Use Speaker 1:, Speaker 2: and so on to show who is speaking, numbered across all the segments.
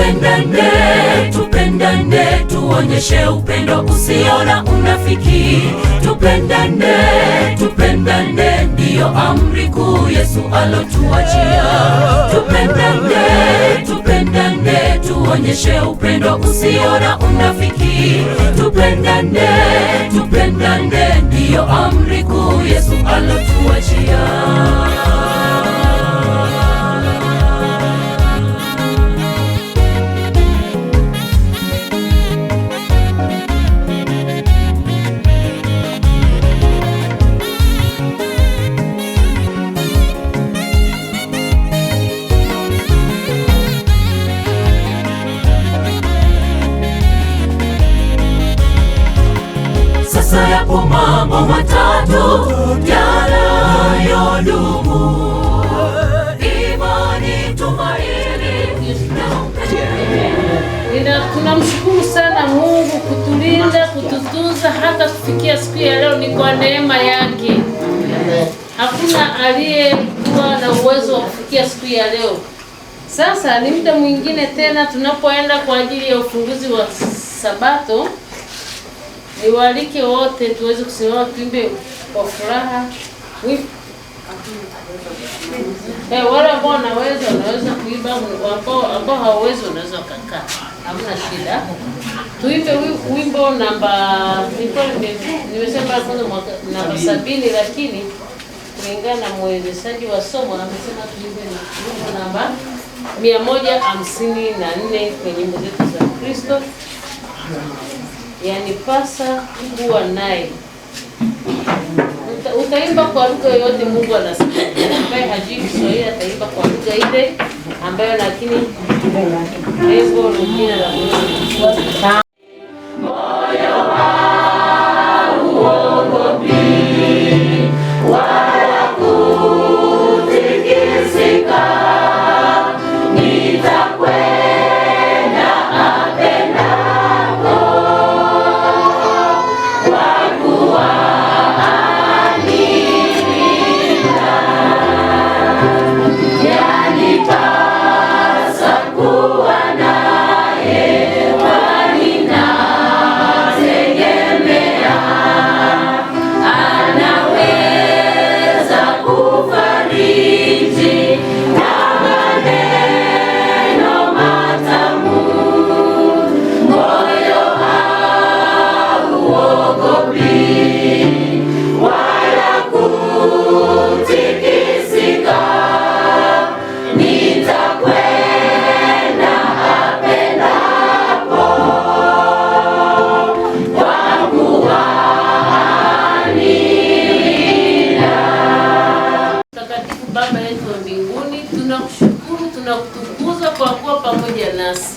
Speaker 1: Tupendane, tupendane, tuonyeshe upendo usio na unafiki. Tupendane, tupendane, ndiyo amri kuu Yesu alotuachia. Tupendane, tupendane, tuonyeshe upendo usio na unafiki. Tupendane, tupendane, ndiyo amri kuu Yesu alotuachia. Sasa yapo mambo matatu yanayodumu: imani, tumaini na upendo.
Speaker 2: Tunamshukuru sana Mungu kutulinda, kututunza hata kufikia siku ya leo ni kwa neema yake. Hakuna aliyekuwa na uwezo wa kufikia siku ya leo. Sasa ni muda mwingine tena tunapoenda kwa ajili ya ufunguzi wa Sabato. Niwaalike wote tuweze kusimama tuimbe kwa furaha. Wale ambao wanaweza kuimba, ambao hawawezi wanaweza kukaa. Hamna shida. Tuimbe wimbo namba, nilikuwa nimesema kwanza namba 70, lakini kulingana na mwezeshaji wa somo amesema tuimbe wimbo namba 154 kwenye nyimbo zetu za Kristo. Yanipasa kuwa naye. Utaimba kwa lugha yoyote Mungu anasikia. Ambaye hajui Kiswahili ataimba kwa lugha ile ambayo, lakini lengo ni jina la Mungu.
Speaker 1: Moyo hauogopi wala kutikisika, nitakwenda apendako, kwa kuwa anilinda. Yanipasa kuwa naye, kwani nategemea anaweza kufariji na maneno matamu. Moyo hauogopi wala kutikisika, nitakwenda apendapo, kwa kuwa anilinda.
Speaker 2: Mtakatifu Baba yetu wa mbinguni, tunakushukuru, tunakutukuza kwa kuwa pamoja nasi.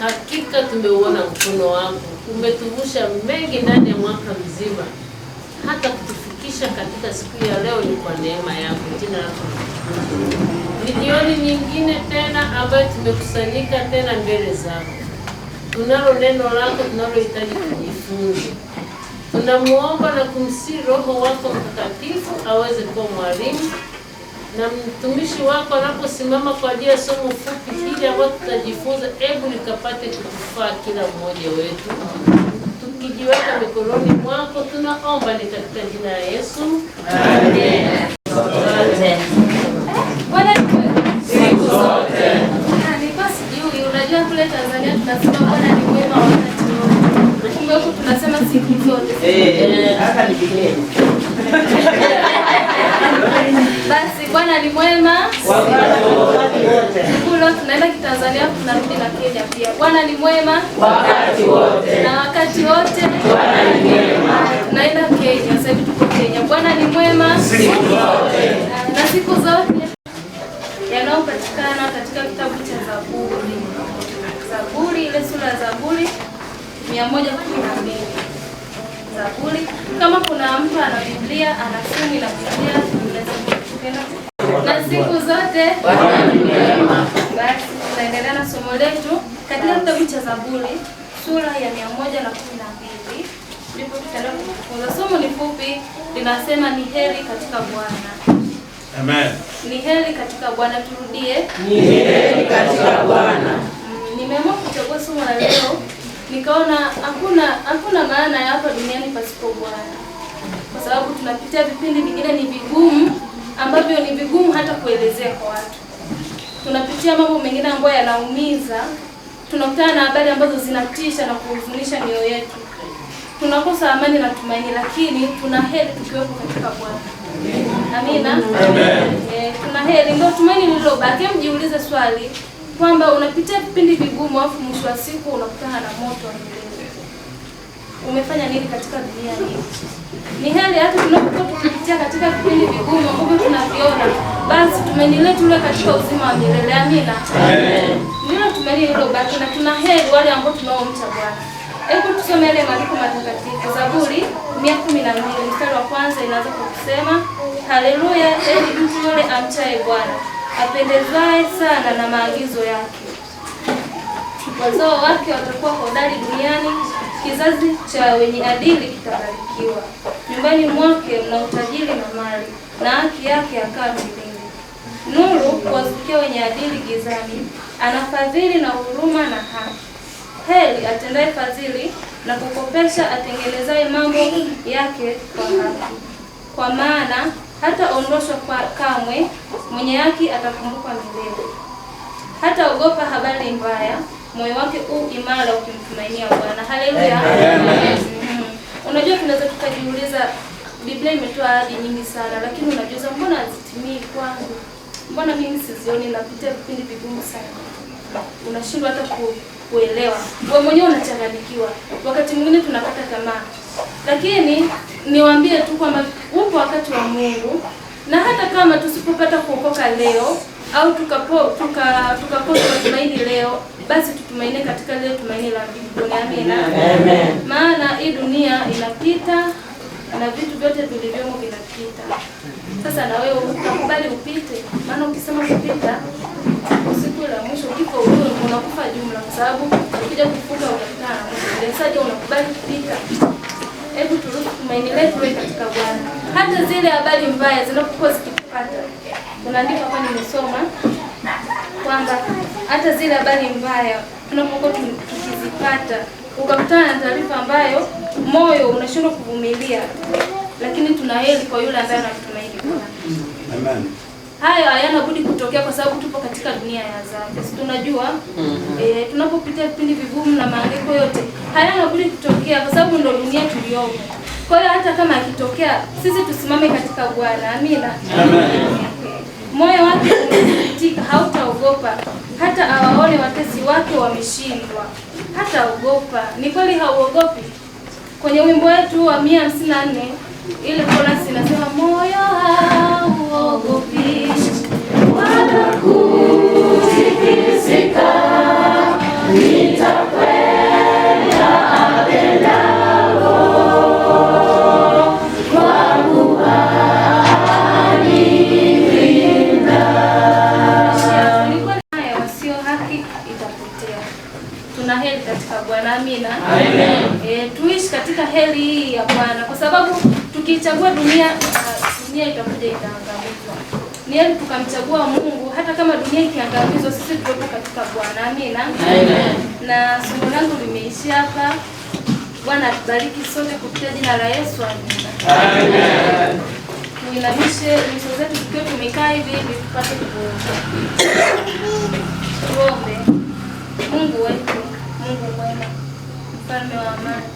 Speaker 2: Hakika tumeuona mkono wako, umetuvusha mengi ndani ya mwaka mzima, hata kutufikisha katika siku ya leo ni kwa neema yako. Jina lako litukuzwe. Ni jioni nyingine tena ambayo tumekusanyika tena mbele zako. Tunalo neno lako tunalohitaji kujifunza. Tunamuomba na kumsihi Roho wako Mtakatifu aweze kuwa mwalimu na mtumishi wako anaposimama kwa ajili ya somo fupi hili ambalo tutajifunza, hebu likapate kutufaa kila mmoja wetu. Tukijiweka mikononi mwako, tunaomba ni katika jina la Yesu. Amen.
Speaker 3: Bwana ni mwema.
Speaker 1: Siku zote.
Speaker 3: Ah, nilikuwa sijui, unajua kule Tanzania tunasema Bwana ni mwema wakati wote. Kumbe huku tunasema siku zote.
Speaker 4: Hata nipigie.
Speaker 3: Basi Bwana ni mwema.
Speaker 4: Wakati wote.
Speaker 3: Siku leo tunaenda Kitanzania, tunarudi na Kenya pia. Bwana ni mwema
Speaker 4: Wakati wote.
Speaker 3: na wakati wote.
Speaker 4: Bwana ni mwema.
Speaker 3: Tunaenda Kenya, sasa hivi tuko Kenya. Bwana ni mwema
Speaker 4: Siku zote.
Speaker 3: na siku zote, yanayopatikana katika kitabu cha Zaburi. Zaburi, ile sura ya Zaburi 112. Zaburi. Kama kuna mtu ana Biblia, ana simu ina Biblia, unaweza kupenda. Na siku zote.
Speaker 4: Bwana ni mwema.
Speaker 3: Basi tunaendelea na somo letu katika kitabu cha Zaburi sura ya 112 ndipo tutaenda kujifunza. Somo ni fupi, linasema ni heri katika Bwana.
Speaker 5: Amen.
Speaker 3: Ni heri katika Bwana. Turudie.
Speaker 4: Ni heri katika Bwana.
Speaker 3: kuchagua somo la leo, nikaona hakuna maana ya hapa duniani pasipo Bwana, kwa sababu tunapitia vipindi vingine ni vigumu, ambavyo ni vigumu hata kuelezea kwa watu. Tunapitia mambo mengine ambayo yanaumiza, tunakutana na habari ambazo zinatisha na kuhuzunisha mioyo yetu, tunakosa amani na tumaini, lakini tuna heri tukiwepo katika Bwana. Amina.
Speaker 1: Amen.
Speaker 3: Tuna heri, ndio tumaini lililobaki. Hebu jiulize swali kwamba unapitia vipindi vigumu, afu mwisho wa siku unakutana na moto wa milele. Umefanya nini katika dunia hii? Ni heri hata tunapokuwa tukipitia katika vipindi vigumu ambavyo tunaviona, basi tumaini letu liwe katika uzima wa milele. Amina. Ndilo tumaini lililobaki, na tuna heri wale ambao tunaomcha Bwana. Hebu tusome yale maandiko matakatifu. Zaburi 112 mstari wa kwanza inaanza kwa kusema, haleluya, heri mtu yule amchaye Bwana, apendezwaye sana na maagizo yake. Wazao wake watakuwa hodari duniani, kizazi cha wenye adili kitabarikiwa. Nyumbani mwake mna utajiri na mali, na haki yake yakaa milele. Nuru huwazukia wenye adili gizani, anafadhili na huruma na haki. Heri atendaye fadhili na kukopesha, atengenezaye mambo yake kwa haki. Kwa maana hataondoshwa kamwe, mwenye haki atakumbukwa milele. Hataogopa habari mbaya, moyo wake u imara ukimtumainia Bwana. Haleluya.
Speaker 1: Amen.
Speaker 3: Unajua, tunaweza tukajiuliza, Biblia imetoa ahadi nyingi sana, lakini unajiuliza mbona hazitimii kwangu? Mbona mimi sizioni? Napitia vipindi vigumu sana, unashindwa hata kuelewa, wewe mwenyewe unachanganyikiwa, wakati mwingine tunakata tamaa. Lakini niwaambie tu kwamba upo wakati wa Mungu, na hata kama tusipopata kuokoka leo au tukakosa matumaini leo, basi tutumainie katika lile tumaini la mbinguni. Amina.
Speaker 4: Amen.
Speaker 3: Maana hii dunia inapita na vitu vyote vilivyomo vinapita. Sasa na wewe utakubali upite, maana ukisema kupita, siku la mwisho kifo ujue unakufa jumla, kwa sababu ukija kufuka utakutana na Mungu. Sasa je, unakubali kupita? Hebu turuhusu tumaini letu liwe katika Bwana. Hata zile habari mbaya zinapokuwa zikitupata, unaandika hapa, nimesoma kwamba hata zile habari mbaya tunapokuwa tukizipata, ukakutana na taarifa ambayo moyo unashindwa kuvumilia, lakini tuna heri kwa yule ambaye anamtumaini Bwana.
Speaker 5: Amen.
Speaker 3: Hayo hayana budi kutokea kwa sababu tupo katika dunia ya adhabu. Si tunajua tunapopitia vipindi vigumu na mahangaiko yote hayana budi kutokea kwa sababu ndio dunia tuliyomo. Kwa hiyo hata kama akitokea, sisi tusimame katika Bwana. Amina.
Speaker 5: Amen.
Speaker 3: Moyo wake umethibitika, hautaogopa hata awaone watesi wake wameshindwa. Hataogopa. Ni kweli hauogopi? Kwenye wimbo wetu wa 154 ile chorus inasema moyo hauogopi
Speaker 1: wala kutikisika, nitakwenda apendako, kwa kuwa anilinda.
Speaker 3: Kulikuwa naye wasio haki itapotea. Tuna heri katika Bwana. Amina.
Speaker 1: Amen.
Speaker 3: Tuishi katika heri hii ya Bwana kwa sababu tukiichagua dunia, dunia itakuja itaangamizwa. Ni heri tukamchagua Mungu, hata kama dunia ikiangamizwa, sisi tuwepo katika Bwana. Amina.
Speaker 1: Amen.
Speaker 3: Na somo langu limeishia hapa. Bwana atubariki sote kupitia jina la Yesu. Amina.
Speaker 1: Amen.
Speaker 3: Tuinamishe nyuso zetu tukiwa tumekaa hivi hivi tupate kuomba. Tuombe. Mungu wetu, Mungu mwema, mfalme wa amani,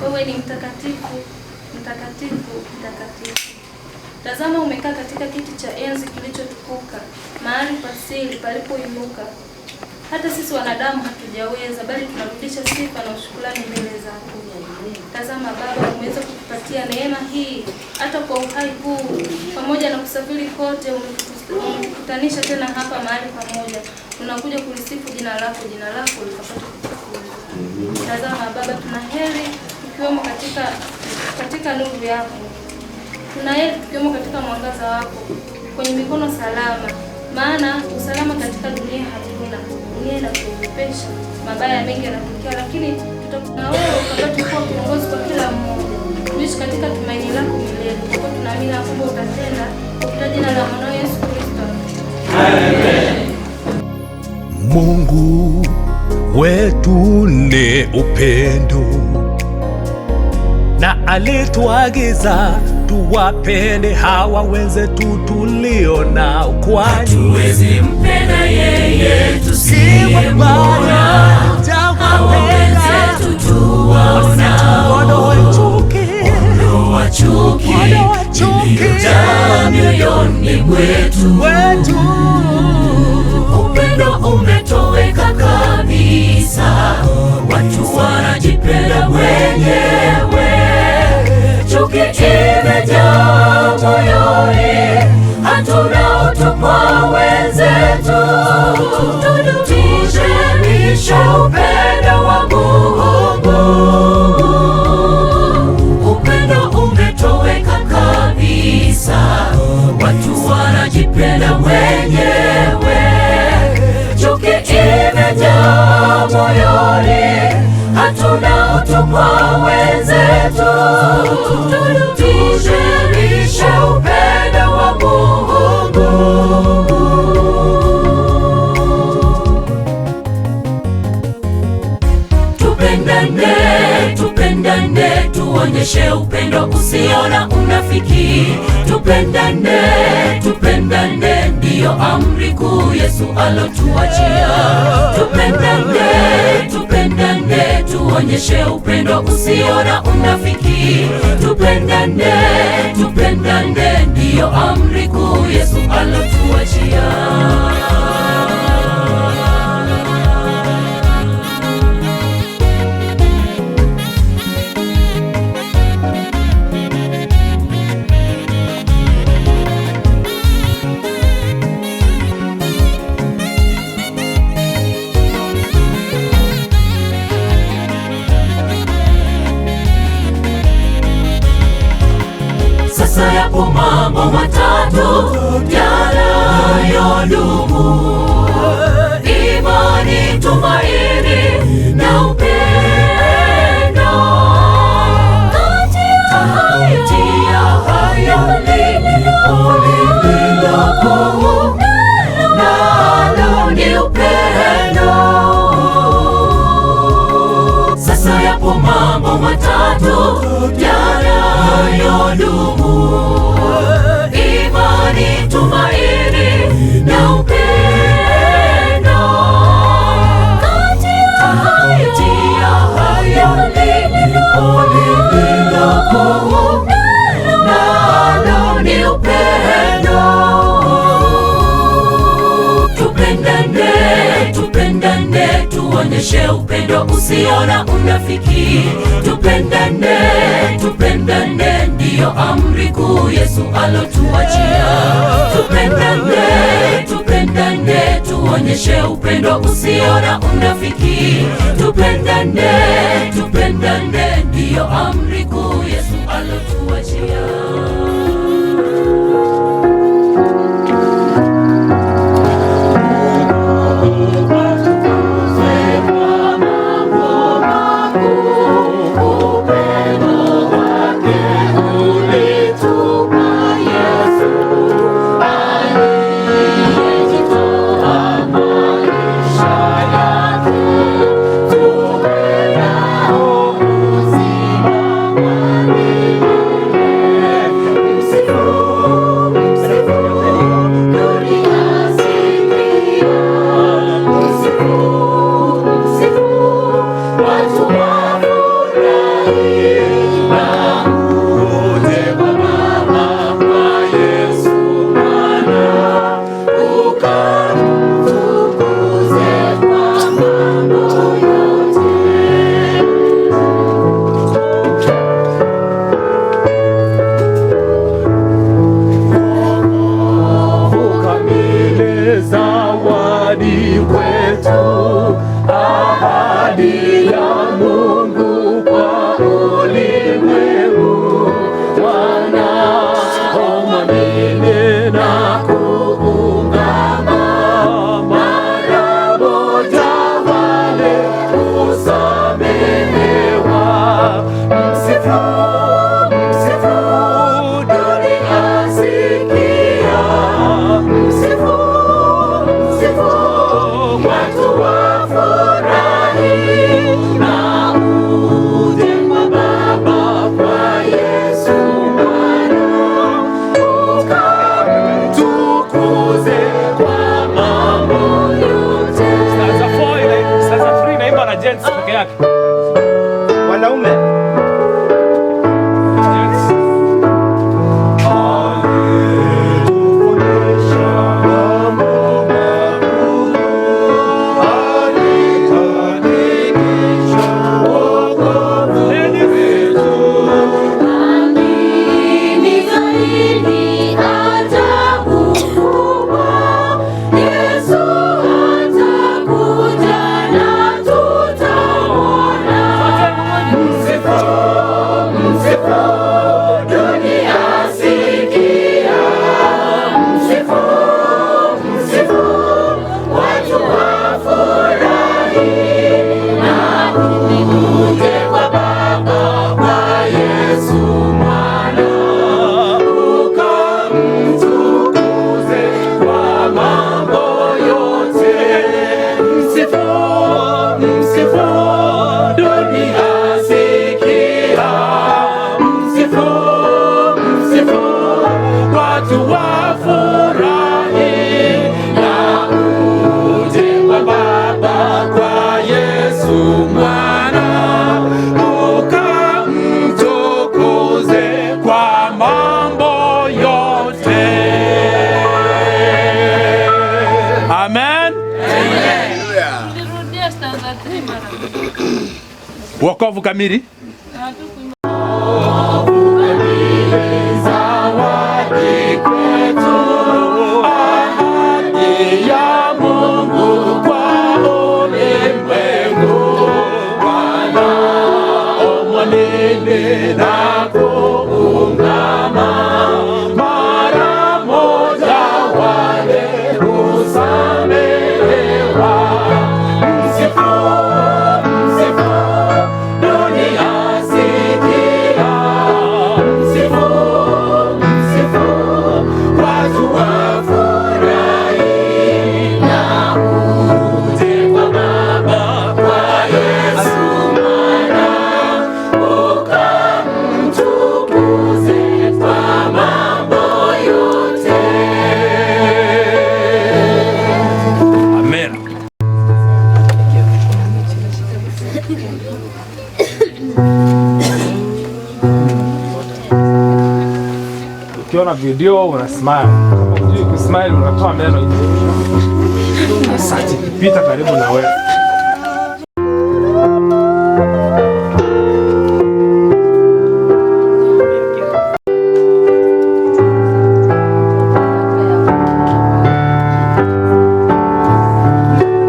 Speaker 3: wewe ni mtakatifu, mtakatifu, mtakatifu. Tazama, umekaa katika kiti cha enzi kilichotukuka, mahali pa siri palipoinuka. Hata sisi wanadamu hatujaweza, bali tunarudisha sifa na shukrani mbele zako. Tazama Baba, umeweza kutupatia neema hii hata kwa uhai huu, pamoja na kusafiri kote, umetukutanisha tena hapa mahali pamoja. Tunakuja kulisifu jina lako, jina lako likapata kutukuzwa. Tazama Baba, tuna heri tukiwemo katika nuru yako, tuna heri tukiwemo katika mwangaza wako, kwenye mikono salama, maana usalama katika dunia hatuna. Dunia inatuogopesha, mabaya mengi yanatokea, lakini tutakuwa na wewe ukapate kuwa kiongozi kwa kila mmoja. Tuishi katika tumaini lako milele, kwa kuwa tunaamini ya kwamba utatenda kupitia jina la mwanao Yesu Kristo.
Speaker 1: Amen.
Speaker 6: Mungu wewe
Speaker 5: wetu ni upendo, na alituagiza tuwapende hawa wenzetu tulio nao, kwani
Speaker 1: Hatuwezi mpenda yeye tusiyemwona, hawa wenzetu tuwaonao.
Speaker 5: Ondoa chuki,
Speaker 1: Ondoa chuki
Speaker 5: Ondoa chuki
Speaker 1: iliyojaa mioyoni mwetu.
Speaker 5: wetu.
Speaker 1: Upendo umetoweka kabisa, watu wanajipenda wenyewe. Chuki imejaa moyoni, hatuna utu kwa wenzetu. Tudumishe upendo wa Mungu. Upendo umetoweka kabisa, watu wanajipenda wenyewe. Chuki imejaa moyoni, hatuna utu kwa wenzetu. Tudumishe upendo wa Mungu. Tupendane, tupendane, tuonyeshe upendo usio na unafiki. Tupendane, tupendane, ndiyo amri kuu Yesu alotuachia. Tupendane, tupendane, tuonyeshe upendo usio na unafiki. Tupendane, tupendane, ndiyo amri kuu Yesu alotuachia. Sasa yapo mambo matatu yanayodumu: imani, tumaini na upendo. Kati ya hayo lilipo lililo kuu, nalo ni upendo. Sasa yapo mambo matatu yanayodumu: imani, tumaini na upendo. Kati ya hayo lilipo lililo kuu, nalo ni upendo. Tupendane, tupendane, tuonyeshe upendo usio na unafiki. Tupendane, tupendane, ndiyo amri kuu Yesu alotuachia. Tupendane, tupendane, tuonyeshe upendo usio na unafiki. Tupendane, tupendane, ndiyo amri kuu Yesu alotuachia.
Speaker 4: Uzima wa milele.
Speaker 6: Gents peke yake.
Speaker 7: Wanaume.
Speaker 6: Gents.
Speaker 8: Alitufundisha mambo makuu, alihakikisha wokovu wetu.
Speaker 1: Ni zaidi ajabu kubwa, Yesu atakuja na tutamwona. Msifu, msifu, dunia sikia. Msifu, msifu, watu wafurahi. Na uje kwa Baba, kwa Yesu Mwana,
Speaker 8: Ukamtukuze kwa mambo yote. Msifu, msifu, dunia sikia. Msifu, msifu, watu wafurahi. Na uje kwa Baba, kwa Yesu Mwana, ukamtukuze kwa mambo yote.
Speaker 6: Amen.
Speaker 2: Tulirudia stanza 3 mara mbili.
Speaker 6: Wokovu kamili.
Speaker 2: Hatukuimba.
Speaker 8: Zawadi kwetu, ahadi ya Mungu kwa ulimwengu, wanaomwamini na kuungama, mara moja wale husamehewa. Msifu, msifu, dunia sikia. Msifu, msifu, watu wafurahi.
Speaker 1: Na uje kwa Baba, kwa Yesu Mwana, ukamtukuze kwa mambo yote.
Speaker 6: Amen. Ukiona video una smile. Kama hujui kusmile unatoa meno nje. Asante, ikipita karibu na wewe.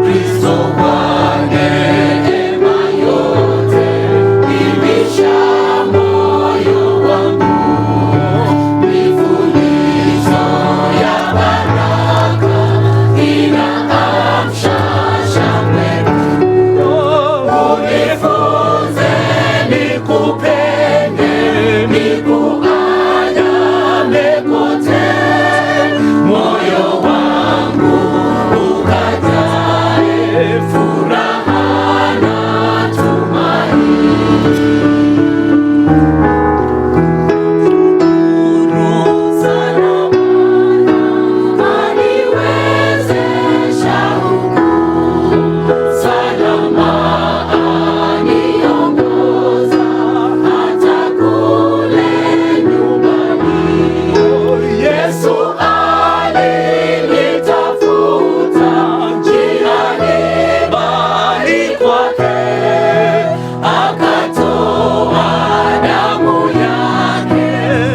Speaker 1: Kristo kwa neema yote, imbisha moyo wangu, mifulizo ya baraka inaamsha shangwe. Unifunze nikupende, nikuandame kote, moyo wangu ukajae furaha na tumaini. Shukuru sana Bwana aniwezesha huku, salama aniongoza hata kule nyumbani. Yesu alinitafuta njiani bali kwake, akatoa damu yake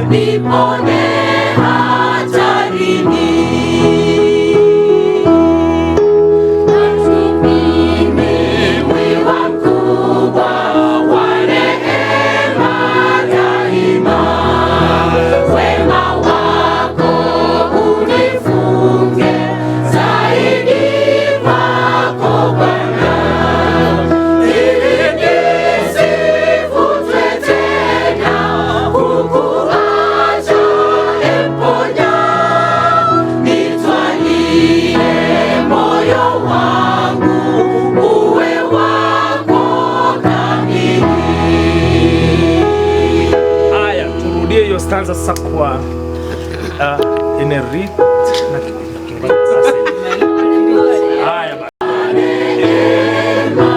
Speaker 1: nipone hatarini. Mimi mwiwa mkubwa wa neema daima, wema wako unifunge zaidi kwako Bwana, ili nisivutwe tena kukuacha emponya, nitwalie moyo wangu uwe wako kamili.
Speaker 6: Haya, turudie hiyo stanza sasa kwa in a rhythm na kingoja sasa. Haya basi.
Speaker 1: Neema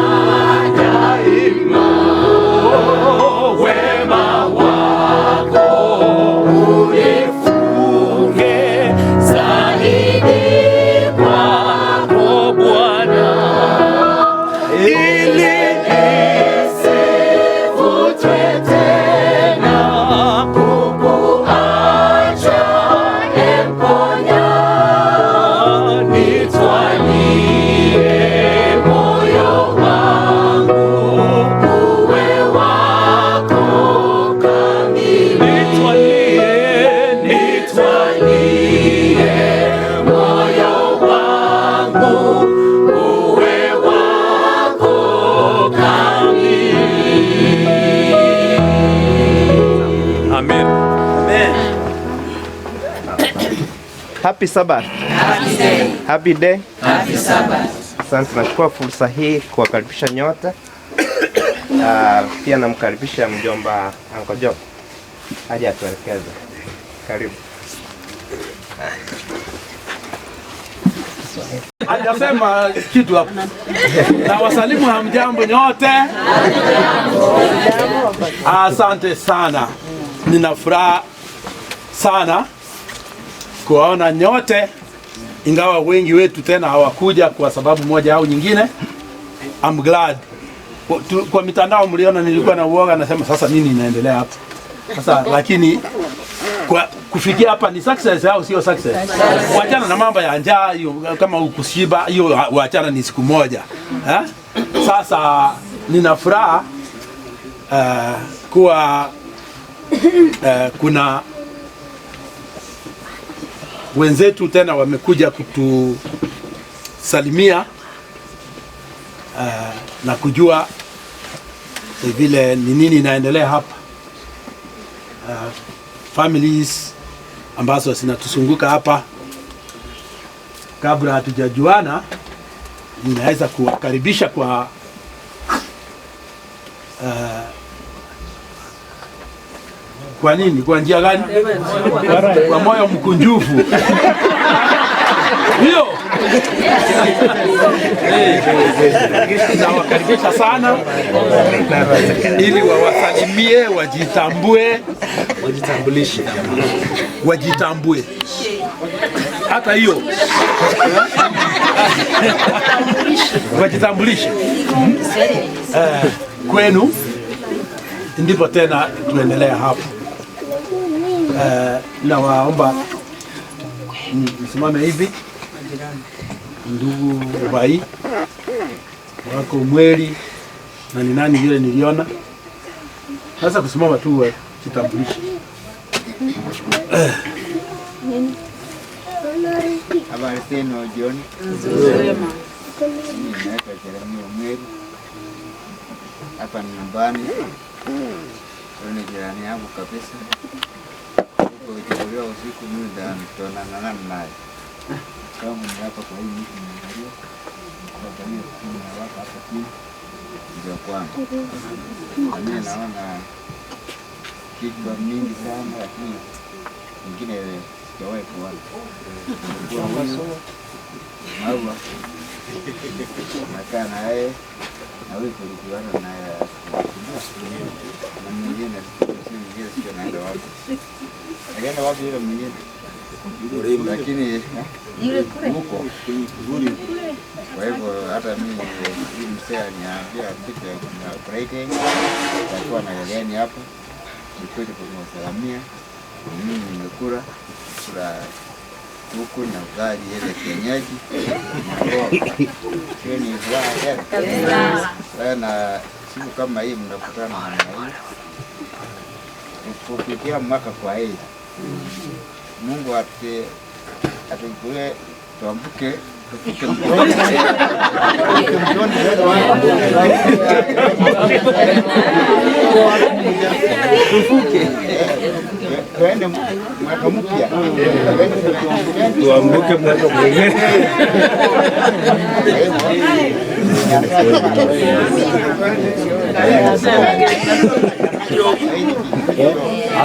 Speaker 8: wangu uwe wako kamili.
Speaker 6: Amen.
Speaker 7: Amen. Happy Sabbath.
Speaker 4: Happy day.
Speaker 7: Happy day.
Speaker 4: Happy Sabbath.
Speaker 7: Asante, nachukua fursa hii kuwakaribisha nyote. Pia namkaribisha mjomba Uncle Job aje atuelekeze. Karibu.
Speaker 9: Hajasema kitu hapo. Na wasalimu hamjambo nyote. Asante sana. Nina furaha sana kuwaona nyote, ingawa wengi wetu tena hawakuja kwa sababu moja au nyingine. I'm glad. Kwa mitandao mliona nilikuwa na uoga, nasema sasa nini inaendelea hapa sasa, lakini kwa kufikia hapa ni success au sio success? Wachana na mambo ya njaa hiyo, kama ukushiba hiyo, wachana ni siku moja. Sasa nina furaha kuwa kuna wenzetu tena wamekuja kutusalimia na kujua vile ni nini inaendelea hapa. Families ambazo zinatuzunguka hapa, kabla hatujajuana, ninaweza kuwakaribisha kwa kwa nini? Kwa njia gani? Kwa moyo mkunjufu. Hiyo. Nawakaribisha sana ili wawasalimie, wajitambue, wajitambulishe, wajitambue. Hata hiyo wajitambulishe kwenu, ndipo tena tuendelee hapo. Na waomba msimame hivi, ndugu Bai wako Mweli na ni nani yule niliona sasa, kusimama tu kitambulisho.
Speaker 10: Habari zenu jioni. Nzuri. Mimi naitwa Jeremia Mweli, hapa ni nyumbani. Huyu ni jirani yangu kabisa. Huko ukichukuliwa usiku mimi nitaonana naye. Kama ni hapa kwa hii miti nimeangalia. Kwa hiyo kuna watu hapa chini. Ndio kwangu. Na mimi naona kichwa mingi sana, lakini nyingine sijawahi kuona. Kwa huyu Maua nakaa na yeye, na huyu tulikuana naye na mwingine, si mwingine, sio naenda wapi. Akaenda wapi yule mwingine? Lakini huko kivuli. Kwa hivyo hata mimi hii mzee aliniambia siku ya Friday nitakuwa na wageni hapa, nikuje kumsalamia. Mimi nimekula kula kuku na ugali ile kienyeji na mboga. Hiyo ni furaha tena. Na siku kama hii mnakutana namna hii kufikia mwaka kwa hii, Mungu atukulie tuambuke tufike mtoni. Tufuke tuende mwaka mpya,
Speaker 6: tuambuke mwaka mwingine.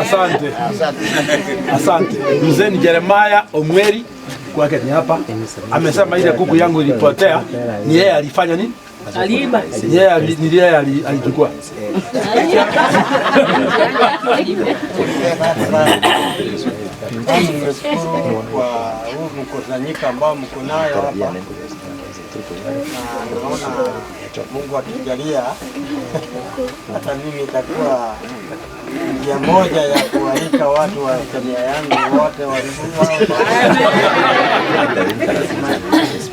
Speaker 9: Asante. Asante. Mzee ni Jeremiah Omweri, kwake ni hapa. Amesema ile kuku yangu ilipotea, ni yeye alifanya nini?
Speaker 2: Aliiba.
Speaker 9: Ni yeye alichukua.
Speaker 11: Nimeshukuru kwa huu mkusanyiko ambao mko nayo hapa. Na naona Mungu akijalia hata mimi nitakuwa njia moja ya kualika watu wa jamii yangu wote wa.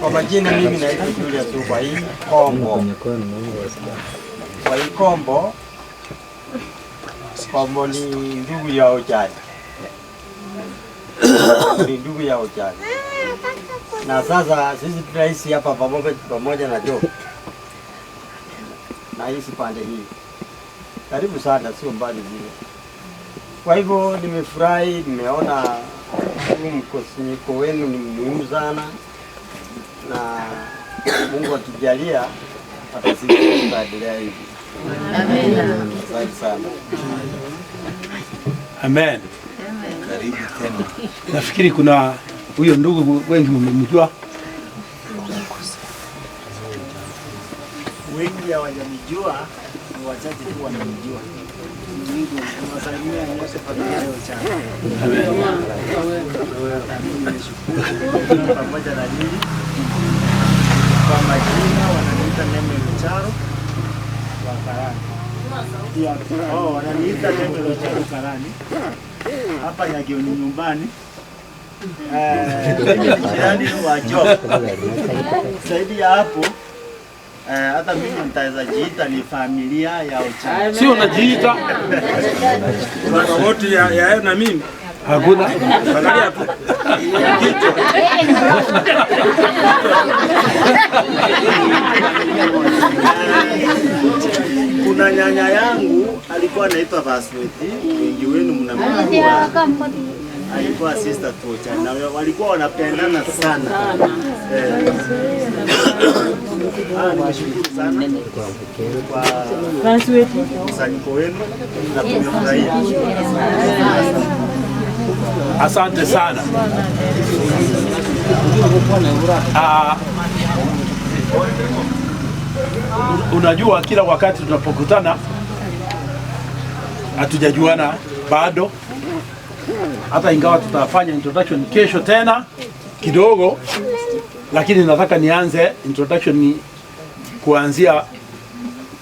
Speaker 11: Kwa majina mimi naitwa Julius Ubai Kombo. Ubai Kombo, Kombo ni ndugu ya Ojai. Ni ndugu ya Ochali. Na sasa sisi tunaishi hapa pamoja na Joe. Naishi pande hii. Karibu sana, sio mbali vile. Kwa hivyo nimefurahi, nimeona huu mkusanyiko wenu ni muhimu sana, na Mungu akijalia hata sisi tutaendelea hivi.
Speaker 2: Amina.
Speaker 11: Asante sana.
Speaker 9: Amen.
Speaker 10: Karibu tena.
Speaker 9: Nafikiri kuna huyo ndugu wengi mmemjua.
Speaker 12: Wengi hawajanijua, ni wachache tu wananijua. Niwasalimia nyote familia ya Ochali. Nimeshukuru pamoja na nyinyi. Kwa majina wananiita Neme Lucharo wa Karani. Oh, wananiita Neme Lucharo Karani. Hapa Nyagioni nyumbani. Mimi ni jirani wa Job. Zaidi ya hapo hata mimi nitaweza jiita ni familia ya Ochali.
Speaker 9: Sio unajiita.
Speaker 6: Tofauti ya yeye na mimi
Speaker 9: hakuna.
Speaker 6: Angalia tu. Kichwa.
Speaker 12: Kuna nyanya yangu alikuwa anaitwa Vasweti, wengi wenu mnamjua. Alikuwa sister tu Ochali na walikuwa wanapendana sana. Nimeshukuru sana kwa mkusanyiko wenu na tumefurahia.
Speaker 9: Asante sana. Unajua kila wakati tunapokutana hatujajuana bado, hata ingawa tutafanya introduction kesho tena kidogo, lakini nataka nianze introduction kuanzia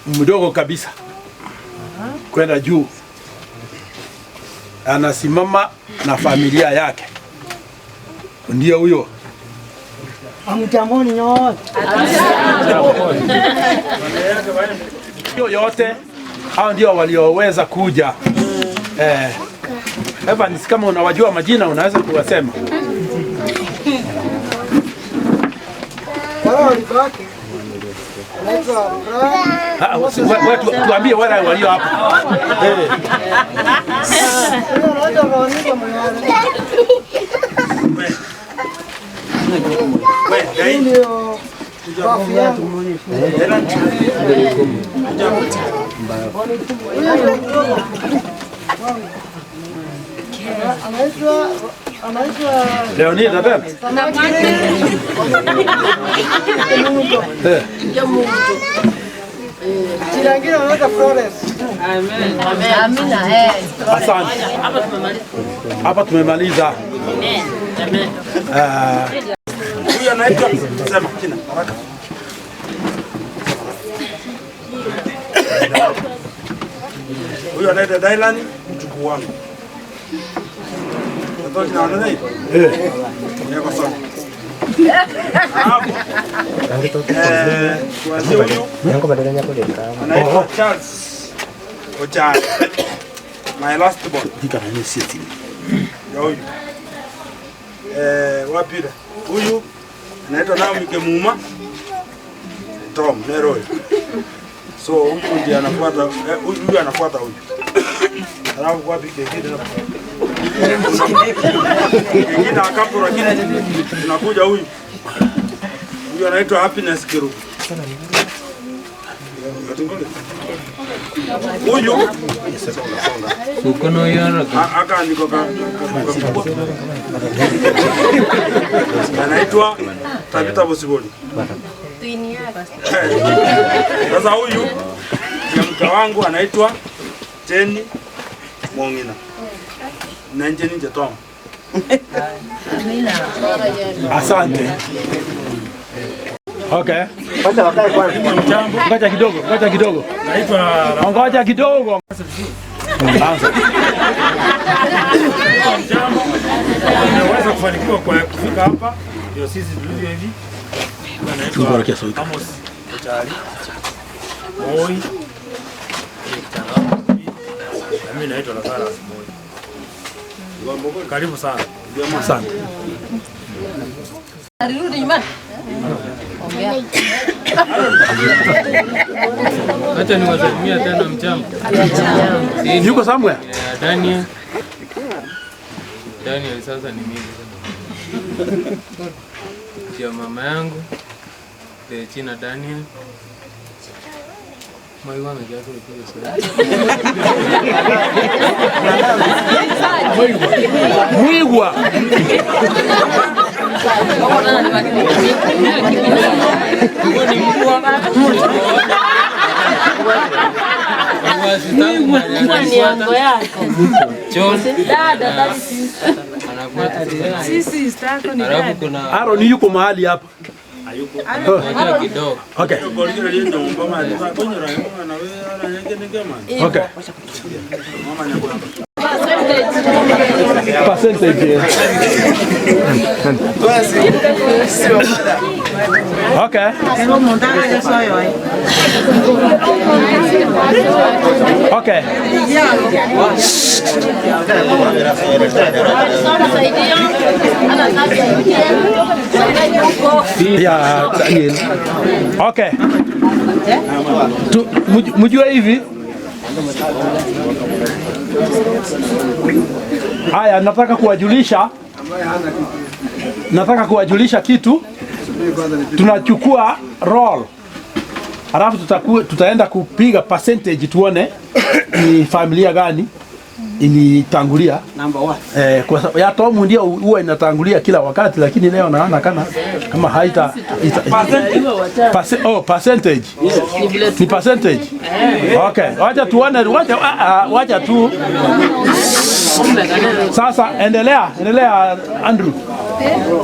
Speaker 9: mdogo kabisa kwenda juu. Anasimama na familia yake, ndio huyo.
Speaker 12: Hamjamboni nyote.
Speaker 9: Hiyo yote hao ndio walioweza kuja. Evans, kama unawajua majina unaweza kuwasema. Tuambie wale walio hapa. Leonida tena. Asante. Hapa tumemaliza.
Speaker 6: Huyu anaitwa sema jina haraka. Huyu anaitwa Dylan, mjukuu wangu. Ndio jina nani?
Speaker 9: Eh.
Speaker 6: Yako sawa. Hapo. Kuanzia huyu anaitwa Charles Ochali. My last born.
Speaker 9: Dika na nisi.
Speaker 6: Ya huyu. Wapi? Huyu anaitwa Naomi Kemuma Tom Leroy. So huyu ndiye anafuata, huyu anafuata huyu. Alafu wapi kingine hapo? Kingine akapo, lakini tunakuja huyu. Huyu anaitwa Happiness Kiru. Huyu aka andiko kakubwa. Anaitwa Tabitha Bosiboli. Sasa huyu ni mke wangu anaitwa Jenny Mongina. Na Jenny Jetom.
Speaker 9: Asante. Okay. Ngoja kidogo, ngoja kidogo.
Speaker 6: Naitwa
Speaker 9: Ngoja kidogo. Anza.
Speaker 6: Jambo. Nimeweza kufanikiwa kwa kufika hapa. Ndio sisi tulivyo hivi. Naitwa Amos Ochali. Moi. Na mimi naitwa Lazarus Moi. Karibu sana.
Speaker 9: Asante.
Speaker 2: Alirudi nyumbani. Ongea.
Speaker 13: Acha niwasalimia tena mchamo.
Speaker 9: Yuko somewhere?
Speaker 13: Daniel. Daniel sasa ni mimi. Ndio mama yangu. China Daniel.
Speaker 9: Mwigwa. Aaron yuko mahali hapa. Okay. Okay. Percentage. Okay. Okay. Ya, Daniel. Okay. Mjue hivi. Haya, nataka kuwajulisha kitu. Tunachukua roll. Halafu tutaenda kupiga percentage tuone ni familia gani ilitangulia.
Speaker 14: Number 1.
Speaker 9: Kwa sababu ya Tom ndio huwa inatangulia kila wakati, lakini leo naona kama haita percentage. Ni percentage. Okay, wacha tuone, wacha tu. Sasa endelea Andrew.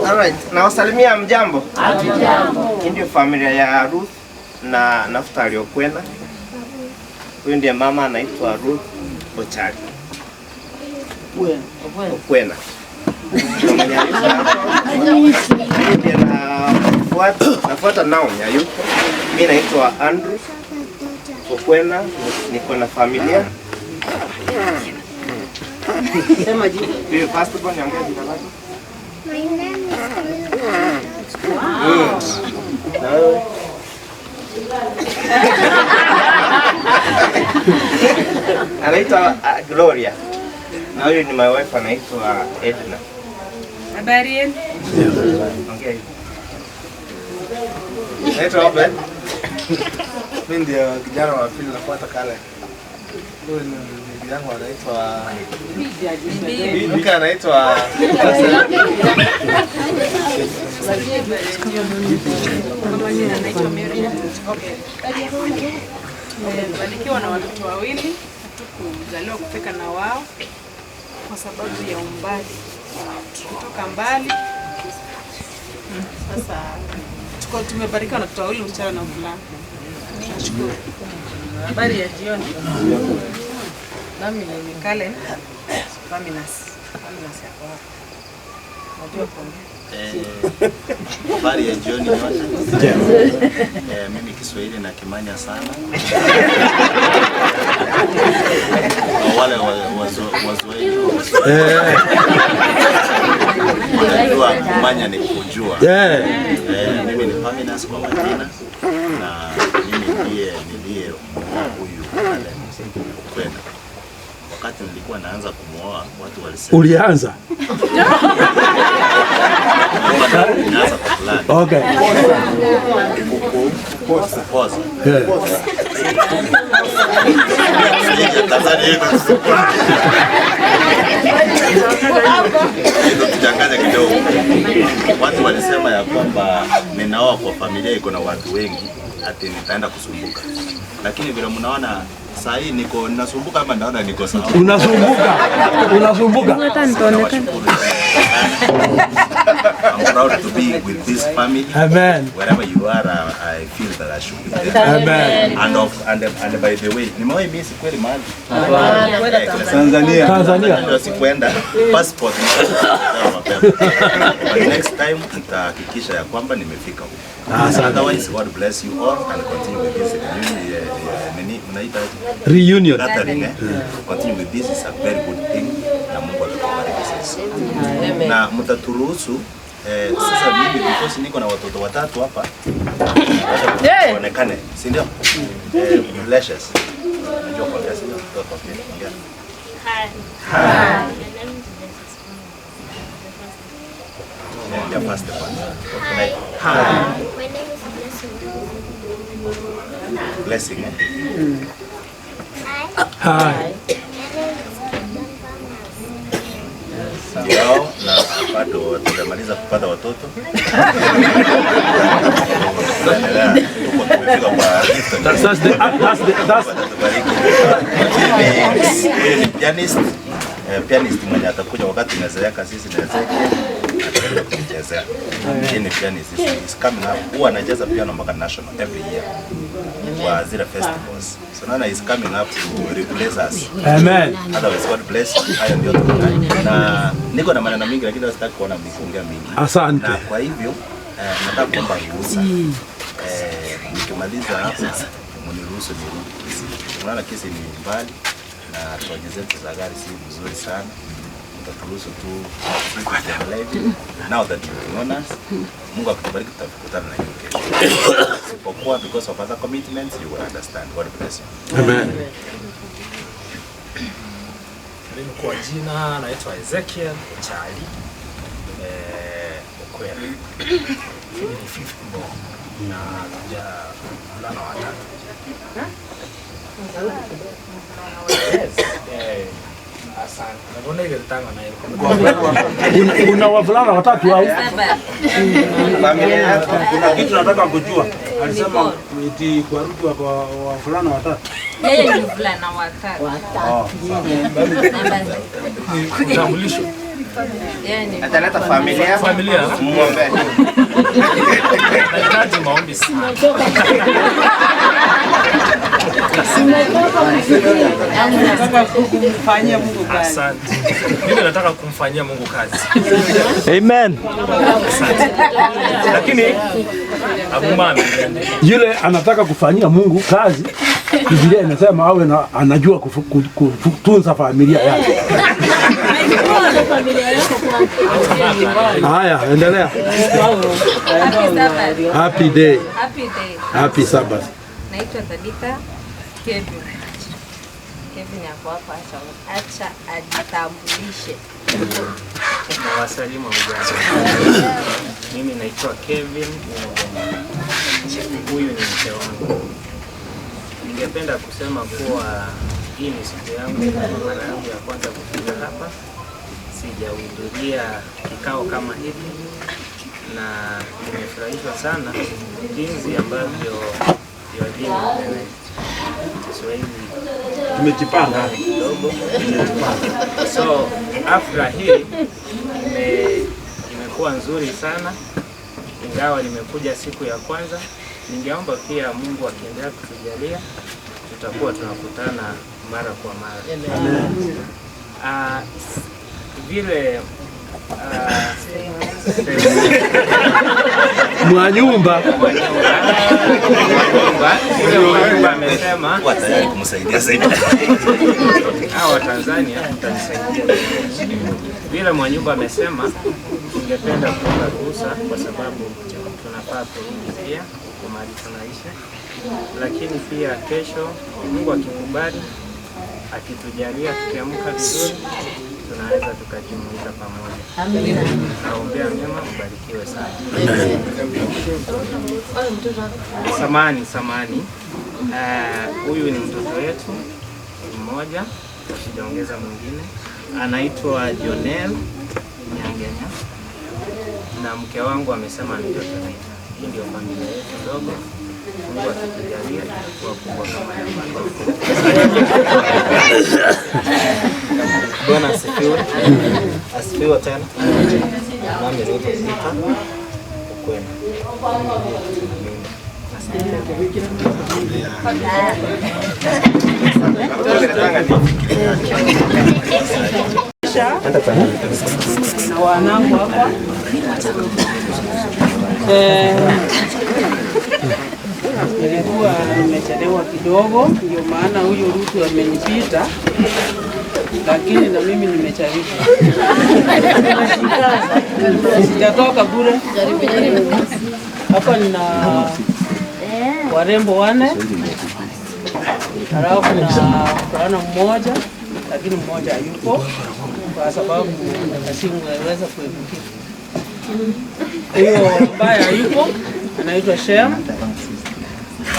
Speaker 7: All right, nawasalimia mjambo. Mjambo. Ndio familia ya Ruth na Naftali Okwena. Huyu ndiye mama anaitwa Ruth Ochali. Okwena. Nafuata Naomi hayuko. Mimi naitwa Andrew Okwena, niko na familia. Sema jina. Huyu first born niongee jina lako.
Speaker 15: My name is
Speaker 7: Good. Na wewe? Anaitwa Gloria. Na huyu ni my wife anaitwa Edna.
Speaker 16: Habari yenu?
Speaker 7: Ongea hivi. Naitwa Obed.
Speaker 17: Mimi ndio kijana wa pili nafuata Kale. Huyu ni bibi yangu anaitwa Mke anaitwa
Speaker 16: Nimebarikiwa na watoto wawili, hatukujaliwa kufika na wao kwa sababu ya umbali. Kutoka mbali. Sasa tumebarikiwa na watoto wawili, msichana na mvulana. Nashukuru. Habari ya jioni. Nami ni Kalen Faminas. Faminas yako hapa. Najua kuongea.
Speaker 18: Habari ya jioni yote. Mimi Kiswahili na kimanya sana. Wale Waswahili. Wanajua kumanya ni kujua. Mimi ni Faminas kwa majina na mimi ndiye niliyemuoa huyu Kalen Okwena. Wakati nilikuwa naanza kumuoa watu walisema
Speaker 9: ulianza?
Speaker 18: Nilianza kwa fulani.
Speaker 9: Okay.
Speaker 18: Kupoza. Tanzania yetu. Ndio tuchanganya kidogo. Watu walisema ya kwamba ninaoa kwa familia iko na watu wengi ati nitaenda kusumbuka. Lakini vile mnaona saa hii niko nasumbuka ama naona niko sawa.
Speaker 9: Unasumbuka. Unasumbuka.
Speaker 18: I'm proud to be with this family.
Speaker 9: Amen.
Speaker 18: Wherever you are, I feel that I should be there.
Speaker 9: Amen.
Speaker 18: And by the way, nimewahi miss kweli mahali.
Speaker 9: Tanzania. Tanzania.
Speaker 18: Ndio sikuenda passport mapema. But next time nitahakikisha ya kwamba nimefika huko. Otherwise, God bless you all and continue with this
Speaker 9: reunion.
Speaker 18: Gathering, Continue with this is a very good thing. Na Mungu atakubariki sisi. Na mtaturuhusu sasa mimi because niko na watoto watatu hapa. Waonekane, si ndio? Blessings. Najua kuongea, si ndio? Mtoto ongea.
Speaker 15: Hi.
Speaker 18: Hi.
Speaker 15: My name is Blessings.
Speaker 18: Yeah, first one.
Speaker 15: Hi.
Speaker 18: Hi.
Speaker 15: My name is Blessing.
Speaker 18: Blessing, eh?
Speaker 15: Hi.
Speaker 9: Hi.
Speaker 15: My name is Gideon Farmers.
Speaker 18: Ndio, na bado tujamaliza kupata watoto. Tuko tumefika kwa
Speaker 9: That's
Speaker 18: Huyu ni pianist. Pianist mwenye atakuja wakati tumezeeka sisi na Ezekiel atakuja kutuchezea. Yeye ni pianist. He's coming up. Huwa anacheza piano mpaka national every year kwa zile festivals. So naona he's coming up to replace us.
Speaker 9: Amen.
Speaker 18: Otherwise God bless you. Hayo ndio tunayo. Na niko na maneno mingi lakini sitaki kuona mkiongea mingi.
Speaker 9: Asante.
Speaker 18: Na kwa hivyo nataka kuomba ruhusa. Nikimaliza hapa mniruhusu nirudi Kisii. Unaona Kisii ni mbali na toja zetu za gari si mzuri sana. Mtaturuhusu tu live. Now that you know us, Mungu akitubariki tutakutana na nyinyi kesho. Sipokuwa because of other commitments you will understand. God bless you.
Speaker 9: Amen.
Speaker 14: Mimi kwa jina naitwa Ezekiel Chali Okwera. Mimi ni fifth born na kuja mvulana watatu. Yes, asante. Naona ile tanga na ile.
Speaker 9: Una wavulana watatu au?
Speaker 6: Familia, kuna kitu nataka kujua. Alisema eti kwa Ruth kwa wavulana watatu.
Speaker 4: Yeye ni mvulana watatu.
Speaker 14: Utambulisho.
Speaker 7: Ataleta familia.
Speaker 14: Familia.
Speaker 7: Muombe.
Speaker 14: Nahitaji maombi sana.
Speaker 16: Nataka kumfanyia Mungu kazi.
Speaker 14: Asante. Mimi nataka kumfanyia Mungu kazi.
Speaker 9: Amen.
Speaker 14: Asante. Lakini abumame
Speaker 9: Yule anataka kufanyia Mungu kazi, Biblia inasema awe na, anajua kutunza familia yake. Haya, endelea.
Speaker 3: Happy Sabbath.
Speaker 9: Happy day.
Speaker 3: Happy day.
Speaker 9: Happy Sabbath.
Speaker 3: Naitwa Tabitha Kevin. Kevin yako hapa, acha ajitambulishe.
Speaker 13: Nawasalimu mjambo. Mimi naitwa Kevin Mwogoma. Huyu ni mke wangu. Ningependa kusema kuwa hii ni siku yangu, mara yangu ya kwanza kufika hapa. Sijahudhuria kikao kama hiki na nimefurahishwa sana jinsi ambavyo Yoadini Kiswahili
Speaker 6: tumejipanga
Speaker 13: kidogo. So afra hii imekuwa nzuri sana, ingawa nimekuja siku ya kwanza. Ningeomba pia Mungu akiendelea kutujalia tutakuwa tunakutana mara kwa mara. Vile
Speaker 9: Mwanyumba
Speaker 13: amesema
Speaker 18: Kuwa tayari kumsaidia zaidi.
Speaker 13: Hawa Tanzania mtanisaidia. Vile Mwanyumba amesema, ningependa kuomba ruhusa kwa sababu tunafaa kurudi pia huko mahali tunaishi, lakini pia kesho Mungu akikubali, akitujalia, tukiamka vizuri, tunaweza tukajumuika pamoja.
Speaker 2: Amina.
Speaker 13: Naombea mema, mbarikiwe sana. Samani. Huyu ni mtoto wetu mmoja, sijaongeza mwingine. Anaitwa Jonel Nyangenya na mke wangu amesema ni Tabitha. Hii ndio familia yetu ndogo. Mungu akitujalia itakuwa kubwa kama ya baba.
Speaker 17: Bwana asifiwe. Asifiwe tena. Nami naitwa Peter Okwena.
Speaker 16: Na wanangu hapa. Nilikuwa nimechelewa kidogo, ndio maana huyu Ruth amenipita. Lakini na mimi nimejaribu. Sijatoka bure. Hapa nina warembo 4. Halafu na mvulana mmoja, lakini mmoja hayupo kwa sababu asingeweza kuepukika. Huyo ambaye hayupo anaitwa Shem,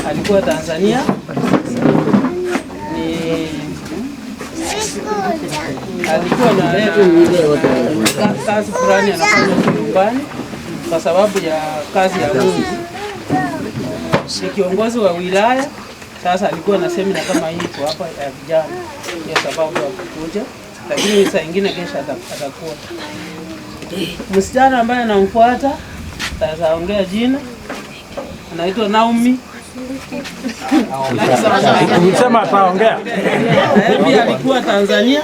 Speaker 16: alikuwa Tanzania, ni alikuwa na kazi fulani anafanya nyumbani kwa sababu ya kazi ya Mungu. Ni kiongozi wa wilaya. Sasa alikuwa na semina kama hii kwa hapa ya vijana, ndio sababu ya kukuja, lakini saa nyingine kesho atakuwa. Msichana ambaye anamfuata sasa ongea jina, anaitwa Naomi.
Speaker 9: Ulisema ataongea.
Speaker 16: Pia alikuwa Tanzania.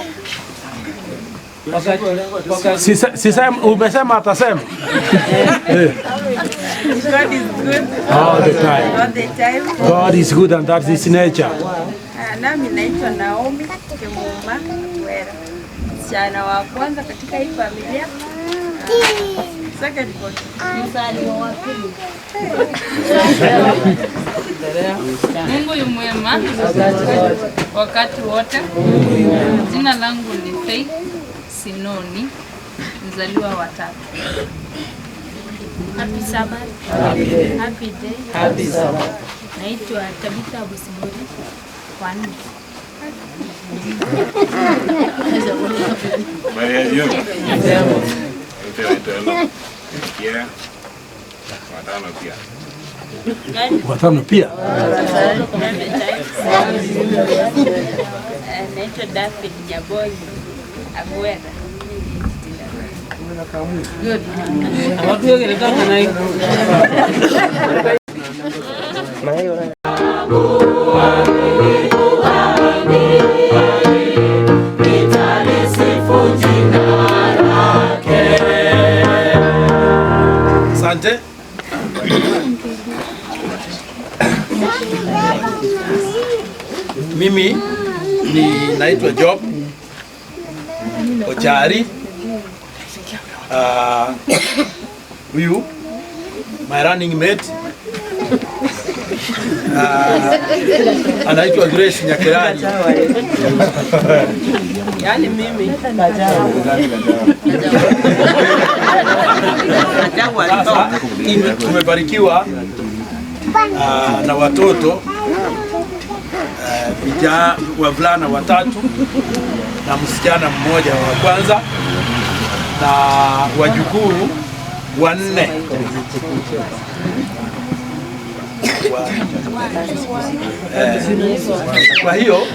Speaker 9: Sisema, umesema atasema.
Speaker 4: God is good.
Speaker 9: All the time.
Speaker 4: All the time.
Speaker 9: God is good and that's his nature.
Speaker 4: Nami naitwa Naomi Kemuma Wera. Msichana wa kwanza katika hii familia. Second born.
Speaker 3: Mzaliwa wa pili.
Speaker 4: Mungu yu mwema wakati wote. Jina langu ni Faith Sinoni, mzaliwa wa 3.
Speaker 19: Happy Sabbath.
Speaker 9: Happy day.
Speaker 19: Happy day.
Speaker 9: Happy Sabbath.
Speaker 19: Naitwa Tabitha Busibori wa 4.
Speaker 20: Habari ya jioni. Naitwa Watano pia.
Speaker 9: Watano pia.
Speaker 4: Naitwa David Nyaboi Agwera.
Speaker 16: Good. Watu wengi nataka na hiyo.
Speaker 9: Asante. Mimi ni naitwa Job Ochari. Huyu my running mate anaitwa Grace Nyakerani.
Speaker 16: Yaani mimi
Speaker 9: Sasa tumebarikiwa na watoto vijana, wavulana 3 na msichana mmoja wa kwanza na wajukuu 4. Kwa hiyo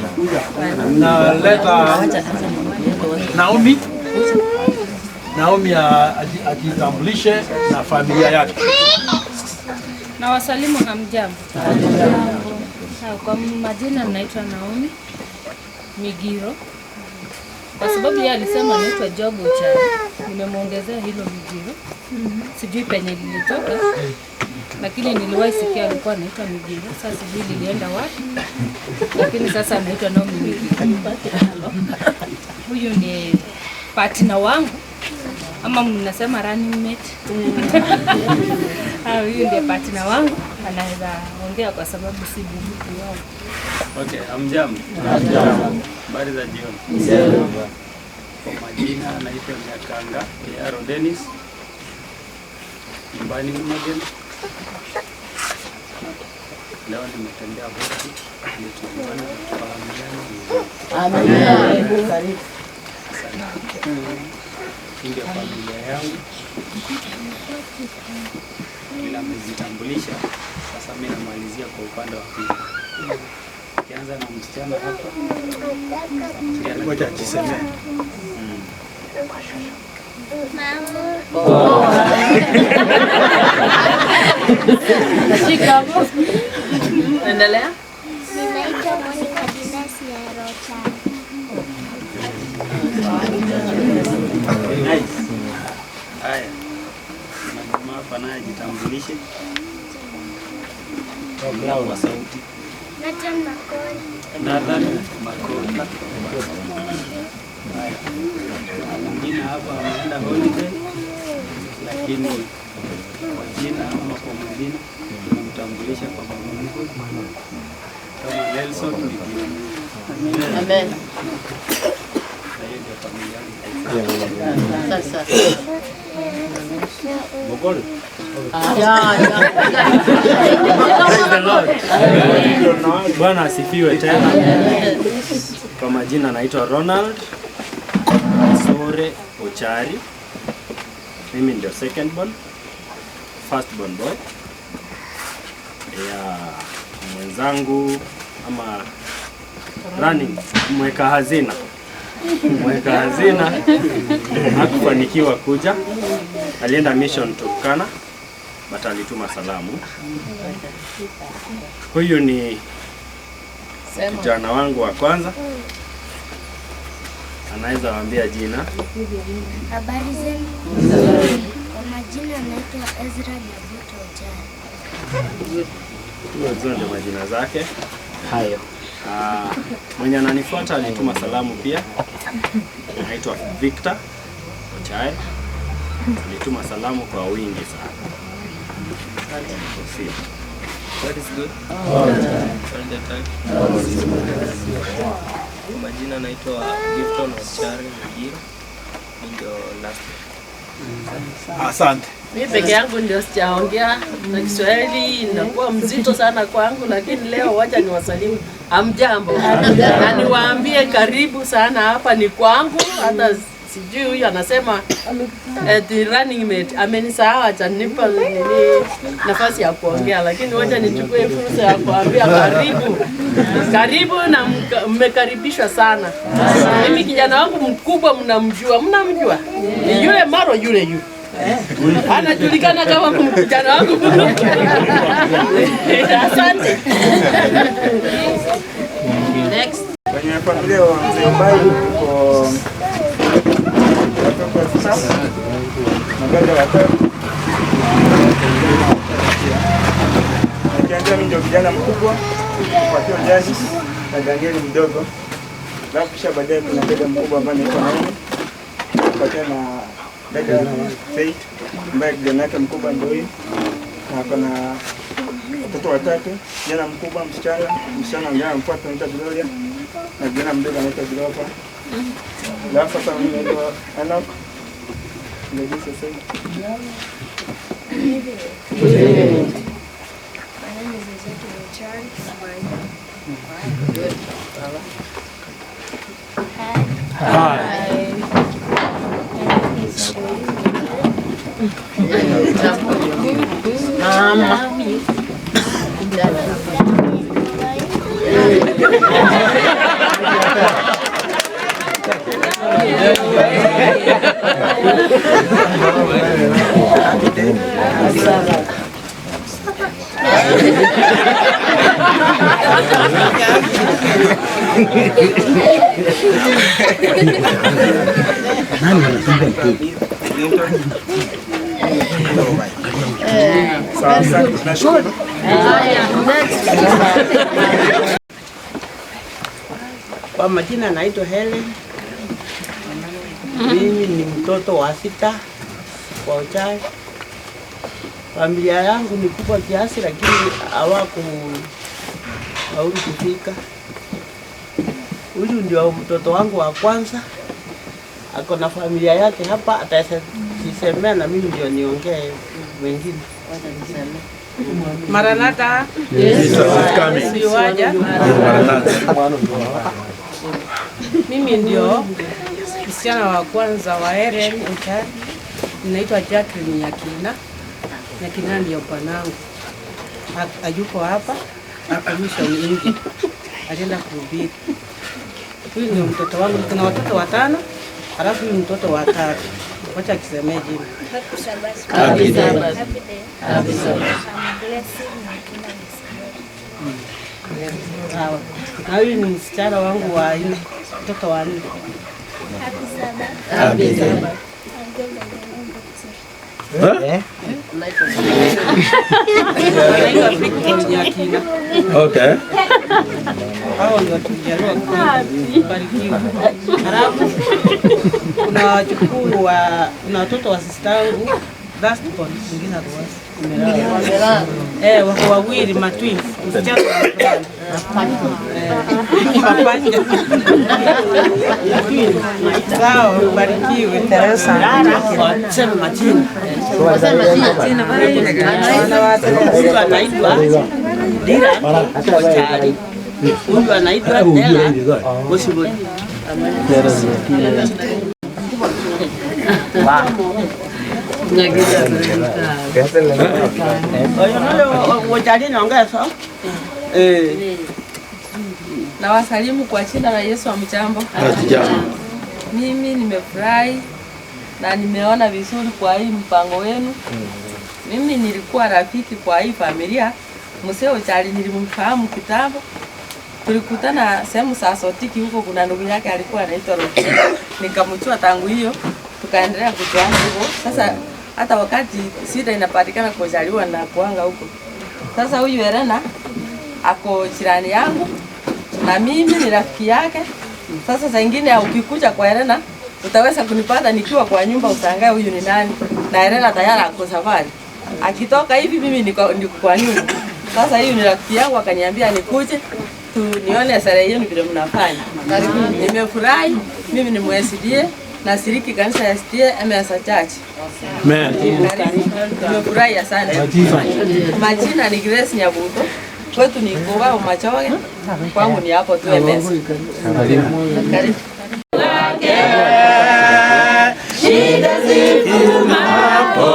Speaker 9: naleta Naomi. Naomi ajitambulishe na familia yake.
Speaker 19: Na wasalimu hamjambo. Kwa majina naitwa Naomi Migiro. Kwa sababu yeye alisema anaitwa Job Ochari, nimemuongezea hilo Migiro. Sijui penye lilitoka, lakini niliwahi sikia alikuwa anaitwa Migiro. Sasa sijui lilienda wapi, lakini sasa anaitwa Naomi Migiro. Huyu ni partner wangu, ama mnasema running mate. Huyu ndiye partner wangu, anaweza ongea kwa sababu si bubu wao.
Speaker 13: Okay, hamjambo. Hamjambo. Habari za jioni. Kwa majina naitwa Nyakanga Yaro Dennis. Nyumbani Umagen. Leo nimetembea huku ili tuungane tufahamiane.
Speaker 16: Amen. Karibu.
Speaker 13: Asante. Hii ndio familia yangu. Bila amezitambulisha, sasa mimi namalizia kwa upande wa pili. Kianza na msichana hapa.
Speaker 9: Ngoja ajisemee.
Speaker 2: Shikamoo. Endelea.
Speaker 15: Ninaitwa Monica Dinas Nyarocha.
Speaker 13: Nice. Haya. Na jamaa hapa naye ajitambulishe. Kwa sauti.
Speaker 15: Nathan Makori.
Speaker 13: Nathan Makori.
Speaker 21: Na mwingine hapa ameenda holiday, lakini kwa jina ama kwa majina tunamtambulisha kwa baba mkwe kama Nelson Migiro.
Speaker 2: Amen.
Speaker 21: Na hiyo ndio familia yangu.
Speaker 2: Sasa.
Speaker 13: Praise the Lord. Bwana asifiwe tena. Kwa majina naitwa Ronald Sore Ochari. Mimi ndio second born, first born boy ya mwenzangu ama running mweka hazina. Mweka hazina hakufanikiwa kuja, alienda mission Turkana, but alituma salamu. Huyu ni kijana wangu wa kwanza, anaweza waambia jina.
Speaker 15: Habari zenu. Kwa majina naitwa Ezra Nyabuto Ochari.
Speaker 13: Hizo ndio majina zake hayo. Mwenye ananifuata alituma salamu pia, anaitwa Victor Ochai, alituma salamu kwa wingi sana.
Speaker 22: God is good. All the time. Kwa majina naitwa Gifton Ochari Migiro. Mimi ndio last.
Speaker 9: Asante.
Speaker 2: Mimi peke yangu ndio sijaongea na Kiswahili inakuwa mzito sana kwangu, lakini leo wacha niwasalimu. Hamjambo. Na niwaambie karibu sana, hapa ni kwangu. Hata sijui huyu anasema the running mate amenisahau, hajanipa nini nafasi ya kuongea, lakini wacha nichukue fursa ya kuambia karibu. Karibu na mmekaribishwa sana. Mimi kijana wangu mkubwa mnamjua, mnamjua? Ni yule Maro yule yule. Anajulikana kama kijana wangu. Asante. Next.
Speaker 17: Kwenye familia wa Mzee Mbai tuko watoto 6 na dada watatu. Nikianzia mimi ndio kijana mkubwa, kufuatiwa Jazz na Daniel mdogo. Alafu kisha baadaye kuna dada mkubwa ambaye anaitwa Naomi, kufuatiwa na dada Faith ambaye kijana yake mkubwa ndio huyu, na kuna watoto watatu, kijana mkubwa, msichana ambaye anamfuata anaitwa Gloria, na kijana mdogo anaitwa Glover. Alafu sasa mimi naitwa Enoch. Ndio sasa.
Speaker 15: My name is Ezekiel Ochari.
Speaker 9: Hi.
Speaker 2: Mama.
Speaker 8: Nani anasema mtoto?
Speaker 17: Sawa, asante. Tunashukuru.
Speaker 23: Kwa majina naitwa Helen. Mimi ni mtoto wa 6 kwa Ochai. Familia yangu ni kubwa kiasi, lakini hawakufaulu kufika. Huyu ndio mtoto wangu wa kwanza. Ako na familia yake hapa, atajisemea na mimi ndio niongee wengine.
Speaker 16: Maranatha.
Speaker 9: Jesus is coming.
Speaker 16: Siwaja.
Speaker 9: Maranatha.
Speaker 16: Mimi ndio msichana wa kwanza wa Eren Ochari. Ninaitwa Jacqueline Nyakina. Nyakina ndio bwanangu. Hayuko hapa, ako mission nje. Alienda kuhubiri. Huyu ndio mtoto wangu. Tuna watoto 5, halafu huyu mtoto wa 3. Wacha akisemee jina.
Speaker 15: Happy Sabbath.
Speaker 9: Happy Sabbath.
Speaker 15: Happy day.
Speaker 9: Happy Sabbath.
Speaker 15: I'm blessing Nyakina Miss.
Speaker 16: Sawa. Na huyu ni msichana wangu wa 4, mtoto wa 4.
Speaker 15: Happy Sabbath.
Speaker 9: Happy Sabbath.
Speaker 15: I'm going by the name of
Speaker 9: Huh?
Speaker 16: Anaitwa Victor Nyakina.
Speaker 9: Okay.
Speaker 16: Hao ndio tulijaliwa kubarikiwa. Halafu kuna wajukuu wa, kuna watoto wa sister yangu last born, mwingine amelala. Wako wawili matwins, msichana na mvulana. Mapacha. Sawa, ubarikiwe.
Speaker 23: Waseme majina.
Speaker 16: Huyu anaitwa Dira Ochari.
Speaker 23: Huyu anaitwa Dela Osibori.
Speaker 16: Oyo nayo Ochari naongea sawa?
Speaker 4: Na wasalimu kwa jina la Yesu. Hamjambo.
Speaker 9: Hatujambo.
Speaker 4: Mimi nimefurahi na nimeona vizuri kwa hii mpango wenu. Mimi nilikuwa rafiki kwa hii familia. Mzee Ochari nilimfahamu kitambo. Tulikutana sehemu za Sotiki huko, kuna ndugu yake alikuwa anaitwa Roki. Nikamjua tangu hiyo, tukaendelea kujuana hivyo. Sasa hata wakati shida inapatikana kuzaliwa na kuanga huko. Sasa huyu Elena ako jirani yangu na mimi ni rafiki yake. Sasa saa ingine ukikuja kwa Elena utaweza kunipata nikiwa kwa nyumba, usangae huyu ni nani. Na Elena tayari ako safari. Akitoka hivi mimi niko kwa nyumba. Sasa huyu ni rafiki yangu akaniambia nikuje tu nione sherehe yenu vile mnafanya. Nimefurahi, mimi ni MSDA na shiriki kanisa ya SDA MS Church.
Speaker 9: Amen.
Speaker 4: Nimefurahi sana. Majina ni Grace Nyabuto. Kwetu ni Koba Machoge. Kwangu ni hapo tu MS. Karibu.
Speaker 8: Shida zivumapo,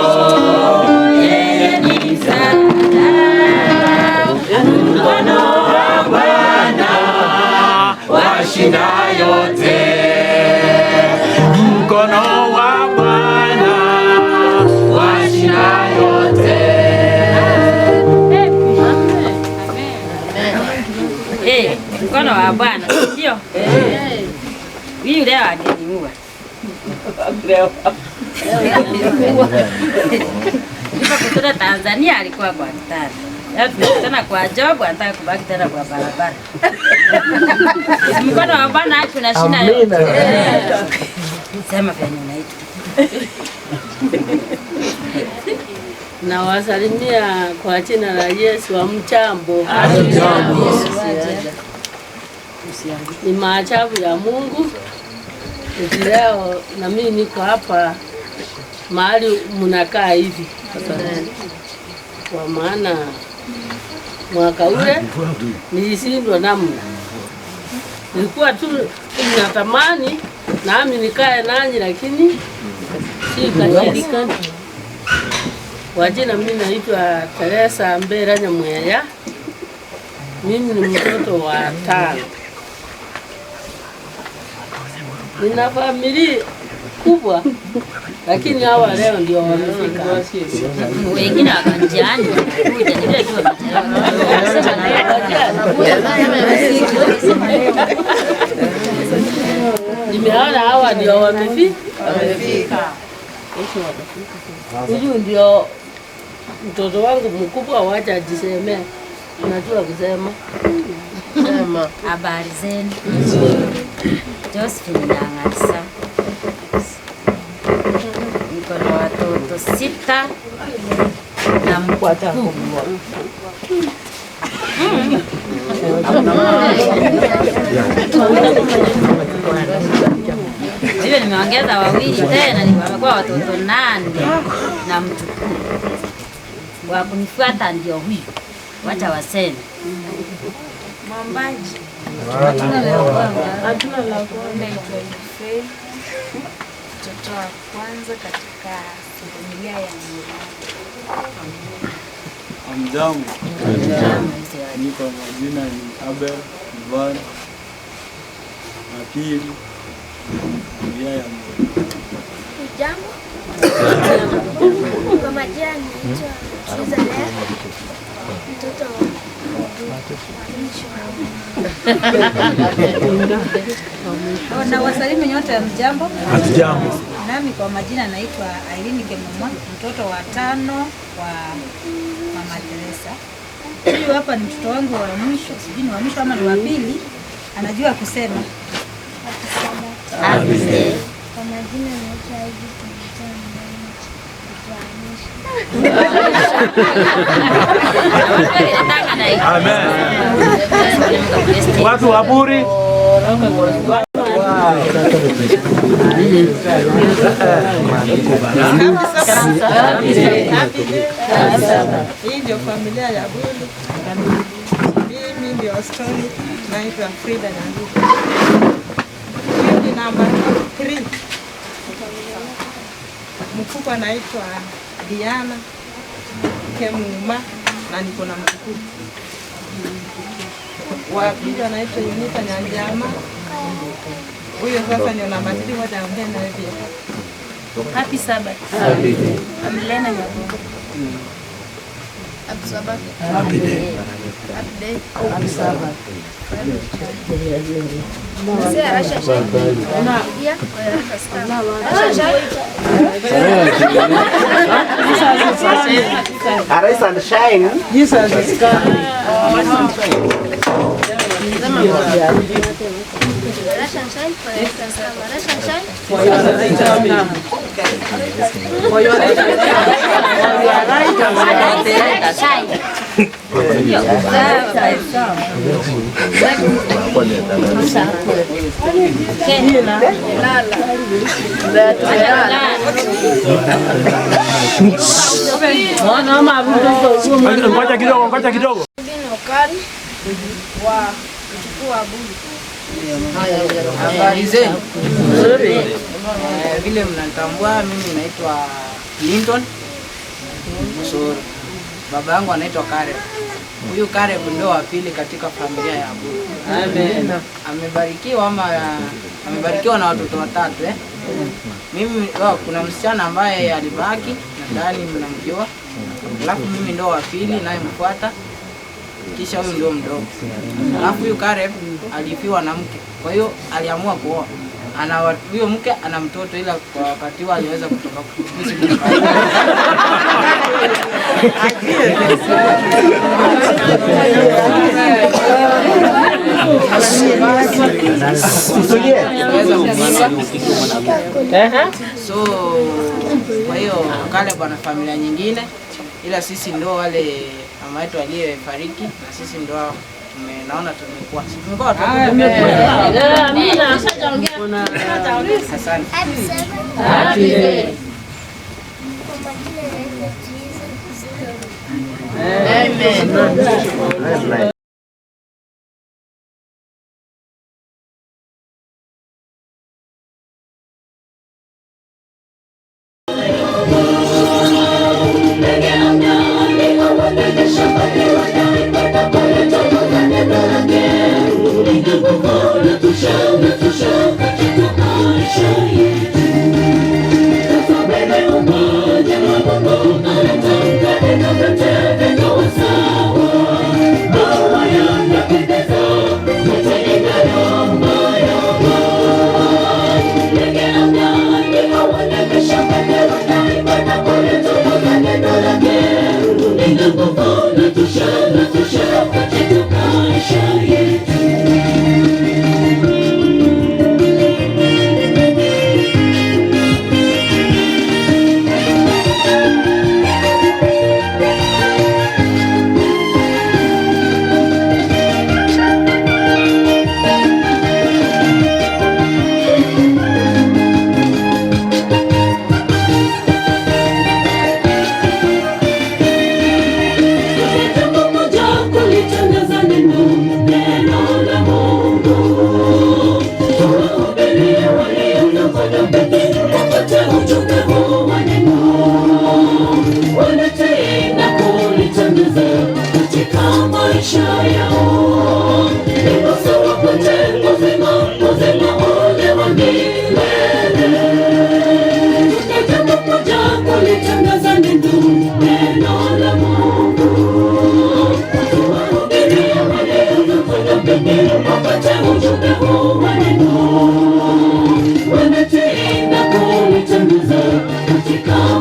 Speaker 8: yeye ni msaada. Mkono wa Bwana washinda yote.
Speaker 9: Mkono wa Bwana
Speaker 8: washinda yote.
Speaker 1: Mkono wa Bwana, ndio. Huyu leo angeniua. Nilipokutana Tanzania alikuwa kwa kitanda. Leo tunakutana kwa job, anataka kubaki tena kwa barabara. Mkono wa Bwana kuna shida yote. Sema vile unaitwa.
Speaker 2: Na wasalimia kwa jina la Yesu. Hamjambo.
Speaker 8: Hatujambo.
Speaker 2: Ni maajabu ya Mungu. Leo na mimi niko hapa mahali mnakaa hivi. Kwa maana mwaka ule nilishindwa namna. Nilikuwa tu natamani nami nikae nanyi, lakini sikashirikana. Kwa jina mimi naitwa Teresa Mbera Nyamweya. Mimi ni mtoto wa 5. Nina familia kubwa, lakini hawa leo ndio wamefika.
Speaker 1: Wengine wako njiani kuja, ni vile tu wamechelewa.
Speaker 2: Nimeona hawa ndio wamefika. Huyu ndio mtoto wangu mkubwa, wacha ajisemee. Unajua kusema. Sema.
Speaker 1: Habari zenu. Josephine Nang'arisa. Niko na watoto 6 na mkuu. Hivyo nimeongeza wawili tena, wamekuwa watoto 8 na mjukuu. Wa kunifuata ndio huyu. Wacha waseme.
Speaker 3: Mwambaji. Hatuna la kuomba. Mtoto wa kwanza katika familia ya Murang'a.
Speaker 17: Hamjambo. Mimi kwa majina ni Abel Ivan na pili familia ya Murang'a.
Speaker 15: Hujambo. Kwa majina naitwa Suza Lea, mtoto wa mwisho.
Speaker 5: Na wasalimu nyote, hamjambo.
Speaker 9: Hatujambo.
Speaker 5: Nami kwa majina naitwa Irene Kemumwa, mtoto wa 5 wa Mama Teresa. Huyu hapa ni mtoto wangu wa mwisho, sijui ni wa mwisho ama ni wa pili, anajua kusema.
Speaker 15: Happy day. Kwa majina naitwa Ivy
Speaker 9: Amen. Watu wa Buri.
Speaker 16: Hii ndio familia ya Buli. Mimi ndio story, naitwa Frida Nyanduku. Mimi namba 3. Mkubwa anaitwa Diana Kemuma na niko na mjukuu. Wa pili anaitwa Yunita Nyanjama. Huyo sasa ndio namba 3, ngoja ongea na wewe pia.
Speaker 3: Happy Sabbath.
Speaker 8: Happy day.
Speaker 3: I'm Lena Nyabugo.
Speaker 15: Happy Sabbath.
Speaker 8: Happy day.
Speaker 15: Happy day.
Speaker 8: Happy Sabbath.
Speaker 15: Mzee Rasha Shai. Yeah, Rasha Shai.
Speaker 7: Arise and shine.
Speaker 23: Jesus is coming.
Speaker 15: Rasha Shai. Rasha Shai.
Speaker 23: For your right. For your right.
Speaker 1: Shai.
Speaker 9: Ngoja kidogo, ngoja kidogo.
Speaker 15: Wa mchukua Buli.
Speaker 10: Habari zenu? Nzuri. Vile mnatambua mimi naitwa Clinton Musoro. Baba yangu anaitwa Kareb. Huyu Kareb ndio wa pili katika familia ya Buli. Amen. Amebarikiwa ama amebarikiwa na watoto watatu eh. Mimi kuna msichana ambaye alibaki, nadhani mnamjua. Alafu mimi ndio wa pili naye mfuata. Kisha huyu ndio mdogo. Alafu huyu Kareb alifiwa na mke. Kwa hiyo aliamua kuoa. Ana huyo mke ana mtoto, ila kwa wakati wao aliweza kutoka So kwa hiyo Kareb ana familia nyingine, ila sisi ndio wale mama yetu aliyefariki na sisi ndio tumenaona tumekuwa. Tumekuwa watu.
Speaker 2: Amina.
Speaker 10: Asante.
Speaker 2: Happy day.
Speaker 15: Amen.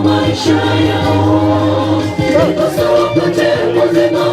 Speaker 8: Maisha yao, ndiposa wapate uzima.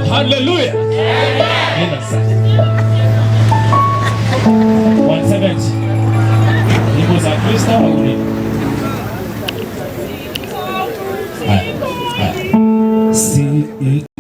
Speaker 11: Hallelujah. Nenda sasa. 170. Nyimbo za Kristo au nini? Haya. Haya. Si
Speaker 12: Live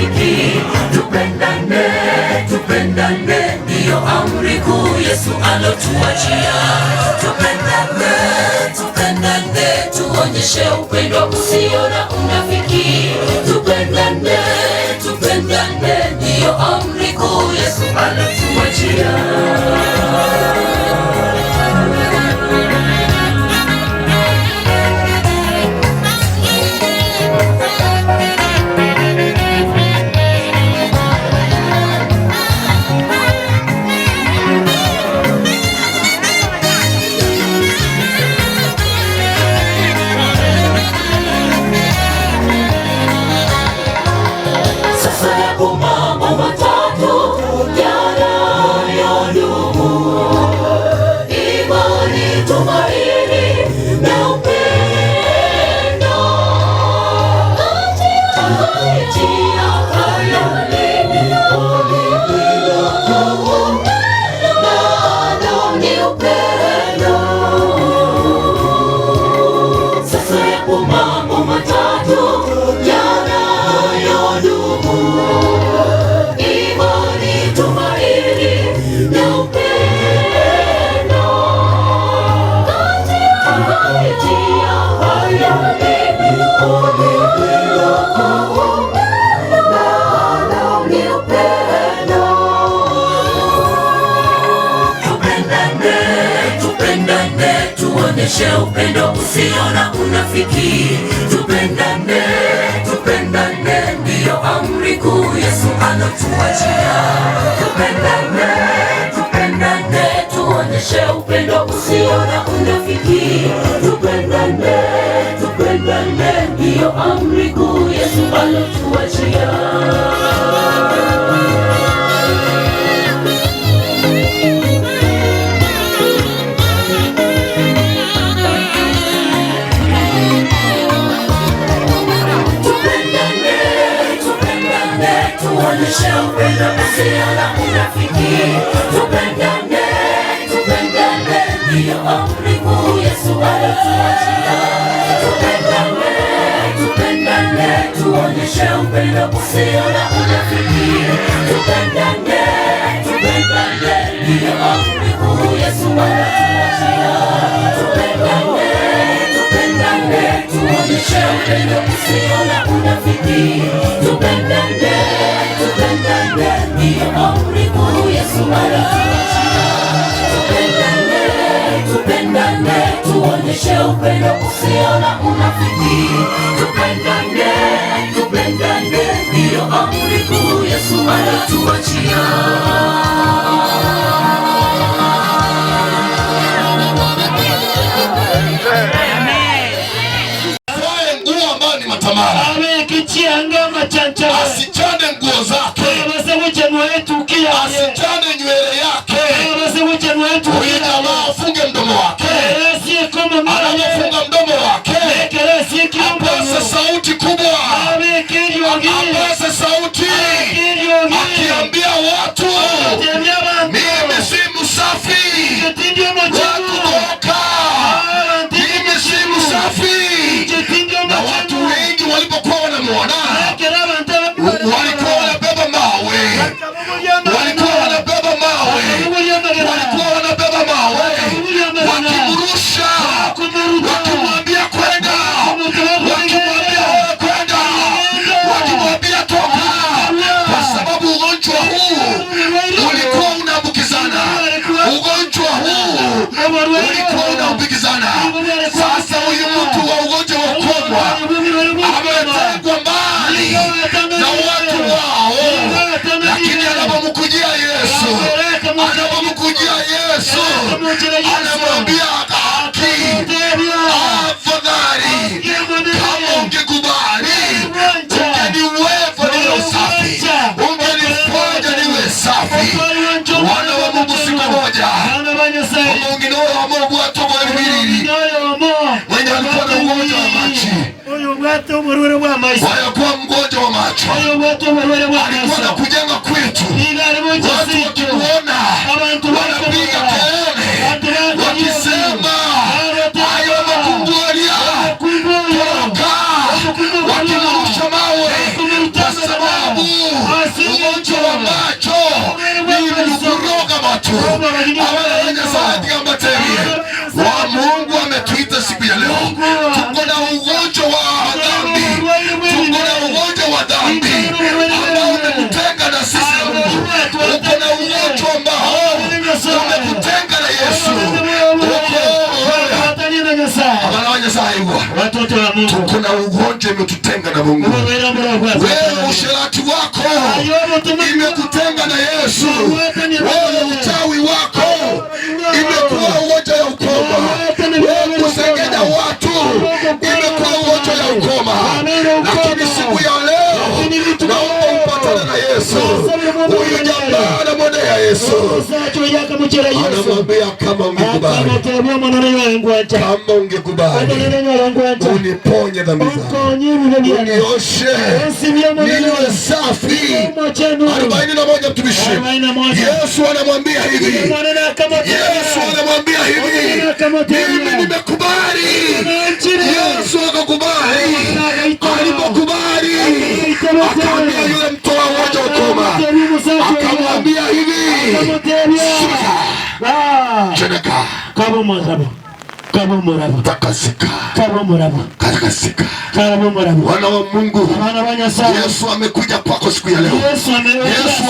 Speaker 6: unafiki. Tupendane, tupendane, ndiyo amri kuu Yesu alotuachia. Tupendane, tupendane, tuonyeshe upendo usio na unafiki. Tupendane, tupendane, ndiyo amri kuu Yesu alotuachia. Sasa yapo mambo matatu yanayodumu: imani, tumaini na upendo. Kati ya hayo lililo kuu nalo ni upendo. Sasa yapo mambo matatu yanayodumu: imani, tumaini na upendo. Kati ya hayo lililo kuu nalo ni upendo. Tupendane, tupendane, tuonyeshe upendo usio na unafiki. Tupendane, tupendane, ndiyo amri kuu Yesu alotuachia. Tupendane, tupendane, tuonyeshe upendo usio na unafiki. Tupendane, tupendane, ndiyo amri kuu Yesu alotuachia. Tupendane, tupendane, tuonyeshe upendo usio na unafiki. Tupendane, tupendane, ndiyo amri kuu Yesu alituachia. Tupendane, tupendane, tuonyeshe upendo usio na unafiki. Tupendane, tupendane, ndiyo amri kuu Yesu alituachia. Tupendane, tupendane, tuonyeshe upendo usio na unafiki. Tupendane, tupendane, ndiyo amri kuu Yesu alituachia. Tupendane, tupendane, tuonyeshe upendo usio na unafiki. Tupendane, tupendane, ndiyo amri kuu Yesu alituachia.
Speaker 12: Vae nguo ambayo ni matamara, asichane nguo zake, asichane nywele yake. Huyu jamaa afunge mdomo wake, anapofunga mdomo wake apase sauti kubwa, apase sauti akiambia watu, mimi si msafi wa kutoka, mimi si msafi. Na watu wengi walipokuwa wanamuona walikuwa wanabeba mawe, walikuwa wanabeba mawe, walikuwa wanabeba mawe, wakimrusha, wakimwambia kwenda, wakimwambia wewe kwenda, wakimwambia toka, kwa sababu ugonjwa huu ulikuwa unaambukizana, ugonjwa huu ulikuwa unaambukizana. Sasa huyu mtu wa ugonjwa wa ukoma ametengwa mbali na watu wao, lakini anapomkujia Yesu, anapomkujia Yesu anamwambia haki, afadhali kama ungekubali, ungeniweka niwe safi, ungenifanya niwe safi. Wana wa Mungu, siku moja omunginoyo omobwatobwebibiriri mwenye alikuwa na ugonjwa wa macho, walikuwa mgonjwa wa macho, alikuwa na kujenga kwetu, watu wakimuona wanapiga kelele wakisema ayo makumbualia toka, wakimrusha mawe kwa sababu muraigwa, tuko na ugonjwa imetutenga na Mungu. Wewe usherati wako imekutenga na Yesu. Wewe uchawi wako imekuwa ugonjwa ya ukoma. Wewe kusengenya watu imekuwa ugonjwa ya ukoma. Lakini siku ya leo naomba upatane na Yesu. Huyu jamaa anamwendea Yesu, anamwambia kama ungekubali, kama ungekubali uniponye dhambi zangu, unioshe niwe safi. 41 mtumishi. Yesu anamwambia hivi, Yesu anamwambia hivi, mimi nimekubali. Yesu akakubali. Alipokubali akamwambia yule mtoa ugonjwa ukoma, akamwambia hivi, cheneka, takasika, takasika. Wana wa Mungu, Yesu amekuja kwako siku ya leo. Yesu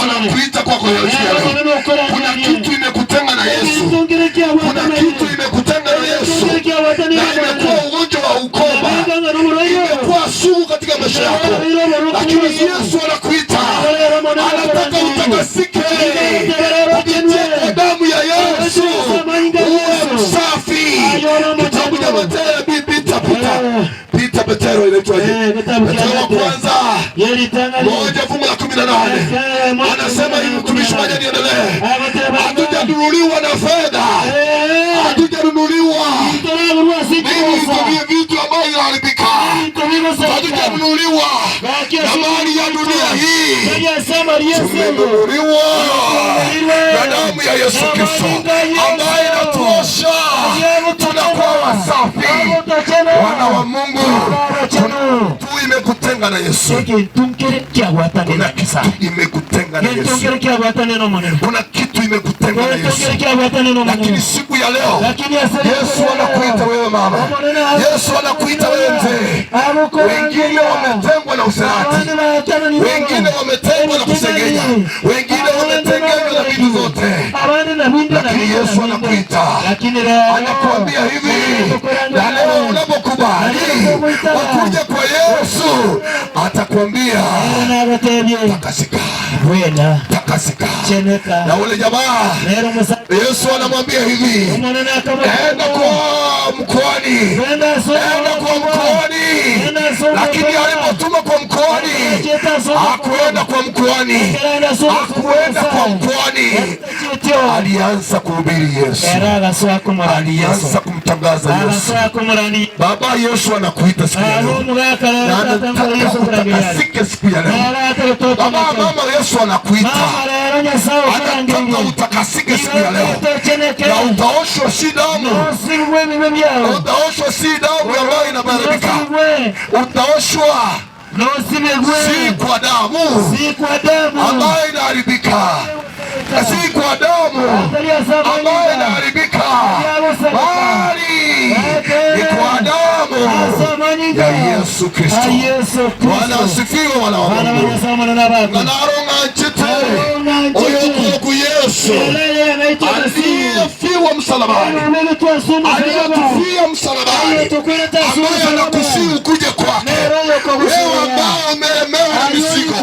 Speaker 12: anakuita kwako siku ya leo. Kuna kitu imekutenga na Yesu, kuna kitu imekutenga na Yesu, na imekuwa ugonjwa wa ukoma, imekuwa sugu katika maisha yako, lakini Yesu anakuita, anataka utakasike kupitia kwa damu ya Yesu, uwe msafi. Kitabu cha Mathayo, Pita Petero inaitwaje? Petero wa kwanza 1:18 anasema hivi, mtumishi mmoja, niendelee. Hatujanunuliwa na fedha, hatujanunuliwa mimi nitumie vitu ambavyo vinaharibika, hatujanunuliwa na mali ya dunia hii, tumenunuliwa na damu ya Yesu Kristo ambaye inatuosha, tunakuwa wasafi, wana wa Mungu. Tu imekutenga na Yesu, kuna kitu imekutenga na Yesu, kuna kitu imekutenga na Yesu. Lakini siku ya leo Yesu anakuita wewe mama, Yesu anakuita wewe mzee. Wengine wametengwa na usherati, wengine wametengwa na kusengenya, wengine wametengwa na vitu zote, lakini Yesu anakuita, anakuambia hivi, na leo unapokubali wakuja kwa Yesu, atakwambia takasika, takasika. Na ule jamaa Yesu anamwambia hivi, enda kwa mkoani, enda kwa mkoani. Lakini alipotuma kwa mkoani, hakuenda kwa mkoani, hakuenda kwa mkoani. Alianza kuhubiri Yesu, alianza kumtangaza Yesu. Baba, Yesu anakuita siku ya leo, na anataka utakasike siku ya leo. Baba, mama, Yesu anakuita, anataka utakasike siku ya leo, na utaoshwa si damu, utaoshwa si damu ambayo inabarika, utaoshwa si kwa damu ambayo inaharibika, si kwa damu ambayo inaharibika, bali ni kwa damu ya Yesu Kristo. Bwana asifiwe, wana wa Mungu. Naronga nchite oyo Yesu aliyefiwa msalabani, aliyetufia msalabani, ambaye anakusihi ukuje kwake. Wewe ambao umelemewa na mizigo,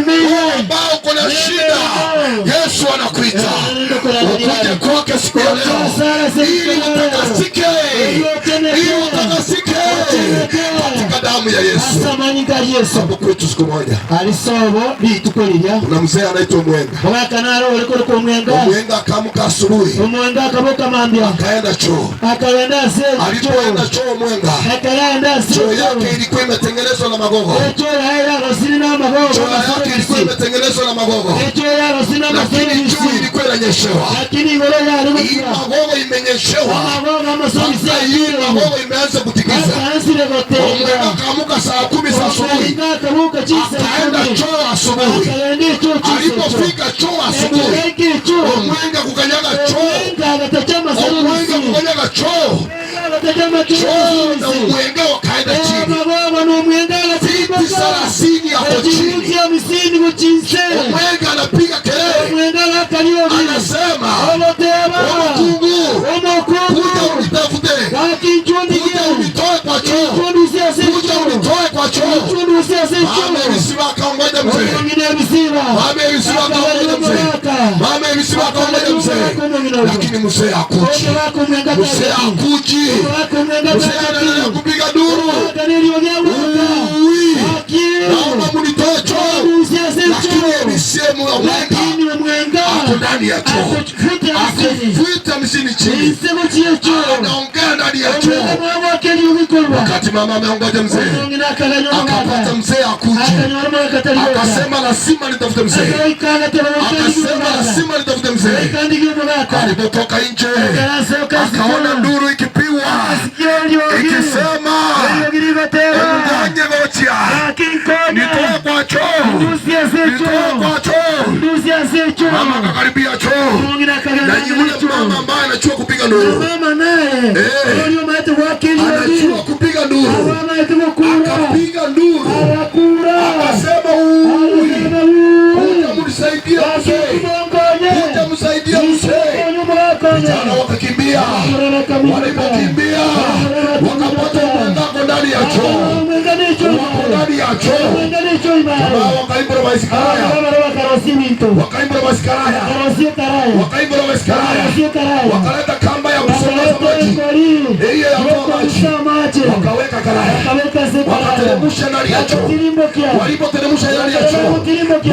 Speaker 12: wewe ambao uko na shida, Yesu anakuita ukuje kwake siku ya leo, ili utakasike, ili utakasike katika damu ya Yesu. Hapo kwetu siku moja kuna mzee anaitwa Mwenga. Mwenga akaamka asubuhi, akaenda choo. Alipoenda choo Mwenga, choo yake ilikuwa imetengenezwa na magogo, choo yake ilikuwa imetengenezwa na magogo, lakini juu ilikuwa inanyeshewa. Hii magogo imenyeshewa, sasa hii magogo imeanza kutikisa. Mwenga akaamka saa 10 za asubuhi, akaenda choo asubuhi. Alipofika choo asubuhi, Mwenga kukanyaga choo, Mwenga kukanyaga choo, choo na Mwenga wakaenda chini, viti 30 hapo chini. Mwenga anapiga kelele, anasema Mungu, kuja unitafute, kuja unitoe kwa choo. choo. Mama Elisiba akaongoja mzee. Mama Elisiba akaongoja mzee. Mama Elisiba akaongoja mzee. Lakini mzee hakuji. Mzee hakuji. Mzee anaendelea kupiga duru. Ui. Naomba mnitoe choo. Lakini Elisiba mwenga ako ndani ya choo. Ako futi 50 chini. Anaongea ndani ya choo. Wakati mama ameongoja mzee, akapata mzee akuji. Akasema lazima nitafute mzee. Akasema lazima nitafute mzee. Alipotoka nje akaona nduru ikipigwa ikisema, "Mgonye gochia, nitoe kwa choo, nitoe kwa choo." Mama akakaribia choo, na yule mama ambaye anajua kupiga nduru, anajua kupiga nduru, akapiga nduru, akasema, "Ui, kuja mnisaidie mzee, kuja msaidie mzee." Vijana wakakimbia, walipokimbia wakapata mwenzako ndani ya choo, wako ndani ya choo. Jamaa wakaimba maisikaraya, wakaimba maisikaraya, wakaimba maisikaraya, wakaleta kamba ya kusambaza maji, ile ya kutoa maji, wakaweka karaya, wakateremsha ndani ya choo. Walipoteremsha ndani ya choo,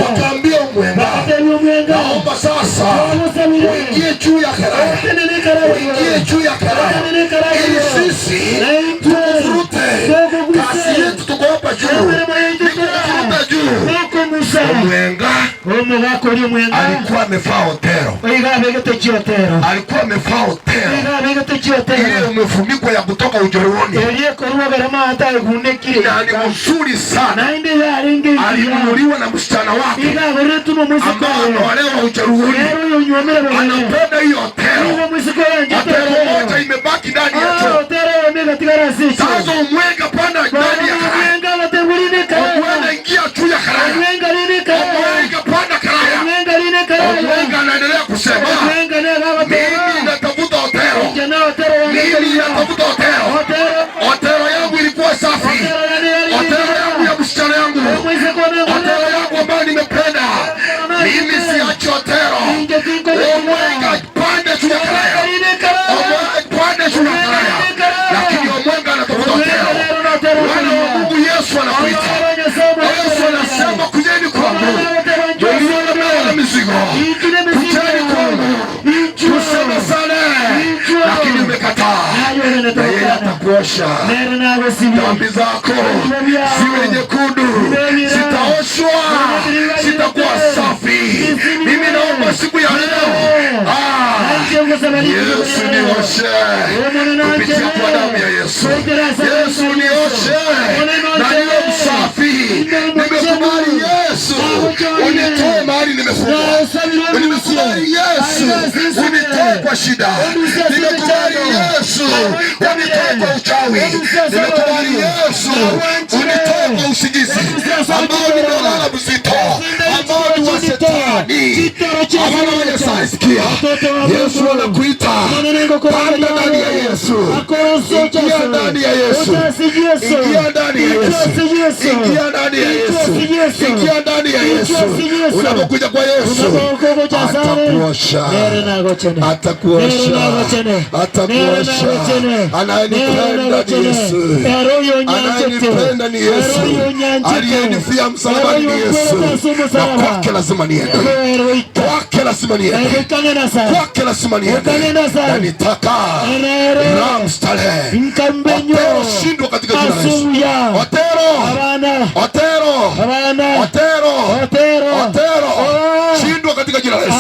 Speaker 12: wakaambia mwenga, "Naomba sasa uingie juu ya karaya, uingie juu ya karaya, ili sisi tukuvurute. Kazi yetu tuko hapa juu, ni kukuvuruta juu." Mwenga alikuwa amevaa otero, alikuwa amevaa otero ile umefunikwa ya kutoka Ujerumani, na ni mzuri sana. Alinunuliwa na msichana wake ambao ameolewa Ujerumani. Anapenda hiyo otero. Otero moja imebaki ndani ya choo. Sasa umwenga panda ndani ya karaya, umwenga ingia juu ya karaya, umwenga panda karaya. Omwenga anaendelea kusema, "Mimi natafuta otero, mimi natafuta otero. Otero yangu ilikuwa safi, otero yangu ya msichana yangu, otero yangu ambayo nimependa. Mimi siachi otero." Omwenga panda juu ya karaya, omwenga panda juu ya karaya. Lakini omwenga anatafuta otero. Wana wa Mungu, Yesu anakuita. Yesu anasema, "Kujeni kwangu mliolemewa na mizigo, kujeni kwangu tusemezane." Lakini umekataa, na yeye atakuosha. Dhambi zako ziwe nyekundu, zitaoshwa, zitakuwa safi. Mimi naomba siku ya leo, Yesu nioshe kupitia kwa damu ya Yesu. Yesu nioshe na niwe msafi. Nimekubali Yesu unitoe mahali nimefungwa. Nimekubali Yesu unitoe kwa shida. Nimekubali Yesu unitoe kwa uchawi. Nimekubali Yesu unitoe kwa usingizi ambao nimelala mzito, ambao ni wa shetani. Abana wa Nyasaye, sikia, Yesu anakuita. Panda ndani ya Yesu, ingia ndani ya Yesu, ingia ndani ya Yesu, ingia ndani ya Yesu, ingia ndani ya Yesu. Unapokuja kwa Yesu atakuosha, atakuosha, atakuosha. Anayenipenda ni Yesu, anayenipenda ni Yesu, aliyenifia msalabani ni Yesu, na kwake lazima niende, kwake lazima niende, kwake lazima niende. Na nitaka ramstale Otero, shindwa katika jina la Yesu. Otero, Otero, Otero, Otero, shindwa katika jina la Yesu.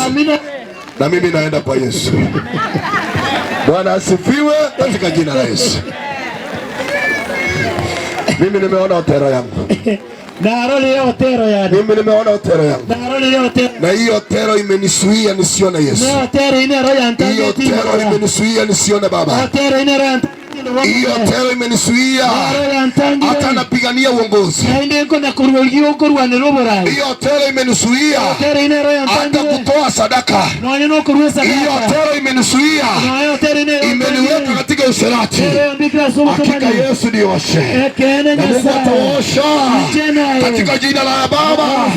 Speaker 12: Na mimi naenda kwa Yesu. Bwana asifiwe katika jina la Yesu. Mimi nimeona otero yangu. Mimi nimeona otero yangu. Na hiyo otero imenisuia nisione Yesu. Hiyo otero imenisuia nisione Baba. Hiyo otero imenizuia hata napigania uongozi. Hiyo otero imenizuia hata kutoa sadaka. Hiyo otero imenizuia, imeniweka katika usherati. Hakika Yesu nioshe, na Mungu ataosha katika jina la Baba,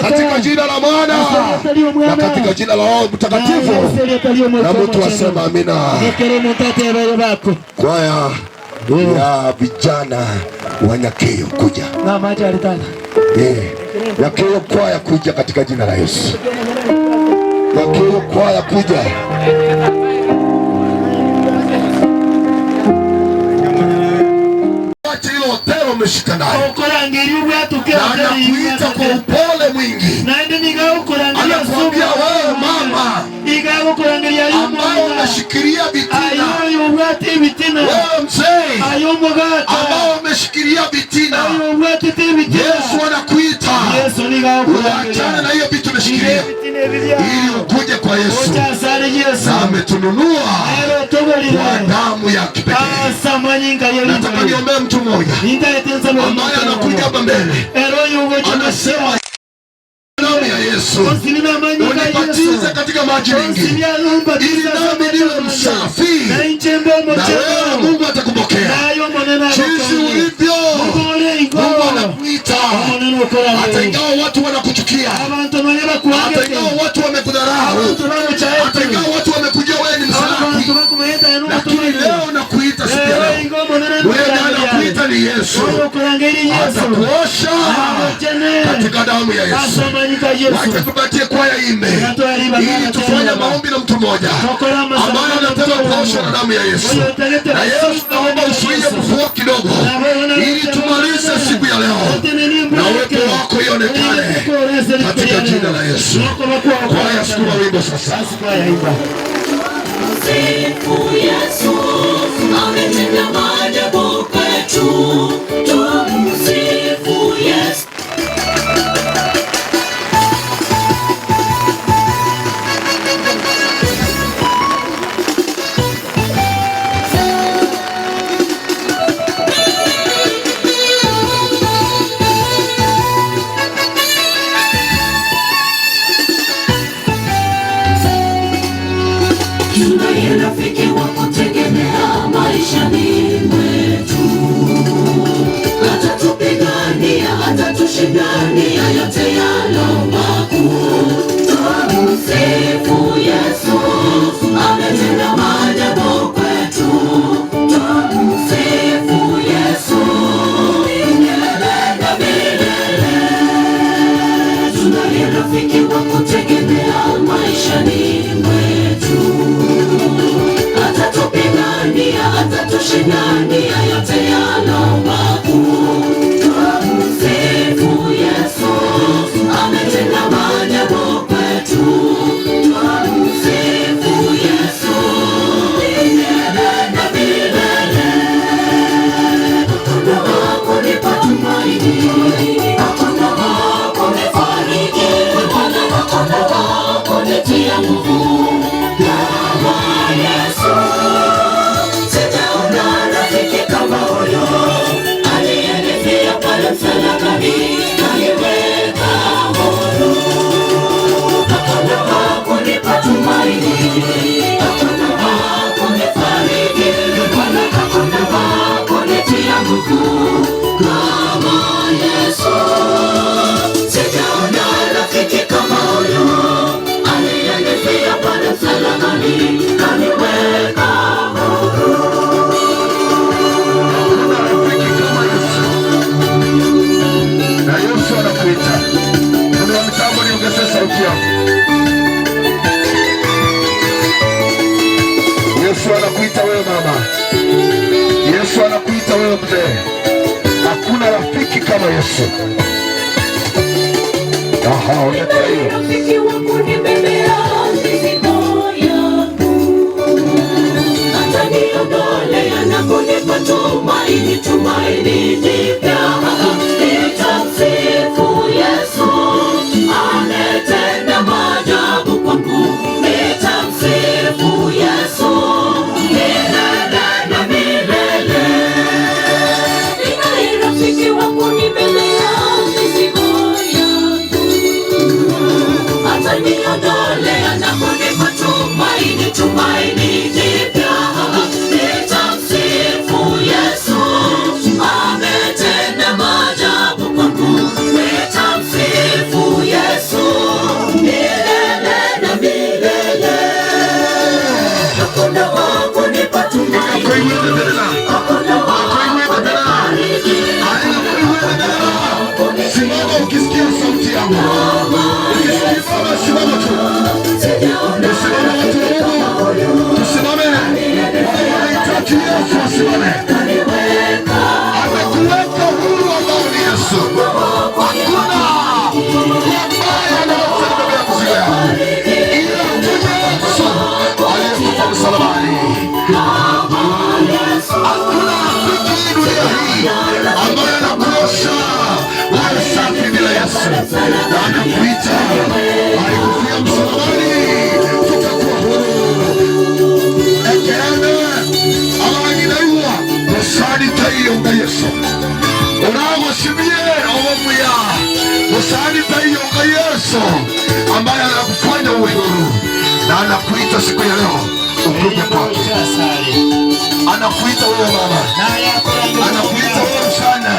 Speaker 12: katika jina la Mwana na katika jina la Roho Mtakatifu. Na mtu asema amina. Kwaya ya vijana wa Nyakeyo kuja. Nyakeyo kwaya kuja katika jina la Yesu. Nyakeyo kwaya kuja. Acha hilo otero umeshika nayo. Na anakuita kwa upole mwingi. Anakuambia wewe mama ambao unashikilia vitina, wewe mzee ambao umeshikilia vitina, Yesu anakuita uachane na hiyo vitu umeshikilia ili ukuje kwa Yesu, na ametununua kwa damu ya kipekee. Nataka niombee mtu mmoja ambaye anakuja hapa mbele, anasema damu ya Yesu unibatize katika maji mengi ili nami niwe msafi, na wewe Mungu atakupokea jinsi ulivyo. Mungu anakuita hata ingawa watu wanakuchukia, hata ingawa watu wamekudharau, hata ingawa watu wamekujua wewe ni msaliti, lakini leo nakuita siku ya leo, wewe anakuita ni Yesu, atakuosha katika damu ya Yesu. Wacha tupatie kwaya imbe ili tufanye maombi na mtu mmoja ambaye anataka kuoshwa na damu ya Yesu. Na Yesu, naomba usuie mvua kidogo ili tumalize siku ya leo na uwepo wako ionekane katika jina la Yesu. Kwaya, sukuma wimbo sasa.
Speaker 6: Sifu Yesu, ametenda maajabu kwetu. Tumsifu Yesu. Tunaye rafiki wa kutegemea maishani mwetu, atatupigania, atatushindania yote yalo makuu. Tumsifu Yesu, ametenda maajabu kwetu. Tumsifu Yesu, milele na milele. Tunaye rafiki wa kutegemea maishani mwetu, atatupigania, atatushindania yote yalo makuu. Tumsifu Yesu, ametenda maajabu kwetu. Tumsifu Yesu, milele na milele. Hakuna wa kunipa tumaini, hakuna wa kunifariji, wala hakuna wa kunitia nguvu kama Yesu. Sijaona rafiki kama huyo aliyenifia pale msalabani, kaniweka huru. Hakuna wa kunipa tumaini, hakuna wa kunifariji, wala hakuna wa kunitia nguvu kama Yesu. Sijaona rafiki kama huyo aliyenifia pale msalabani, kaniweka huru.
Speaker 12: Hakuna rafiki kama Yesu, na Yesu anakuita. Kuna wa mitambo, niongezee sauti yako. Yesu anakuita wewe mama, Yesu anakuita wewe mzee. Hakuna rafiki kama Yesu. Aha, uleta hiyo.
Speaker 6: Rafiki wa kunibebea mizigo yangu, ataniondolea na kunipa tumaini, tumaini jipya. Nitamsifu Yesu, ametenda maajabu kwangu. Nitamsifu Yesu, milele na milele.
Speaker 12: Simama ukisikia sauti yangu. Ukisimama, simama tu. Tusimame watu wa Mungu. Tusimame. Wanahitaji Yesu asimame. Amekuweka huru ambao ni Yesu. Hakuna ambaye anaweza kubeba mzigo yako ila tu Yesu aliyekufa msalabani. Hakuna rafiki dunia hii ambaye anakuosha wewe safi bila Yesu. Na anakuita, alikufia msalabani, tutakuwa huru. Ekeene abang'inaiwa musanitaiyonga Yesu uragosimie obomuya musanitaiyonga Yesu ambaye anakufanya uwe huru na anakuita siku ya leo ukuje kwake. Anakuita wewe mama, anakuita wewe msichana,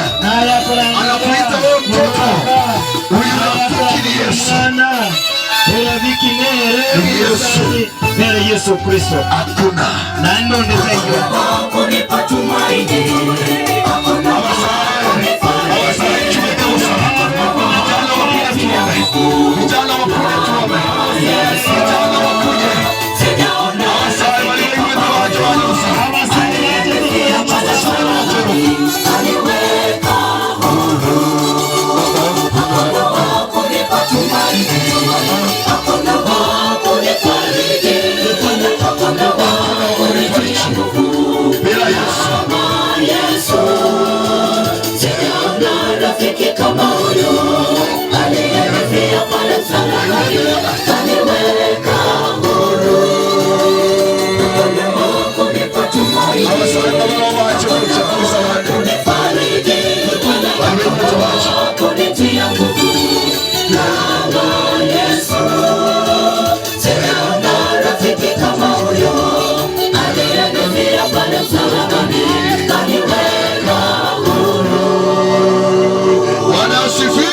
Speaker 12: anakuita wewe mtoto. Huyu rafiki ni Yesu. Ni Yesu.
Speaker 11: Nere Yesu Kristo.
Speaker 12: Hakuna.
Speaker 11: Na ndondezeyo.
Speaker 12: Vijana wakuje tuombe. Vijana wakuje. Awasae walioiweka waje waje Awasae waje. Bila Yesu.
Speaker 6: Rafiki kama huyu aliyenifia pale msalabani kaniweka huru. Kunipa tumaini, kunifariji, kunitia nguvu kama Yesu. Sijaona rafiki kama huyu aliyenifia pale msalabani kaniweka huru.
Speaker 12: Bwana asifiwe.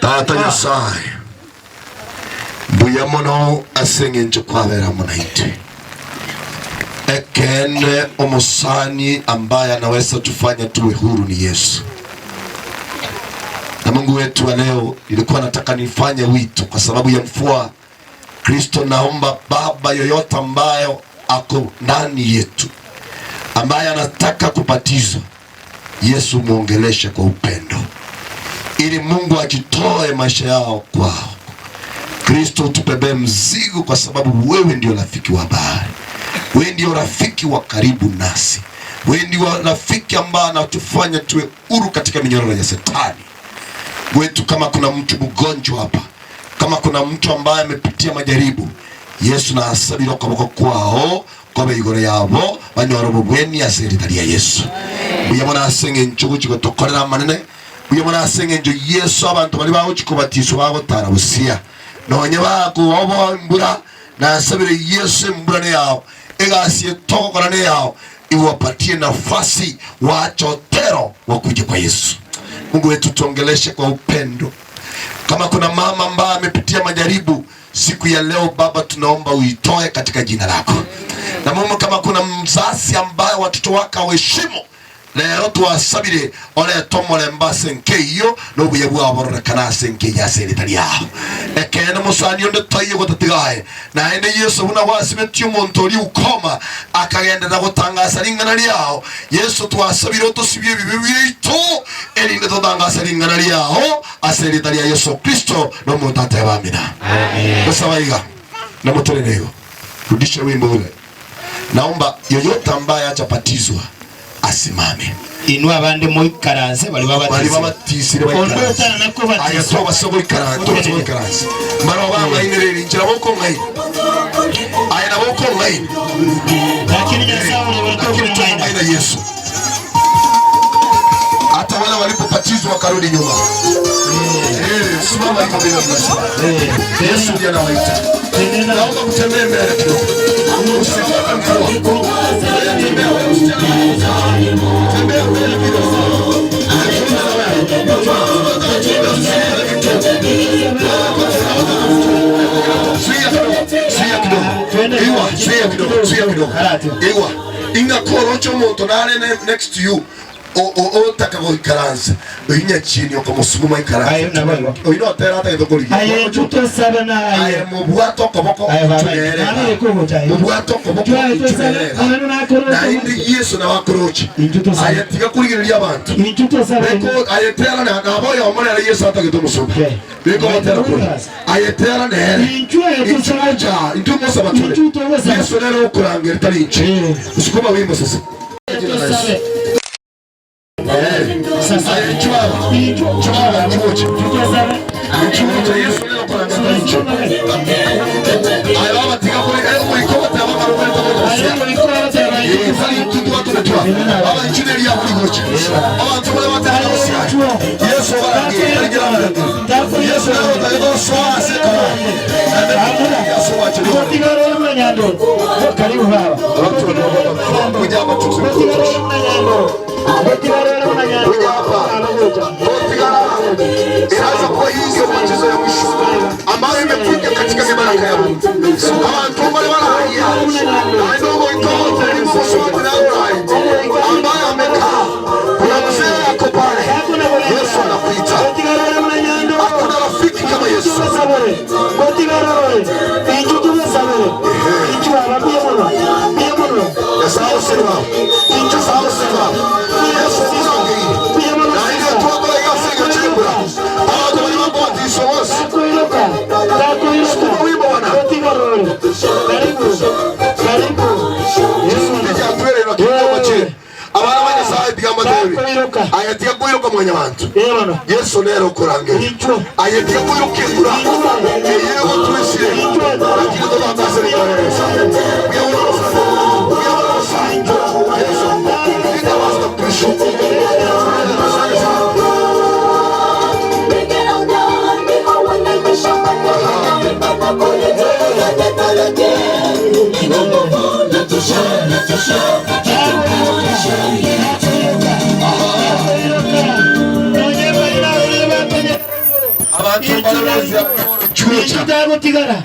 Speaker 12: Tata Nyasaye mbuya mono aseng'encho kwabera munaitwe ekene omusani ambaye anaweza tufanya tuwe huru ni Yesu. Na Mungu wetu wa leo, nilikuwa nataka nifanye wito kwa sababu ya mfua Kristo. Naomba baba yoyote ambayo ako ndani yetu ambaye anataka kubatizwa, Yesu muongeleshe kwa upendo, ili Mungu ajitoe maisha yao kwao. Kristo, tubebe mzigo, kwa sababu wewe ndio rafiki wa habari, wewe ndio rafiki wa karibu nasi, wewe ndio rafiki ambaye anatufanya tuwe huru katika minyororo ya Shetani wetu. Kama kuna mtu mgonjwa hapa, kama kuna mtu ambaye amepitia majaribu, Yesu na asabira okoboko kwao kobe igoro yabo banyora obobweni ase erita ria Yesu. Mbuya mono ase eng'encho gochi gotokorera amanene, mbuya mono ase eng'encho Yesu abanto bari bagochi kobatiswa bagotara busia nonye bakoba mbura nasabire Yesu embura ne yao egasi etogokora ne yao iwapatie nafasi wachotero wakuje kwa Yesu. Mungu wetu, tuongeleshe kwa upendo. Kama kuna mama ambaye amepitia majaribu siku ya leo, Baba, tunaomba uitoe katika jina lako. Na Mungu, kama kuna mzazi ambaye watoto wake hawaheshimu, lero twasabire oretomore mbase nkeiyo nobuya bwabororeka ase nkeiyo ase erita riao ekene musani onde toiyo gotatigae naende Yesu buna gwasibetie omonto oria ukoma akagenderera gotangasa ring'ana riao. Yesu twasabire otosibie ebibe biaito erinde totangasa ring'ana riao ase erita ria Yesu Kristo nomonto ateba amina. Gosaba na motorenego rudisha wimbo ule. Naomba yoyote ambaye hajabatizwa asimame.
Speaker 11: Inua abande moikaranse bali
Speaker 12: babatisire
Speaker 11: baikaranse.
Speaker 12: Aya toba sogo ikaranse, toba sogo ikaranse. Mara banga inereri njira boko ngai. Aya na boko ngai.
Speaker 11: Lakini Nyasaye
Speaker 12: walitoka na Yesu. Hata wale walipobatizwa wakarudi nyuma. Simama hivyo bila mnasema. Yesu ndiye anawaita. Naomba kutembea mbele kidogo. Usifuate mvua. Tembea wewe msichana. Tembea mbele kidogo. Zuia kidogo. Zuia kidogo. Iwa, zuia kidogo, zuia kidogo. Iwa, inga korocho muntu nare next to you. Otaka goikaransa. Oinya chini okomusuguma ikaransa. Oino otera ata githukuri.
Speaker 11: Aye tutosabe na
Speaker 12: aye mubwato koboko ichunere. Mubwato koboko ichunere. Na indi Yesu na wakorochi. Aye tiga kurigereria abantu. Beko aye tera na aboyo omonera Yesu atagitumusumba. Beko batera kuri. Aye tera nere. Inchuja, intumosa batule. Yesu rero okurangera tari inchi. Usukuma wimbo sasa. Inaweza kuwa hii ndio mchezo ya mwisho ambayo imekuja katika mibaraka ya Mungu. Abantu wale wala ambaye amekaa, kuna mzee ako pale, Yesu anakuita. Hakuna rafiki kama Yesu. Ayatia kuiruka mwenye bantu. Yesu nero kurangira. Ayatia kuiruka kura. Yeye tuisire. Lakini ndo batasere kareresa. Yesu. Ndio basta Kristo.
Speaker 11: Tagotigara.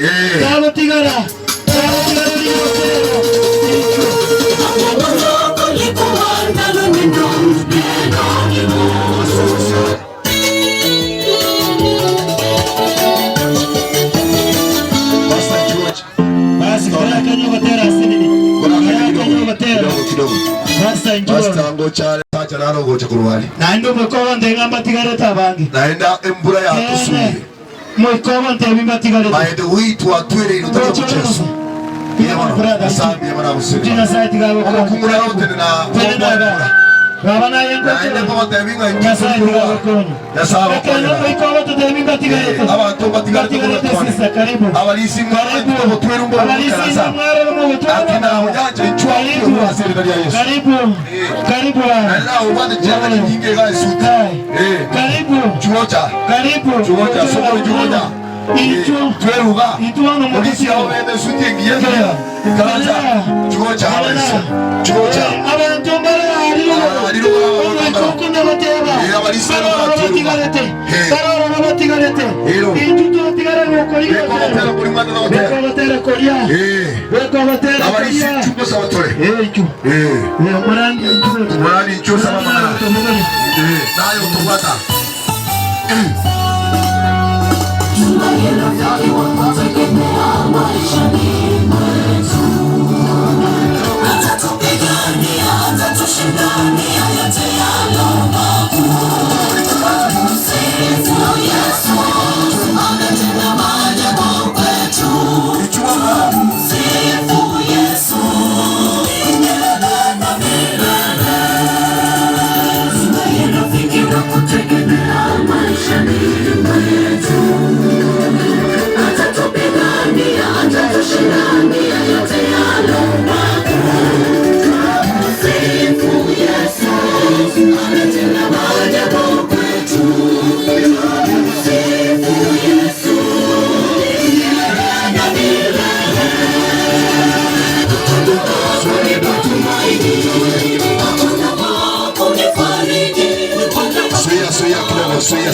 Speaker 12: Naenda embura ya tusuye. Maende uitwa twere inotaka kuchesu.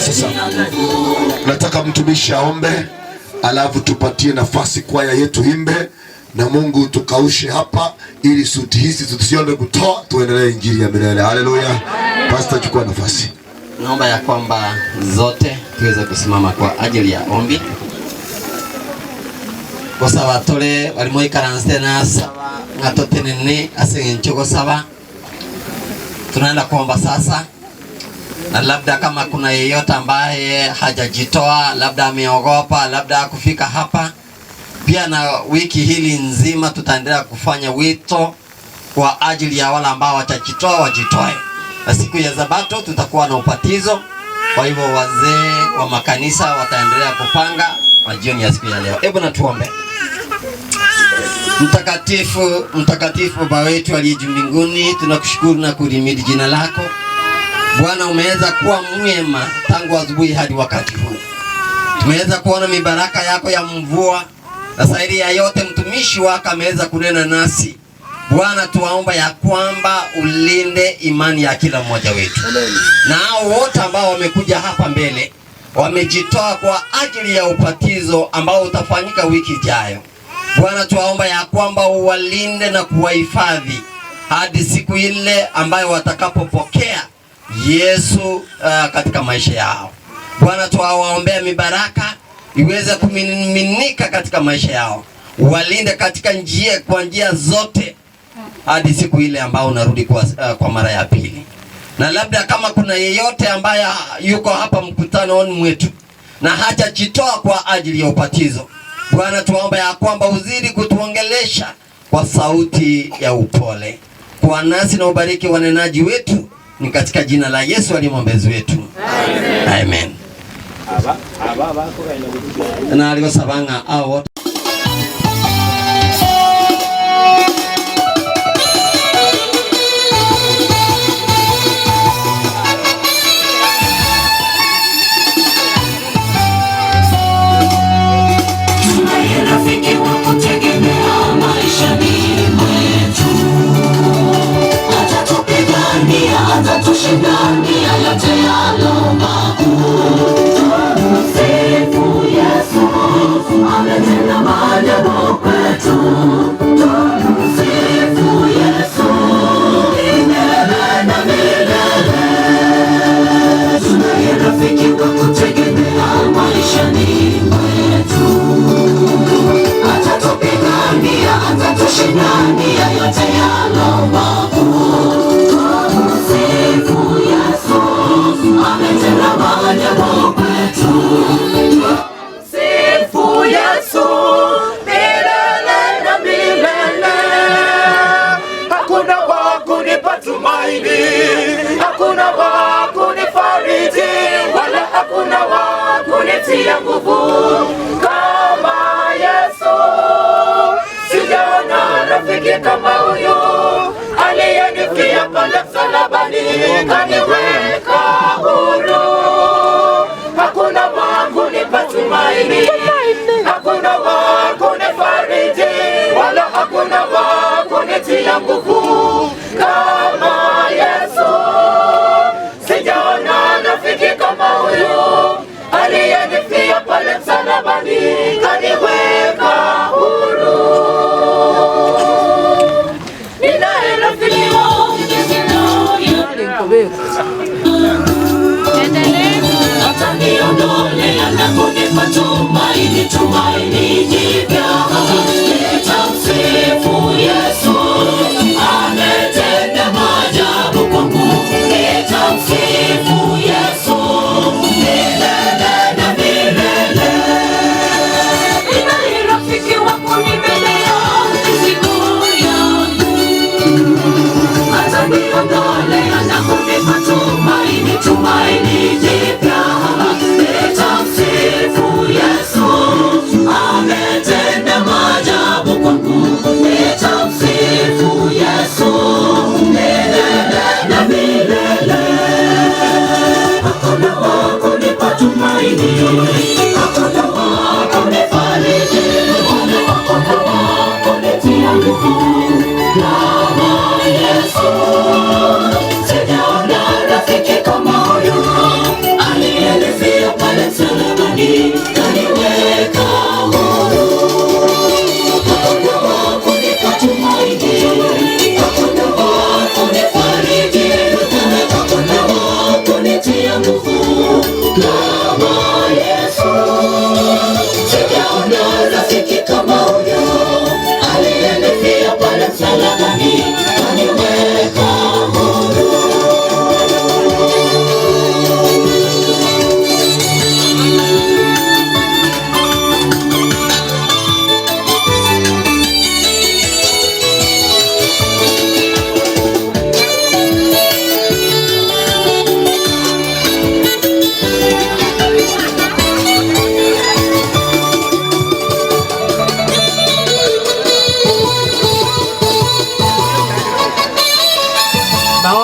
Speaker 12: Sasa nataka mtumishi aombe, Alafu tupatie nafasi kwaya yetu imbe na Mungu tukaushe hapa, ili suti hizi tusione kutoa, tuendelee injili ya milele. Haleluya! Pastor, chukua nafasi.
Speaker 14: Naomba ya kwamba zote tuweze kusimama kwa ajili ya ombi. Gosaba tore barimo ikaranse nasaba ng'atotenene ase gosaba. Tunaenda kuomba sasa, na labda kama kuna yeyote ambaye hajajitoa, labda ameogopa, labda hakufika hapa pia, na wiki hili nzima tutaendelea kufanya wito kwa ajili ya wale ambao watajitoa wajitoe, na siku ya Sabato tutakuwa na ubatizo. Kwa hivyo wazee wa makanisa wataendelea kupanga kwa jioni ya siku ya leo. Hebu na tuombe. Mtakatifu, mtakatifu Baba wetu aliye juu mbinguni, tunakushukuru na kulimidi jina lako Bwana. Umeweza kuwa mwema tangu asubuhi hadi wakati huu. Tumeweza kuona mibaraka yako ya mvua, na zaidi ya yote mtumishi wako ameweza kunena nasi. Bwana, tuwaomba ya kwamba ulinde imani ya kila mmoja wetu, na hao wote ambao wamekuja hapa mbele wamejitoa kwa ajili ya ubatizo ambao utafanyika wiki ijayo. Bwana, tuwaomba ya kwamba uwalinde na kuwahifadhi hadi siku ile ambayo watakapopokea Yesu katika maisha yao. Bwana, tuwaombea mibaraka iweze kumiminika katika maisha yao, walinde katika njia, kwa njia zote hadi siku ile ambao unarudi kwa mara ya pili. Na labda kama kuna yeyote ambaye yuko hapa mkutanoni mwetu na hajajitoa kwa ajili ya ubatizo, Bwana, tuomba ya kwamba uzidi kutuongelesha kwa sauti ya upole kwa nasi, na ubariki wanenaji wetu, ni katika jina la Yesu aliye mwombezi wetu. Amen. Na alikosabanga hao wote.
Speaker 6: Tunaye rafiki wa kutegemea maishani mwetu, atatupigania, atatushindania yote yalo makuu. Tumsifu Yesu, ametenda maajabu kwetu. Tumsifu Yesu, milele na milele. Tunaye rafiki wa kutegemea maishani mwetu, atatupigania, atatushindania yote yalo makuu. Tumsifu Yesu, ametenda maajabu kwetu. Tumsifu Yesu, milele na milele.
Speaker 18: Hakuna wa kunipa tumaini, hakuna wa kunifariji, wala hakuna wa kunitia nguvu kama Yesu. Sijaona rafiki kama huyu aliyenifia pale msalabani, kaniweka huru. Hakuna wa kunipa tumaini, hakuna wa kunifariji, wala hakuna wa kunitia nguvu kama Yesu. Sijaona rafiki kama huyu aliyenifia pale msalabani, kaniweka huru. Ninaye rafiki ataniondolea na kunipa tumaini, tumaini jipya. Nitamsifu Yesu, ametenda maajabu kwangu. Nitamsifu Yesu, milele na milele. Ninaye rafiki wa kunibebea mizigo yangu, ataniondolea na kunipa tumaini, tumaini jipya. Nitamsifu Yesu, ametenda maajabu kwangu. Nitamsifu Yesu, milele na milele. Hakuna wa kunipa tumaini, hakuna wa kunifariji, wala hakuna wa kunitia nguvu kama Yesu. Sijaona rafiki kama huyu aliyenifia pale msalabani, kaniweka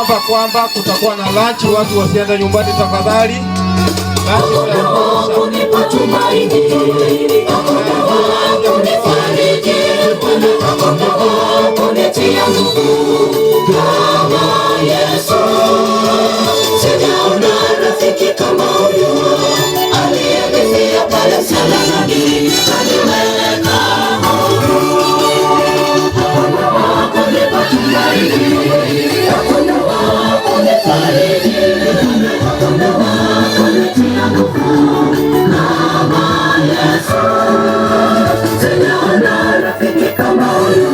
Speaker 19: Tunaomba kwamba kutakuwa na lunch, watu wasiende nyumbani tafadhali. Lunch
Speaker 6: Kunipa tumaini, hakuna wa kunifariji, hakuna wa kunitia nguvu kama Yesu. Sijaona rafiki kama huyu aliyenifia pale msalabani, kaniweka huru. Hakuna wa kunipa tumaini, hakuna wa kunifariji, hakuna wa kunitia nguvu kama Yesu. Sijaona rafiki kama huyu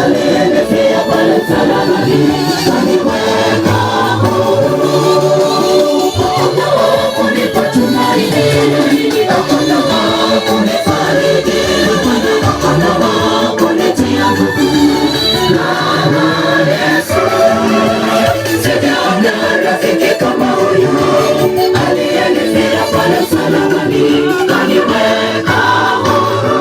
Speaker 6: aliyenifia pale msalabani, kaniweka huru. Hakuna wa kunipa tumaini, hakuna wa kunifariji, hakuna wa kunitia nguvu kama Yesu. Sijaona rafiki kama huyu aliyenifia pale msalabani, kaniweka huru.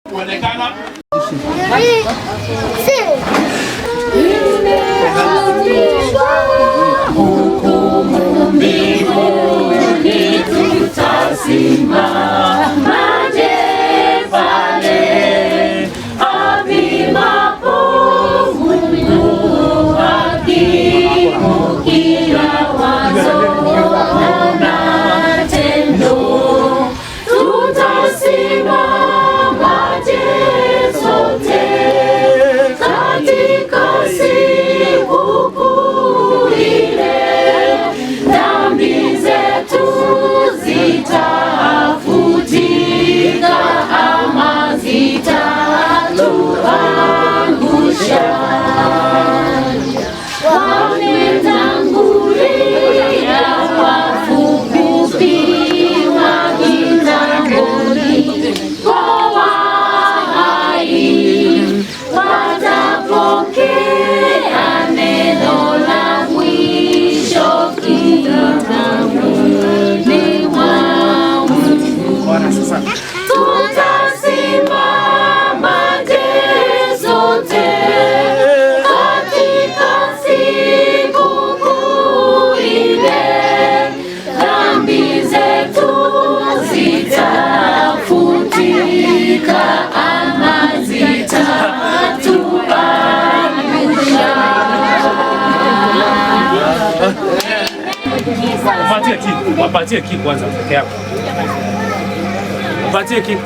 Speaker 9: Kuonekana.
Speaker 6: Mbinguni tutasimamaje pale apimapo Mungu hakimu kila wazo na tendo? Tutasimamaje sote katika siku kuu ile? Dhambi zetu zitafutika ama zitatuangusha? Wametangulia wafufuliwa kitamboni kwa hai, watapokea neno la mwisho kitabuni mwa Mungu. Tutasimamaje sote katika siku kuu ile? Dhambi zetu zitafutika ama zitatuangusha?
Speaker 20: Wapatie key, wapatie key kwanza peke yako. Wapatie key.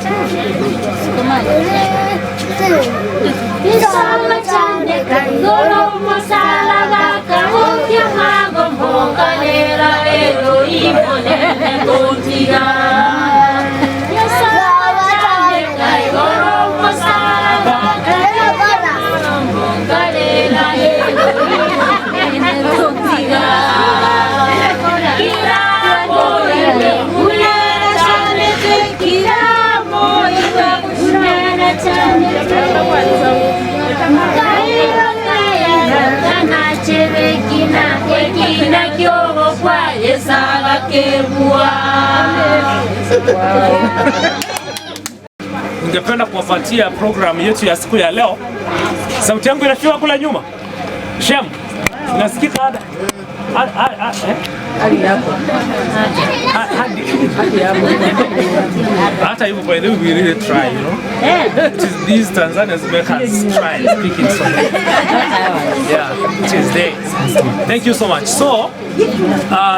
Speaker 6: Kisoma chandeka igoro musalaba kahokya magombokanera Elohim onene kontiga. Kisoma chandeka igoro musalaba kahokya magombokanera Elohim onene kontiga. Kiramo iwe munana chandeke, kiramo iwe munana chandeke. Kairo kaya kana chebekina ekina kyobo kwa yesaga kebua.
Speaker 20: Ningependa kuwapatia programu yetu ya siku ya leo. Sauti yangu inafika kule nyuma? Shem, inasikika hada? Eh?
Speaker 10: Hadi hapo.
Speaker 20: Hadi hapo. Hata hivyo, by the way, we really try. It is these Tanzanians make us try speaking Swahili. Yeah, it is they. Thank you so much. So,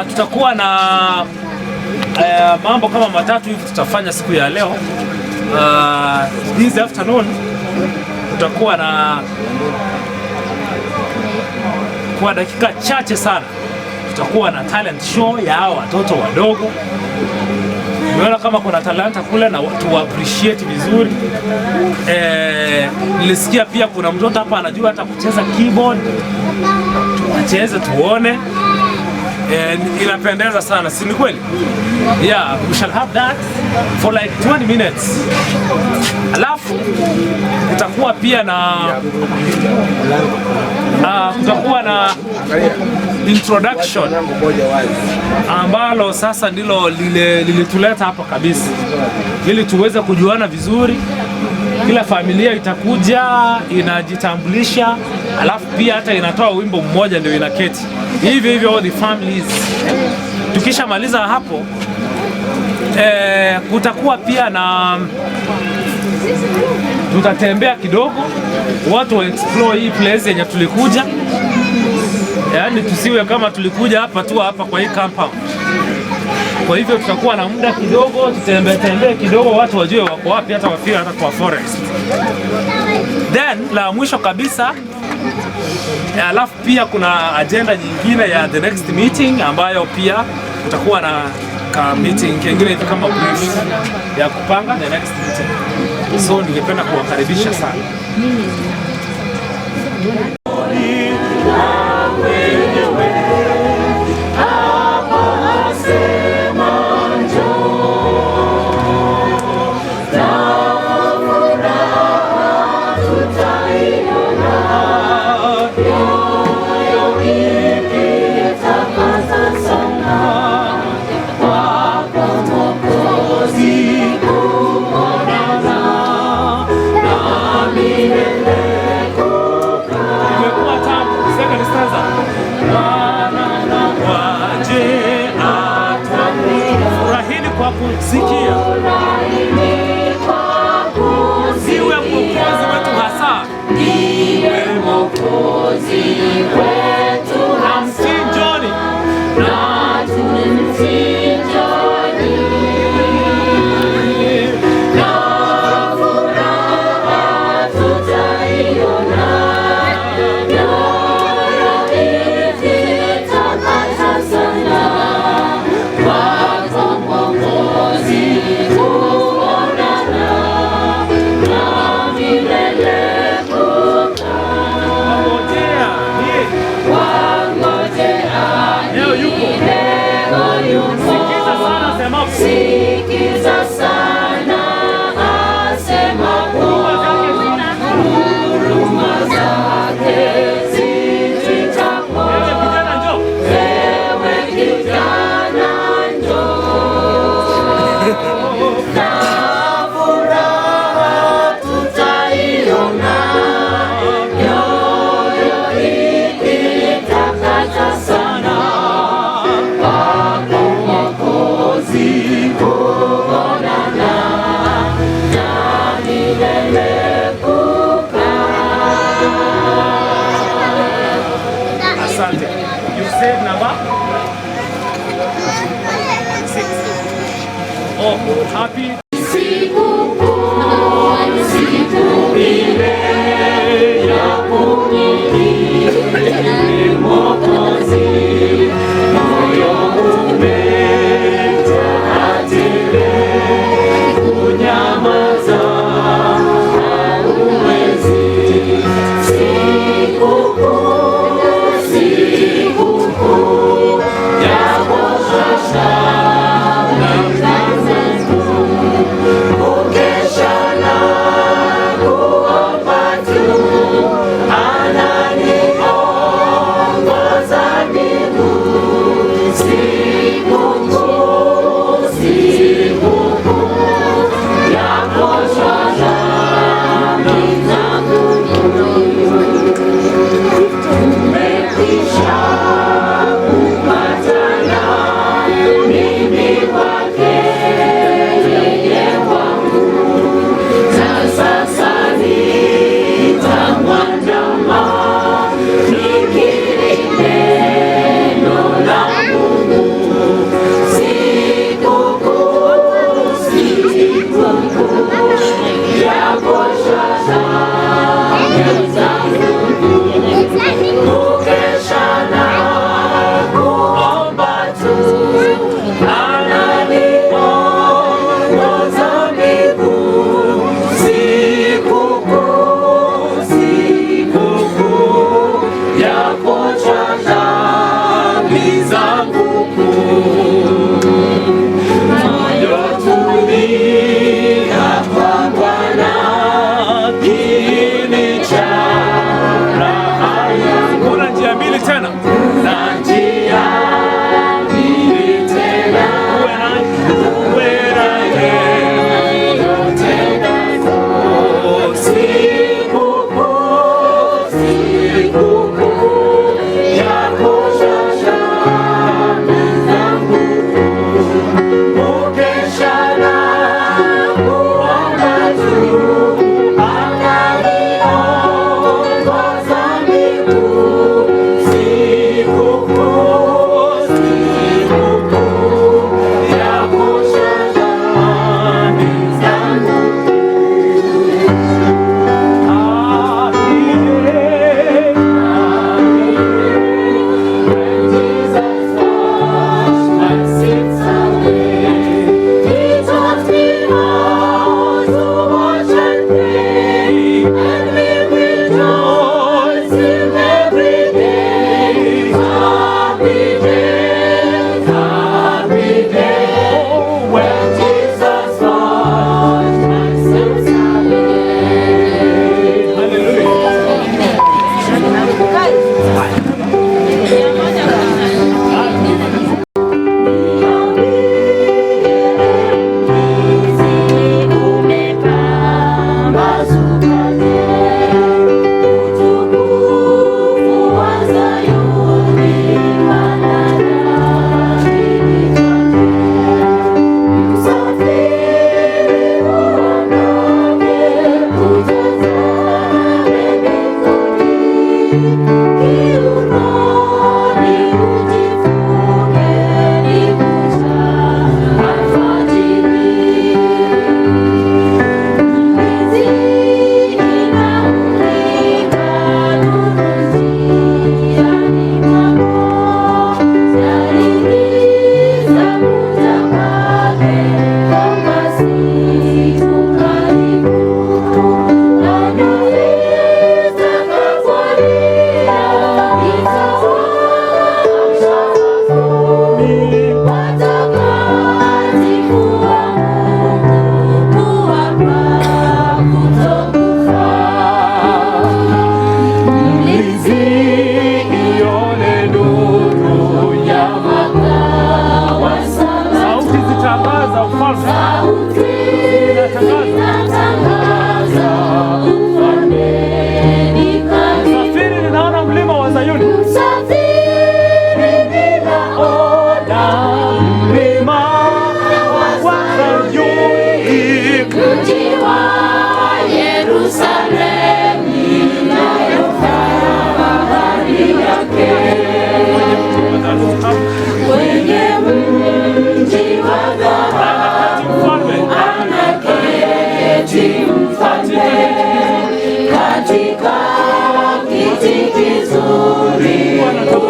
Speaker 20: tutakuwa na mambo kama matatu hivi tutafanya siku ya leo. This afternoon tutakuwa na, kwa dakika chache sana, tutakuwa na talent show ya hawa watoto wadogo. Umeona kama kuna talanta kule na tu appreciate vizuri. Nilisikia pia kuna mtoto hapa anajua hata kucheza keyboard. Tuwacheze tuone. Inapendeza sana, si ni kweli? Yeah, we shall have that for like 20 minutes. Alafu kutakuwa pia na Kutakuwa na introduction ambalo sasa ndilo lilituleta hapa kabisa, ili tuweze kujuana vizuri. Kila familia itakuja inajitambulisha, alafu pia hata inatoa wimbo mmoja ndio inaketi hivyo hivyo, all the families. Tukishamaliza hapo kutakuwa pia na tutatembea kidogo, watu wa explore hii place yenye tulikuja, yaani tusiwe kama tulikuja hapa tu hapa kwa hii compound. Kwa hivyo tutakuwa na muda kidogo, tutembee tembee kidogo, watu wajue wako wapi, hata wafike hata kwa forest. Then la mwisho kabisa, alafu pia kuna agenda nyingine ya the next meeting ambayo pia kutakuwa na ka meeting kingine hivi kama brief ya kupanga the next meeting. So ningependa kuwakaribisha sana. Imekuwa tamu. Second stanza. Waje furahini kwa kusikia. Ndiwe mwokozi wetu hasa. Ndiwe mwokozi wetu hasa. Namchinjoni. Na tumchinjoni. Na furaha tutaiona. Nyoyo ikitakata sana. Kwako Mwokozi kuonana na milele kukaa. Wangojea leo yupo. Sikiza sana asemapo. Huruma zake zituitapo. Ewe kijana njoo. Na furaha tutaiona. Nyoyo ikitakata sana. Kwako Mwokozi kuonana na milele kukaa. Asante. You said number 6. Oh, happy. Sikukuu, siku ile ya kumkiri Mwokozi, moyo umejaa tele, kunyamaza hauwezi. Sikukuu, sikukuu ya kuosha kukesha na kuomba tu, ananiongoza miguu. Sikukuu, sikukuu ya kuosha dhambi zangu, tumekwisha kupatana, mimi kwake, yeye kwangu. Na sasa nitamwandama, nikiri neno la Mungu. Sikukuu, sikukuu ya kuosha dhambi zangu, kukesha na
Speaker 6: Yerusalemu inayofaa habari yake, kwenye mji wa dhahabu anaketi mfalme, katika kiti kizuri Mungu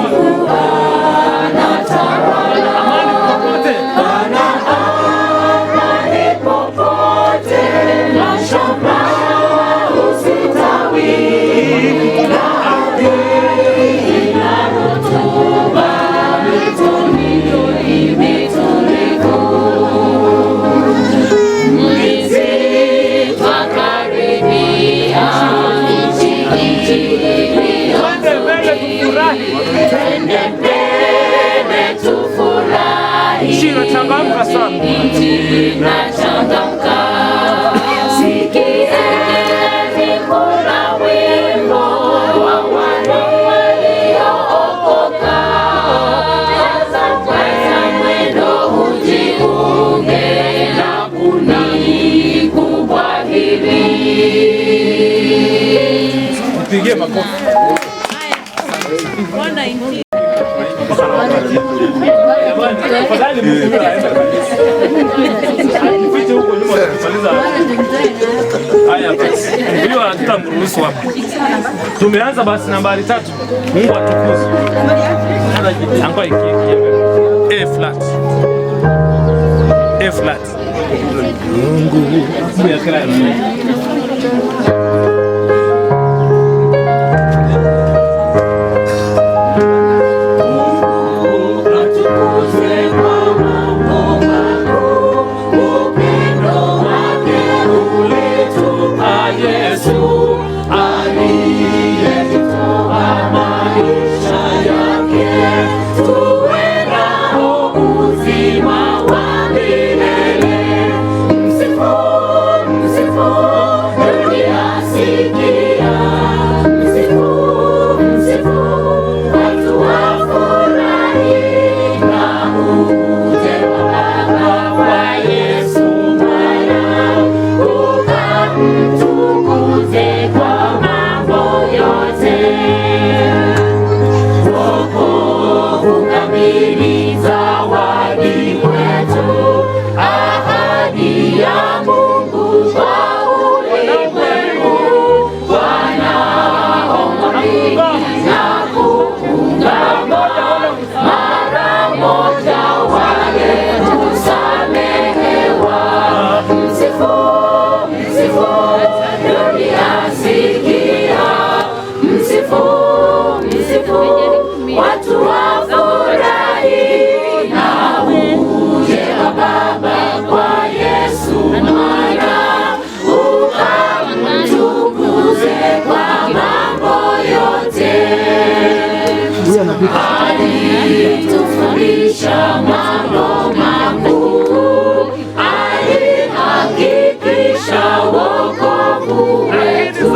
Speaker 6: anatawala. Pana amani popote, mashamba usitawi, na ardhi ina rutuba, mitoni mitulivu. Mlinzi twakaribia nchi iliyo nzuri, twende mbele tufurahi.
Speaker 20: Nchi inachangamka sana.
Speaker 6: Nchi inachangamka. Sikieni kuna wimbo wa wale waliookoka. Kaza mwendo ujiunge na kundi kubwa hili.
Speaker 20: Mpigie makofi. Afadhali Mungu aende kabisa. Fiche huko nyuma tukimaliza. Haya basi. Huyo hatutamruhusu hapa. Tumeanza basi nambari 3. Mungu atukuzwe. Ango ikie A flat. A flat. Mungu.
Speaker 6: Yesu aliyejitoa maisha yake, tuwe nao uzima wa milele. Msifu, msifu, dunia sikia. Msifu, msifu, watu wafurahi. Na uje kwa Baba kwa Yesu Mwana, ukamtukuze kwa mambo yote. Wokovu kamili, zawadi kwetu, ahadi ya Mungu kwa ulimwengu. Wanaomwamini na kuungama, mara moja wale husamehewa. Msifu, msifu, dunia sikia. Msifu, msifu, watu wafurahi. Na uje kwa Baba kwa Yesu Mwana, ukamtukuze kwa mambo yote. Alitufundisha mambo makuu, alihakikisha wokovu wetu.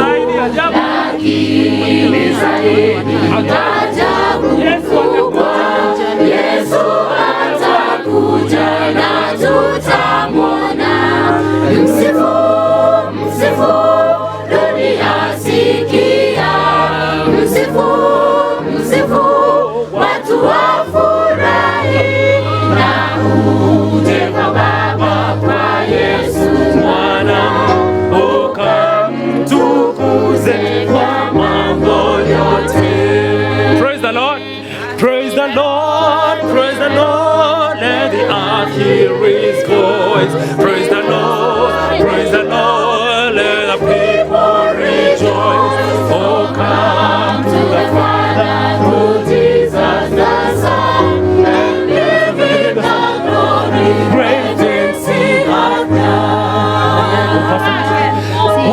Speaker 6: Lakini zaidi ajabu kubwa, Yesu atakuja na tutamwona. Msifu, msifu, dunia sikia. Msifu, msifu, watu wafurahi. Na uje kwa Baba kwa Yesu
Speaker 20: Mwana, ukamtukuze kwa mambo yote. Praise the Lord. Praise the Lord. Praise the Lord. Let the earth hear his voice. Praise the Lord. Praise the Lord. Let the people rejoice. Oh, come to the Father
Speaker 6: through Jesus the Son, and give him the glory.
Speaker 20: Great
Speaker 6: and sing of God.
Speaker 16: Oh,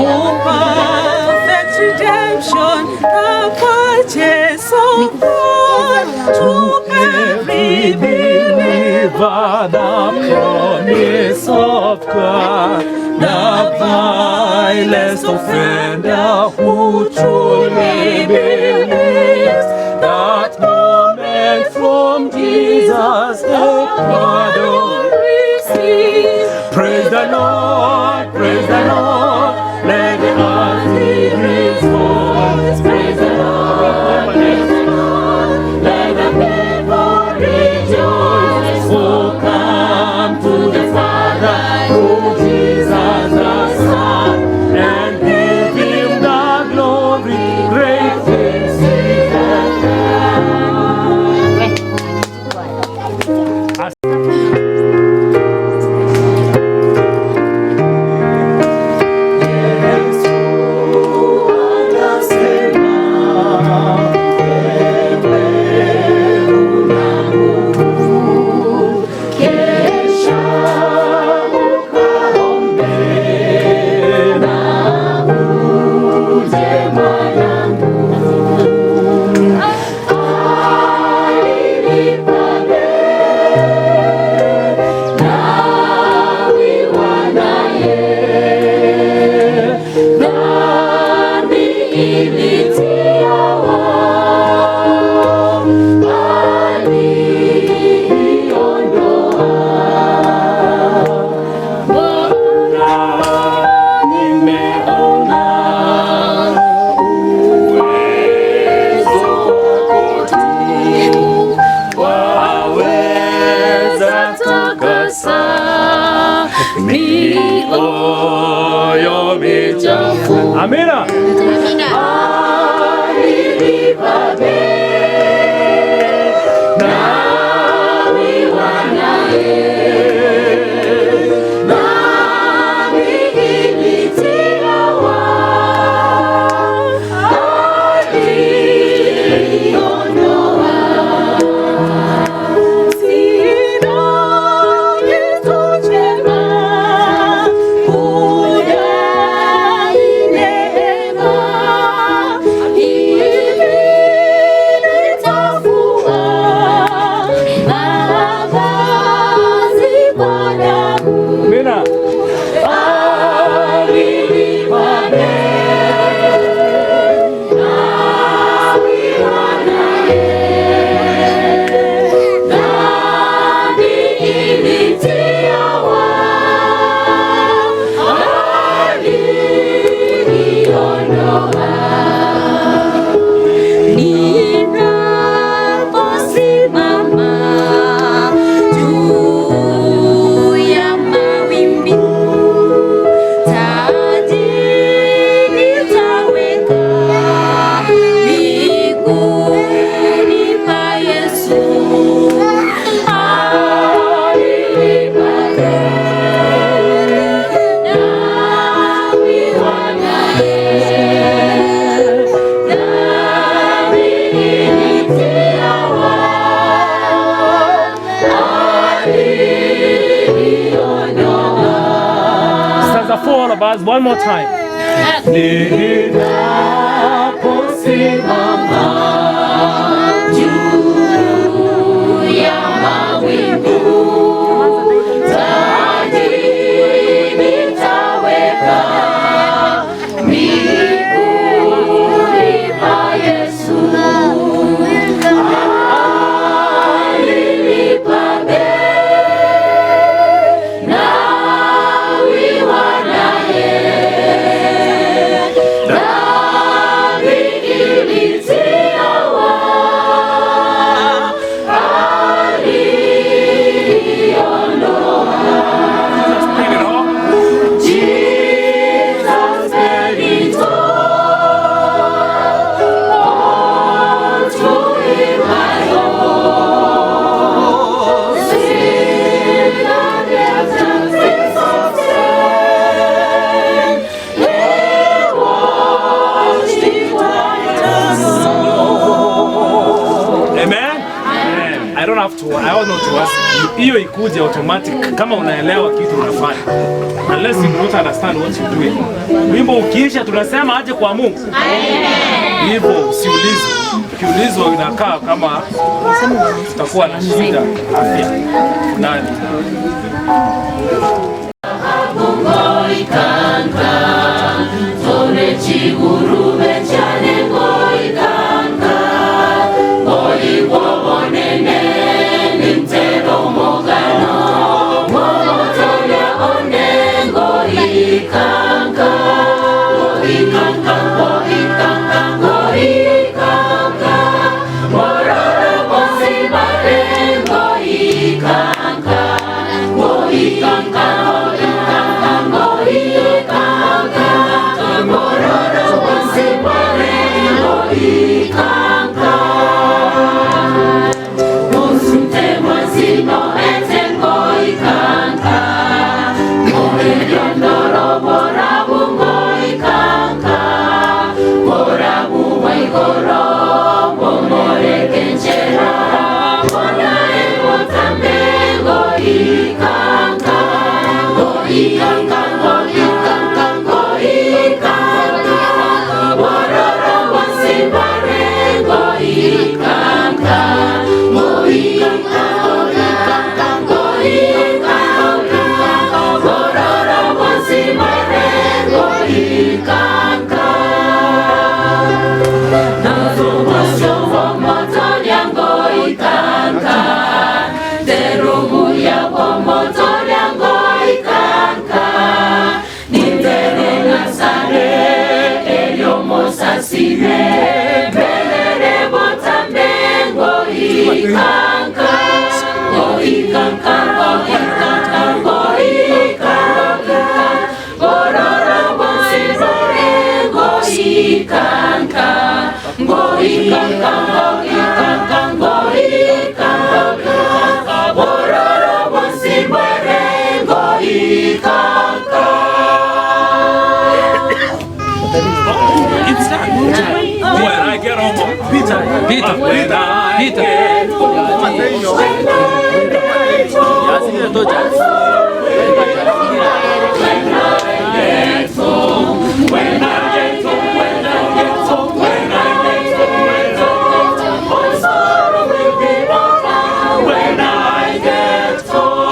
Speaker 16: perfect redemption, the purchase of God, to every
Speaker 20: believer, the promise of God, the vilest offender who truly believes, that moment from Jesus the pardon
Speaker 6: receives.
Speaker 20: Praise the Lord, praise the Lord, let the earth Amina. Amina.
Speaker 6: Ninaposimama juu ya mawimbi, taji nitaweka miguuni pa Yesu.
Speaker 20: Stanza 4, all of us, one more time.
Speaker 6: Ninaposimama juu ya mawingu, taji nitaweka miguuni pa Yesu. Alinipa bei, nawiwa naye. Dhambi ilitia aliondoa. Jesus paid it all to him I owe. Sin the depths and sins of sin, He washed it white as snow.
Speaker 20: Amen. I don't have to, I don't know to ask you. Hiyo ikuje automatic kama unaelewa kitu unafanya. Unless you do not understand what you're doing. Wimbo ukiisha tunasema aje kwa Mungu. Hivyo usiulizwe. Ukiulizwa inakaa kama tutakuwa na shida afya fulani.
Speaker 6: Terumu ya bomoto lyango ikanka. When I get home, my sorrow will be over. When I get home, when I get home, when I get home, when I get home, when I get home, my sorrow will be over. When I get home.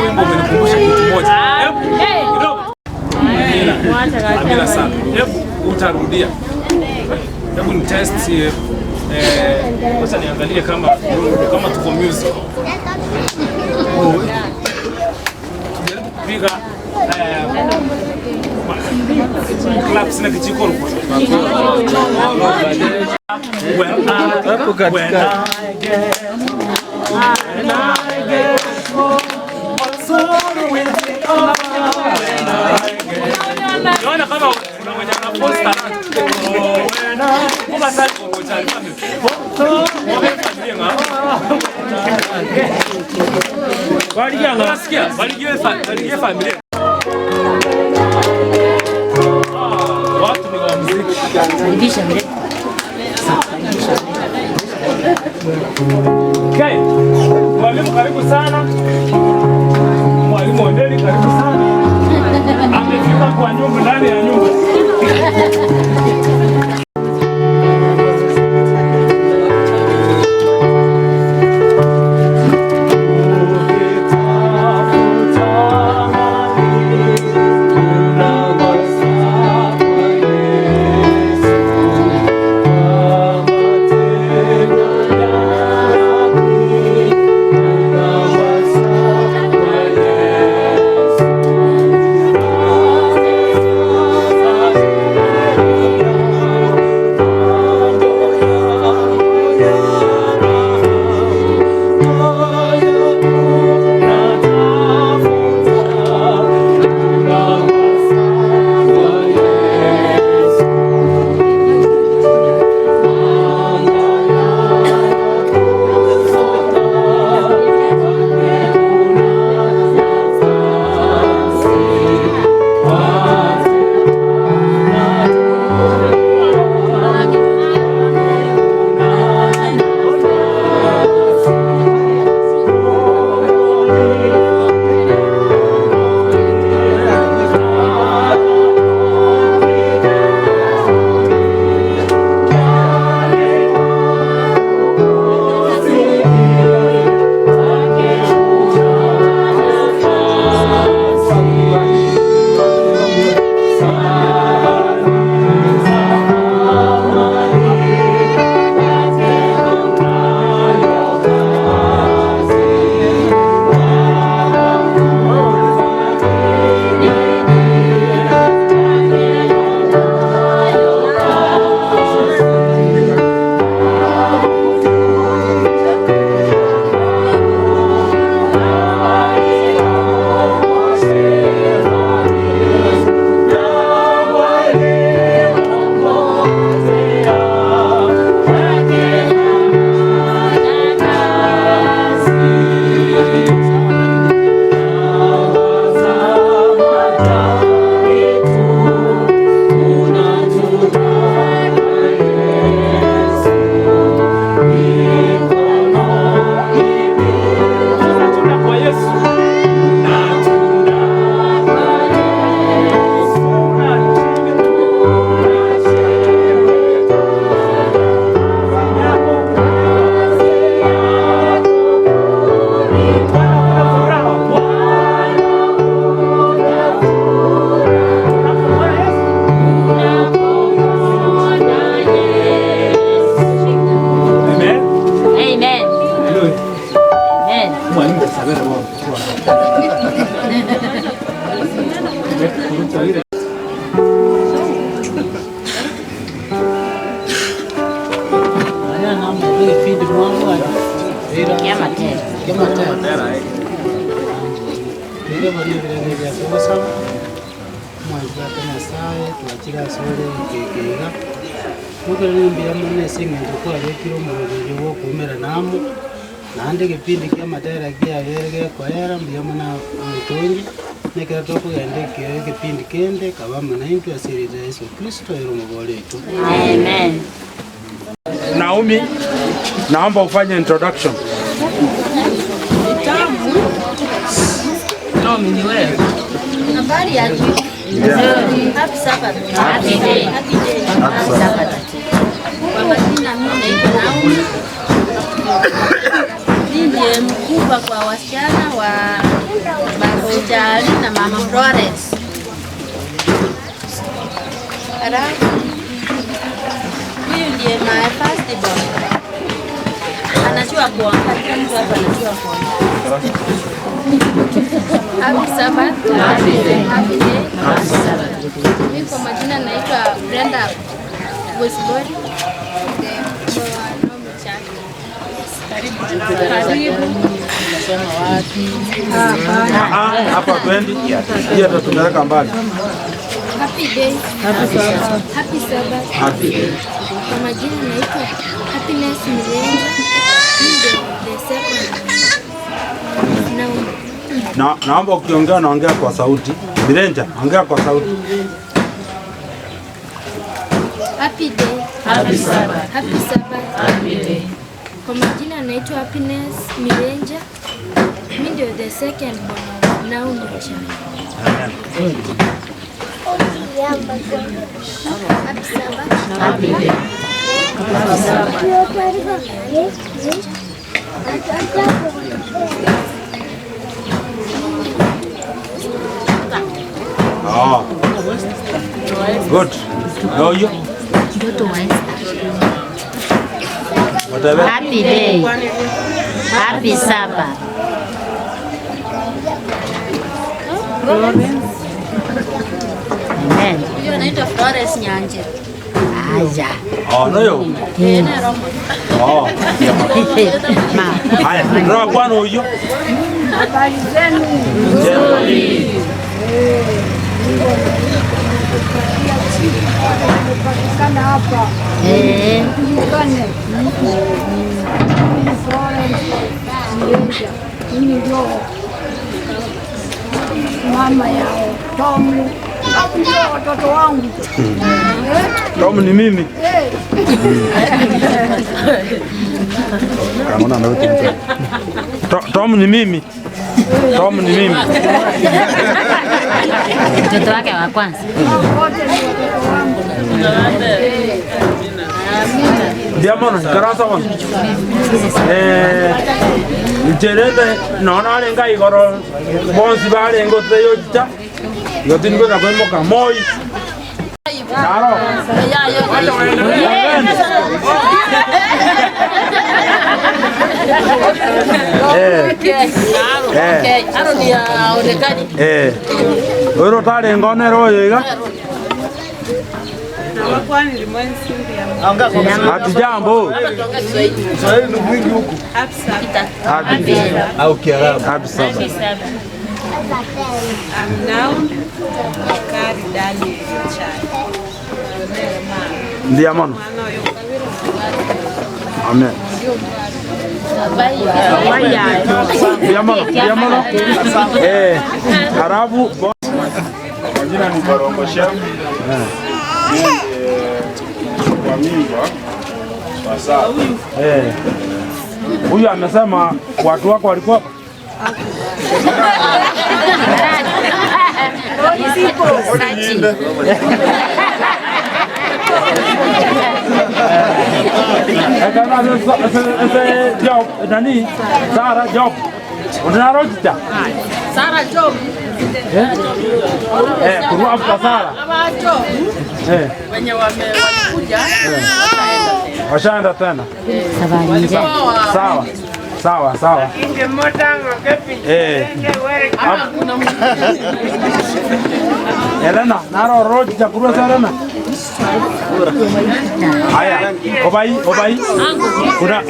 Speaker 20: Wimbo umenikumbusha kitu moja. Hebu kidogo. Amina sana. Hebu utarudia. Hebu ni test wacha niangalie kama tuko musical. Tujaribu kupiga claps na kijiko. When I get home, my sorrow will be over. When I get Naona kama kuna mwenye anaposta when I familia. Watu ni wa muziki. Okay. Mwalimu karibu sana. Mwalimu Ondeli karibu sana. Amefika kwa nyumba, ndani ya nyumba.
Speaker 9: Naomi, naomba ufanye introduction.
Speaker 4: Naomi ni wewe.
Speaker 1: Habari ya jioni. Happy Sabbath. Happy day. Happy day. Happy Sabbath. Kwa majina mimi naitwa Naomi. Mimi ndiye mkubwa kwa wasichana wa Baba na Mama Florence. Halafu huyu ndiye my first born. Anajua kuongea, kila mtu hapa anajua kuongea.
Speaker 3: Happy Sabbath.
Speaker 1: Happy day.
Speaker 3: Happy day.
Speaker 1: Happy Sabbath.
Speaker 3: Mimi kwa majina naitwa Brenda Westbury. Karibu.
Speaker 9: Hapa twendi. Hiyo tutatupeleka mbali.
Speaker 3: Happy day.
Speaker 9: Happy Sabbath.
Speaker 3: Happy Sabbath.
Speaker 9: Happy day.
Speaker 3: Kwa majina naitwa Happiness Milenja. Mimi ndio the second.
Speaker 9: Na naomba ukiongea naongea kwa sauti. Milenja, ongea kwa sauti.
Speaker 3: Happy day.
Speaker 2: Happy Sabbath.
Speaker 3: Happy Sabbath.
Speaker 2: Happy day.
Speaker 3: Kwa majina naitwa Happiness Milenja. Mimi ndio the second born of Naomi Chai. Happy Sabbath.
Speaker 2: Happy day. Happy Sabbath.
Speaker 9: Oh. Good. Know you?
Speaker 1: Mtoto wa Esther.
Speaker 9: Whatever.
Speaker 1: Happy day. Happy Sabbath. Amen.
Speaker 5: Huyo anaitwa Florence Nyanje.
Speaker 1: Aya.
Speaker 9: Oh, no yo. Oh. Haya, ndio bwana huyo.
Speaker 5: Habari zenu.
Speaker 9: Nzuri.
Speaker 5: Tumepatikana hapa. Tujulikane. Mimi Florence Nyanja. Mimi ndio mama yao Tom. Tom ndio watoto wangu.
Speaker 9: Tom ni mimi. Kama na wewe. Tom ni mimi. Tom ni mimi.
Speaker 1: Mtoto wake wa kwanza.
Speaker 5: Wote ni watoto wangu.
Speaker 9: Diamond, karasa wan. Ncherete naona alenga igoro bonsi bale ngote yojita. Yote niko na kwa moi. Naro. Oro tare ngone ro yoiga. Hatujambo.
Speaker 19: Kiswahili ni mwingi huku.
Speaker 9: Happy.
Speaker 19: Au Kiarabu.
Speaker 9: Happy Sabbath.
Speaker 16: I'm now Kari Daniel Chai.
Speaker 9: Ndiamano. Amen. Ndiamano, ndiamano. Arabu.
Speaker 17: Majina ni Barongo Shem. Kwa mimba wa saba.
Speaker 9: Huyu amesema watu wako walikuwa hapa. Job nani? Sara Job. Unarojita?
Speaker 4: Sara Job.
Speaker 9: Kurua after Sara.
Speaker 4: Wenye walikuja
Speaker 9: washaenda tena. Sawa. Sawa, sawa. Elena, naro rojita kurua Elena. Haya, obai, obai. Kuna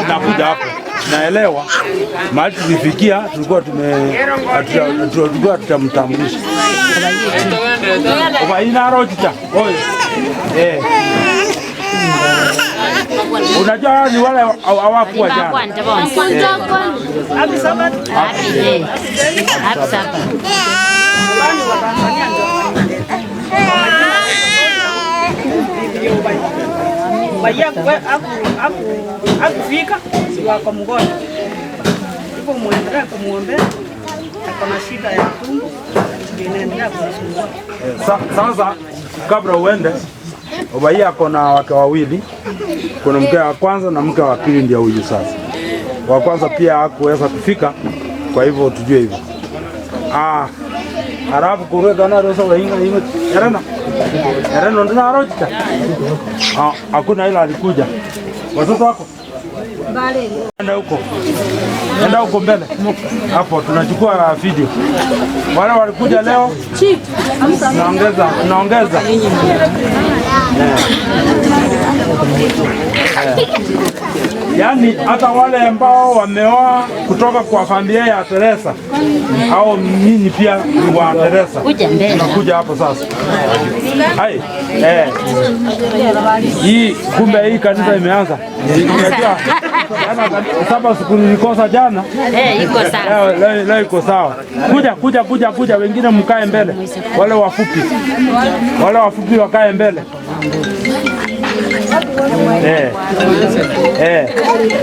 Speaker 9: nakuja hapo. Naelewa. Mahali tulifikia tulikuwa tulikuwa tutamtambulisha. Obai naro rojita. Oi. Unajua ni wale hawakuwa jana.
Speaker 1: Happy Sabbath. Happy day. Happy Sabbath.
Speaker 16: Obaia hakufika wako mgonjwa. Hivyo muendelee kumuombea, ako na shida ya tumbo inaendelea kumsumbua.
Speaker 9: Sasa kabla uende, Obaia ako na wake wawili. Kuna mke wa kwanza na mke wa pili ndio huyu sasa. Wa kwanza pia hakuweza kufika, kwa hivyo tujue hivyo. Halafu kurwega na rosa wainga inga erana. Erana ndo na roja. Hakuna ila alikuja. Watoto wako? Enda huko. Enda huko mbele. Hapo tunachukua video. Wale walikuja leo tunaongeza. Yaani hata wale ambao wameoa kutoka kwa familia ya Teresa au nyinyi pia ni wa Teresa. Tunakuja hapo sasa. Hai. Hii kumbe hii kanisa imeanza. Unajua jana saba siku nilikosa jana.
Speaker 1: Iko sawa.
Speaker 9: Leo iko sawa. Kuja wengine mkae mbele. Wale wafupi. Wale wafupi wakae mbele.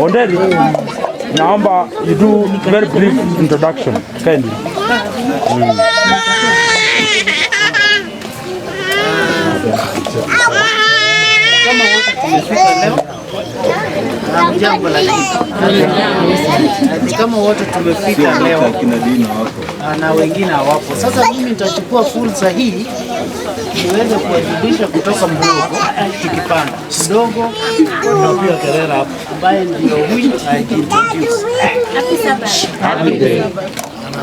Speaker 9: Onderi, naomba you do very brief introduction kindly.
Speaker 8: Kama wote tumefika leo, hamjambo, lakini kama wote tumefika leo na wengine hawapo. Sasa mimi nitachukua fursa hii niweze kuwajulisha kutoka mdogo tukipanda mdogo tunapiga kelele hapo, ambaye ndio huyu ajiintroduce.
Speaker 1: Happy day.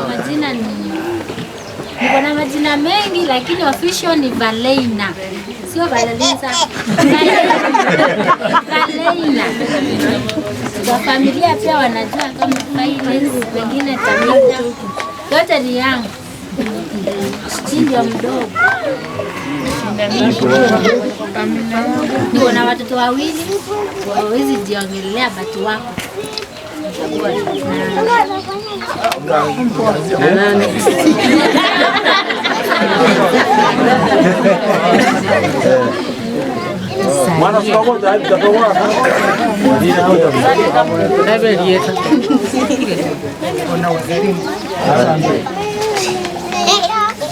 Speaker 1: Majina ni niko na majina mengi lakini official ni Valeina. Sio Valenza. Valeina. Kwa familia pia wanajua kama finance, wengine Tamita. Yote ni yangu. Ndio mdogo. Niko na watoto wawili, hawawezi jiongelea batu wako.
Speaker 9: Mwana sikagoja hivi tatoka.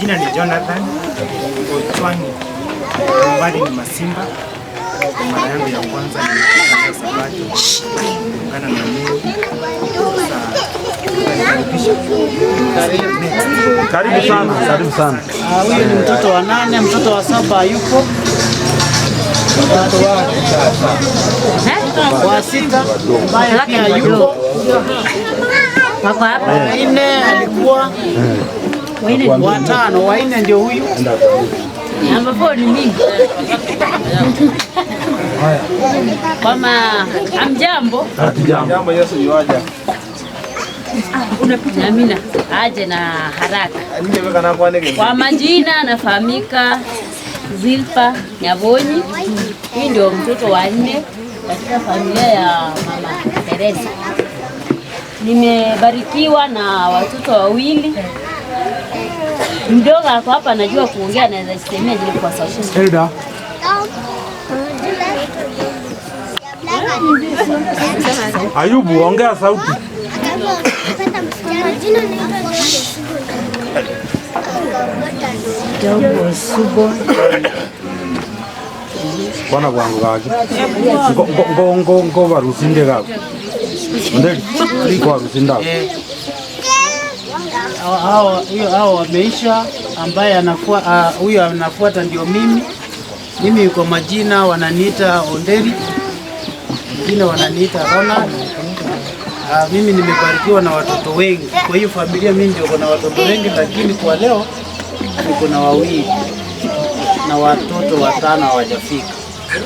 Speaker 17: Jina ni Jonathan Ochwangi. Nyumbani ni Masimba. Mara yangu ya kwanza ni Sabato. Kuungana na mimi.
Speaker 9: Karibu sana, karibu sana.
Speaker 8: Huyu ni mtoto wa 8, mtoto wa 7 yupo. Mtoto wa 6 ambaye pia yupo.
Speaker 1: Wako hapa.
Speaker 8: Wa 4 alikuwa. Wa 5, wa 4 ndio huyu.
Speaker 1: Ambapo ni mimi. Kama amjambo.
Speaker 9: Jambo, Yesu yuaja.
Speaker 1: Unapita Amina aje na haraka. Kwa majina nafahamika Zilpa Nyabonyi. Hii ndio mtoto wa 4 katika familia ya Mama Teresa. Nimebarikiwa na watoto wawili. Mdogo ako hapa anajua kuongea, anaweza jisemea jile kwa sauti.
Speaker 9: Elda. Ayubu, ongea sauti. Bwana kwangu kaki. Ngo ngo barusinde kako. Ndeli ngo barusinda.
Speaker 8: Hao wameisha, ambaye anakuwa huyo anafuata ndio mimi. Mimi kwa majina wananiita Onderi, wengine wananiita Ronald. Mimi nimebarikiwa na watoto wengi. Kwa hiyo familia mimi ndio na watoto wengi, lakini kwa leo niko na wawili na watoto 5 hawajafika.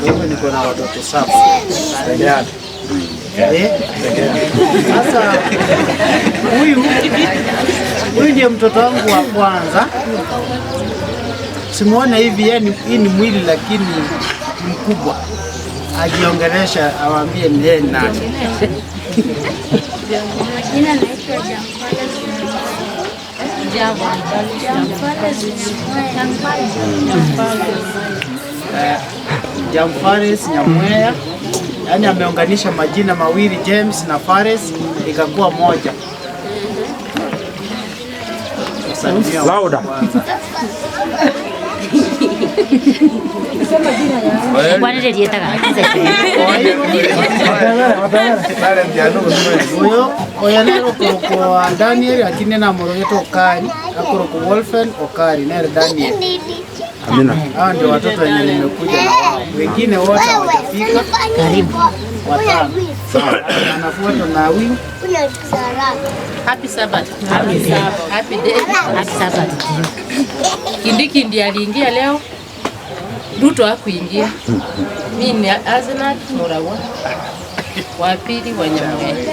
Speaker 8: Kwa hivyo niko na watoto 7. Sasa huyu ndiye mtoto wangu wa kwanza. Simuone hivi, yani hii ni mwili lakini mkubwa. Ajiongelesha awaambie ni yeye nani.
Speaker 15: Majina naitwa
Speaker 8: Jamfares Nyamweya. Yaani ameunganisha majina mawili James na Fares ikakuwa moja. Salimia
Speaker 9: Lauda.
Speaker 8: kwanza. Uyo oyo nero okorokwa Daniel lakini namorogete Okari akorokwa Wolfen Okari nere Daniel.
Speaker 9: Amina.
Speaker 8: Hao ndio watoto wenye nimekuja na wao. Wengine wote hawajafika.
Speaker 1: Karibu.
Speaker 8: Watano. Anafuatwa na huyu
Speaker 2: Happy Sabbath. Happy Sabbath. Happy day.
Speaker 1: Happy Sabbath.
Speaker 2: Kindiki ndiye aliingia leo. Ruto hakuingia. Mimi ni Azenat Murawa. Wa pili wa Nyamwezi.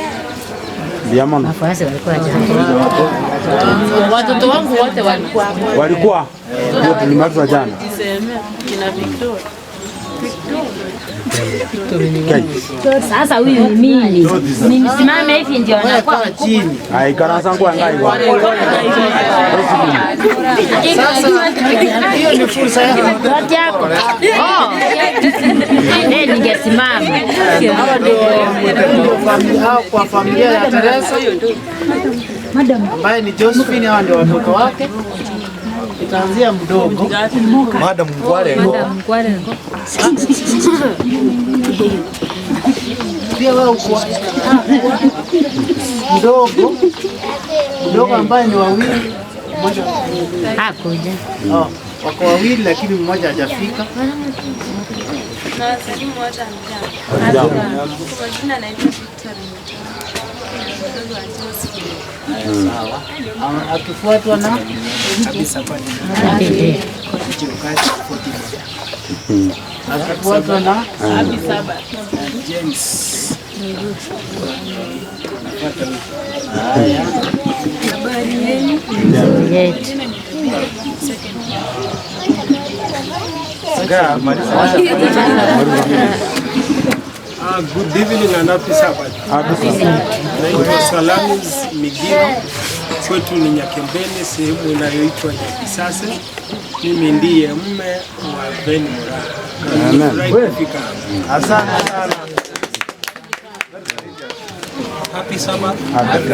Speaker 9: Diamond.
Speaker 1: Wafuasi walikuwa
Speaker 2: Watoto wangu wote walikuwa hapo.
Speaker 9: Walikuwa ndio tulimaliza jana.
Speaker 2: Kina Victor.
Speaker 1: Sasa huyu ni mimi. Nisimame hivi ndio anakuwa mkubwa.
Speaker 9: Ai karansa ngwa ngai wa.
Speaker 8: Sasa hiyo ni fursa yako.
Speaker 1: Oh. Eh, ningesimama.
Speaker 8: Hawa ndio hao kwa familia ya Teresa ambaye ni Josephine, hawa ndio watoto wake. Itaanzia mdogo.
Speaker 19: Madam Ngwale.
Speaker 8: Pia wewe uko mdogo. Mdogo ambaye ni wawili, mmoja
Speaker 1: hakuja.
Speaker 8: Oh, wako wawili lakini mmoja hajafika.
Speaker 3: Na wasalimu wote hamjambo. Kwa majina naitwa Victor Mutua, mdogo wa Josephine.
Speaker 8: Sawa. Akifuatwa na
Speaker 17: Kabisa kwani.
Speaker 8: Akifuatwa na
Speaker 2: Happy Sabbath.
Speaker 17: James.
Speaker 8: Haya.
Speaker 3: Habari yenu?
Speaker 1: Yetu.
Speaker 13: Good evening and happy Sabbath. Naitwa Salamis Migiro, kwetu ni Nyakembeni, sehemu inayoitwa Nyakisase. Mimi ndiye mume wa Ben Murara. Nimefurahi kufika hapa.
Speaker 8: Asante sana.
Speaker 13: Happy Sabbath. Happy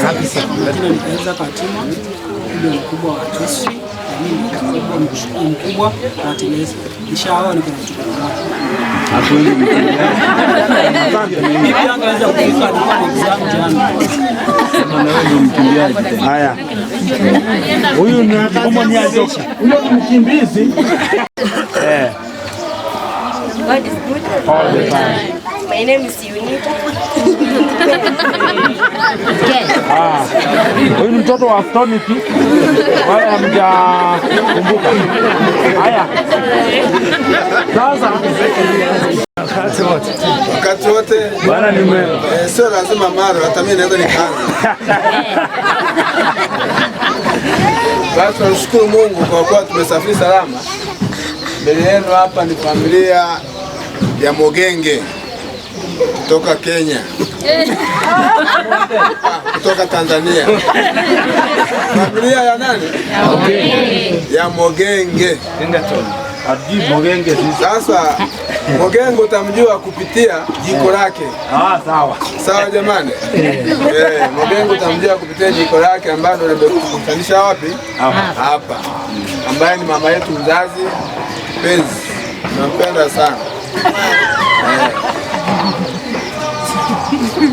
Speaker 13: Happy Sabbath. Jina ni Kenza Fatima, ndio mkubwa wa Tuswi, na mimi ni mkubwa wa Tenesi. Nishaoa, niko na mtoto mmoja. Bibi yangu anaweza kufika, alikuwa na exam jana.
Speaker 9: Haya. Huyu ni kama ni ajoka. Huyu ni mkimbizi. Eh.
Speaker 15: God is good
Speaker 9: all the time.
Speaker 15: My name is Unita.
Speaker 9: Ah. Huyu ni mtoto wa Stonity. Wala hamjakumbuka. Haya. Sasa
Speaker 21: wakati wote
Speaker 9: Bwana ni mwema.
Speaker 21: Sio lazima mara, hata mimi naweza nikaanza. Basi tunashukuru Mungu kwa kuwa tumesafiri salama. Mbele yenu hapa ni familia ya Mogenge kutoka Kenya. Kutoka Tanzania. Familia ya nani? Ya Mogenge.
Speaker 9: Hatujui Mogenge sisi.
Speaker 21: Sasa Mogenge utamjua kupitia jiko lake.
Speaker 9: Ah, sawa.
Speaker 21: Sawa jamani? Mogenge utamjua kupitia jiko lake ambalo limekutanisha wapi? Hapa. Ambaye ni mama yetu mzazi mpenzi. Nampenda sana.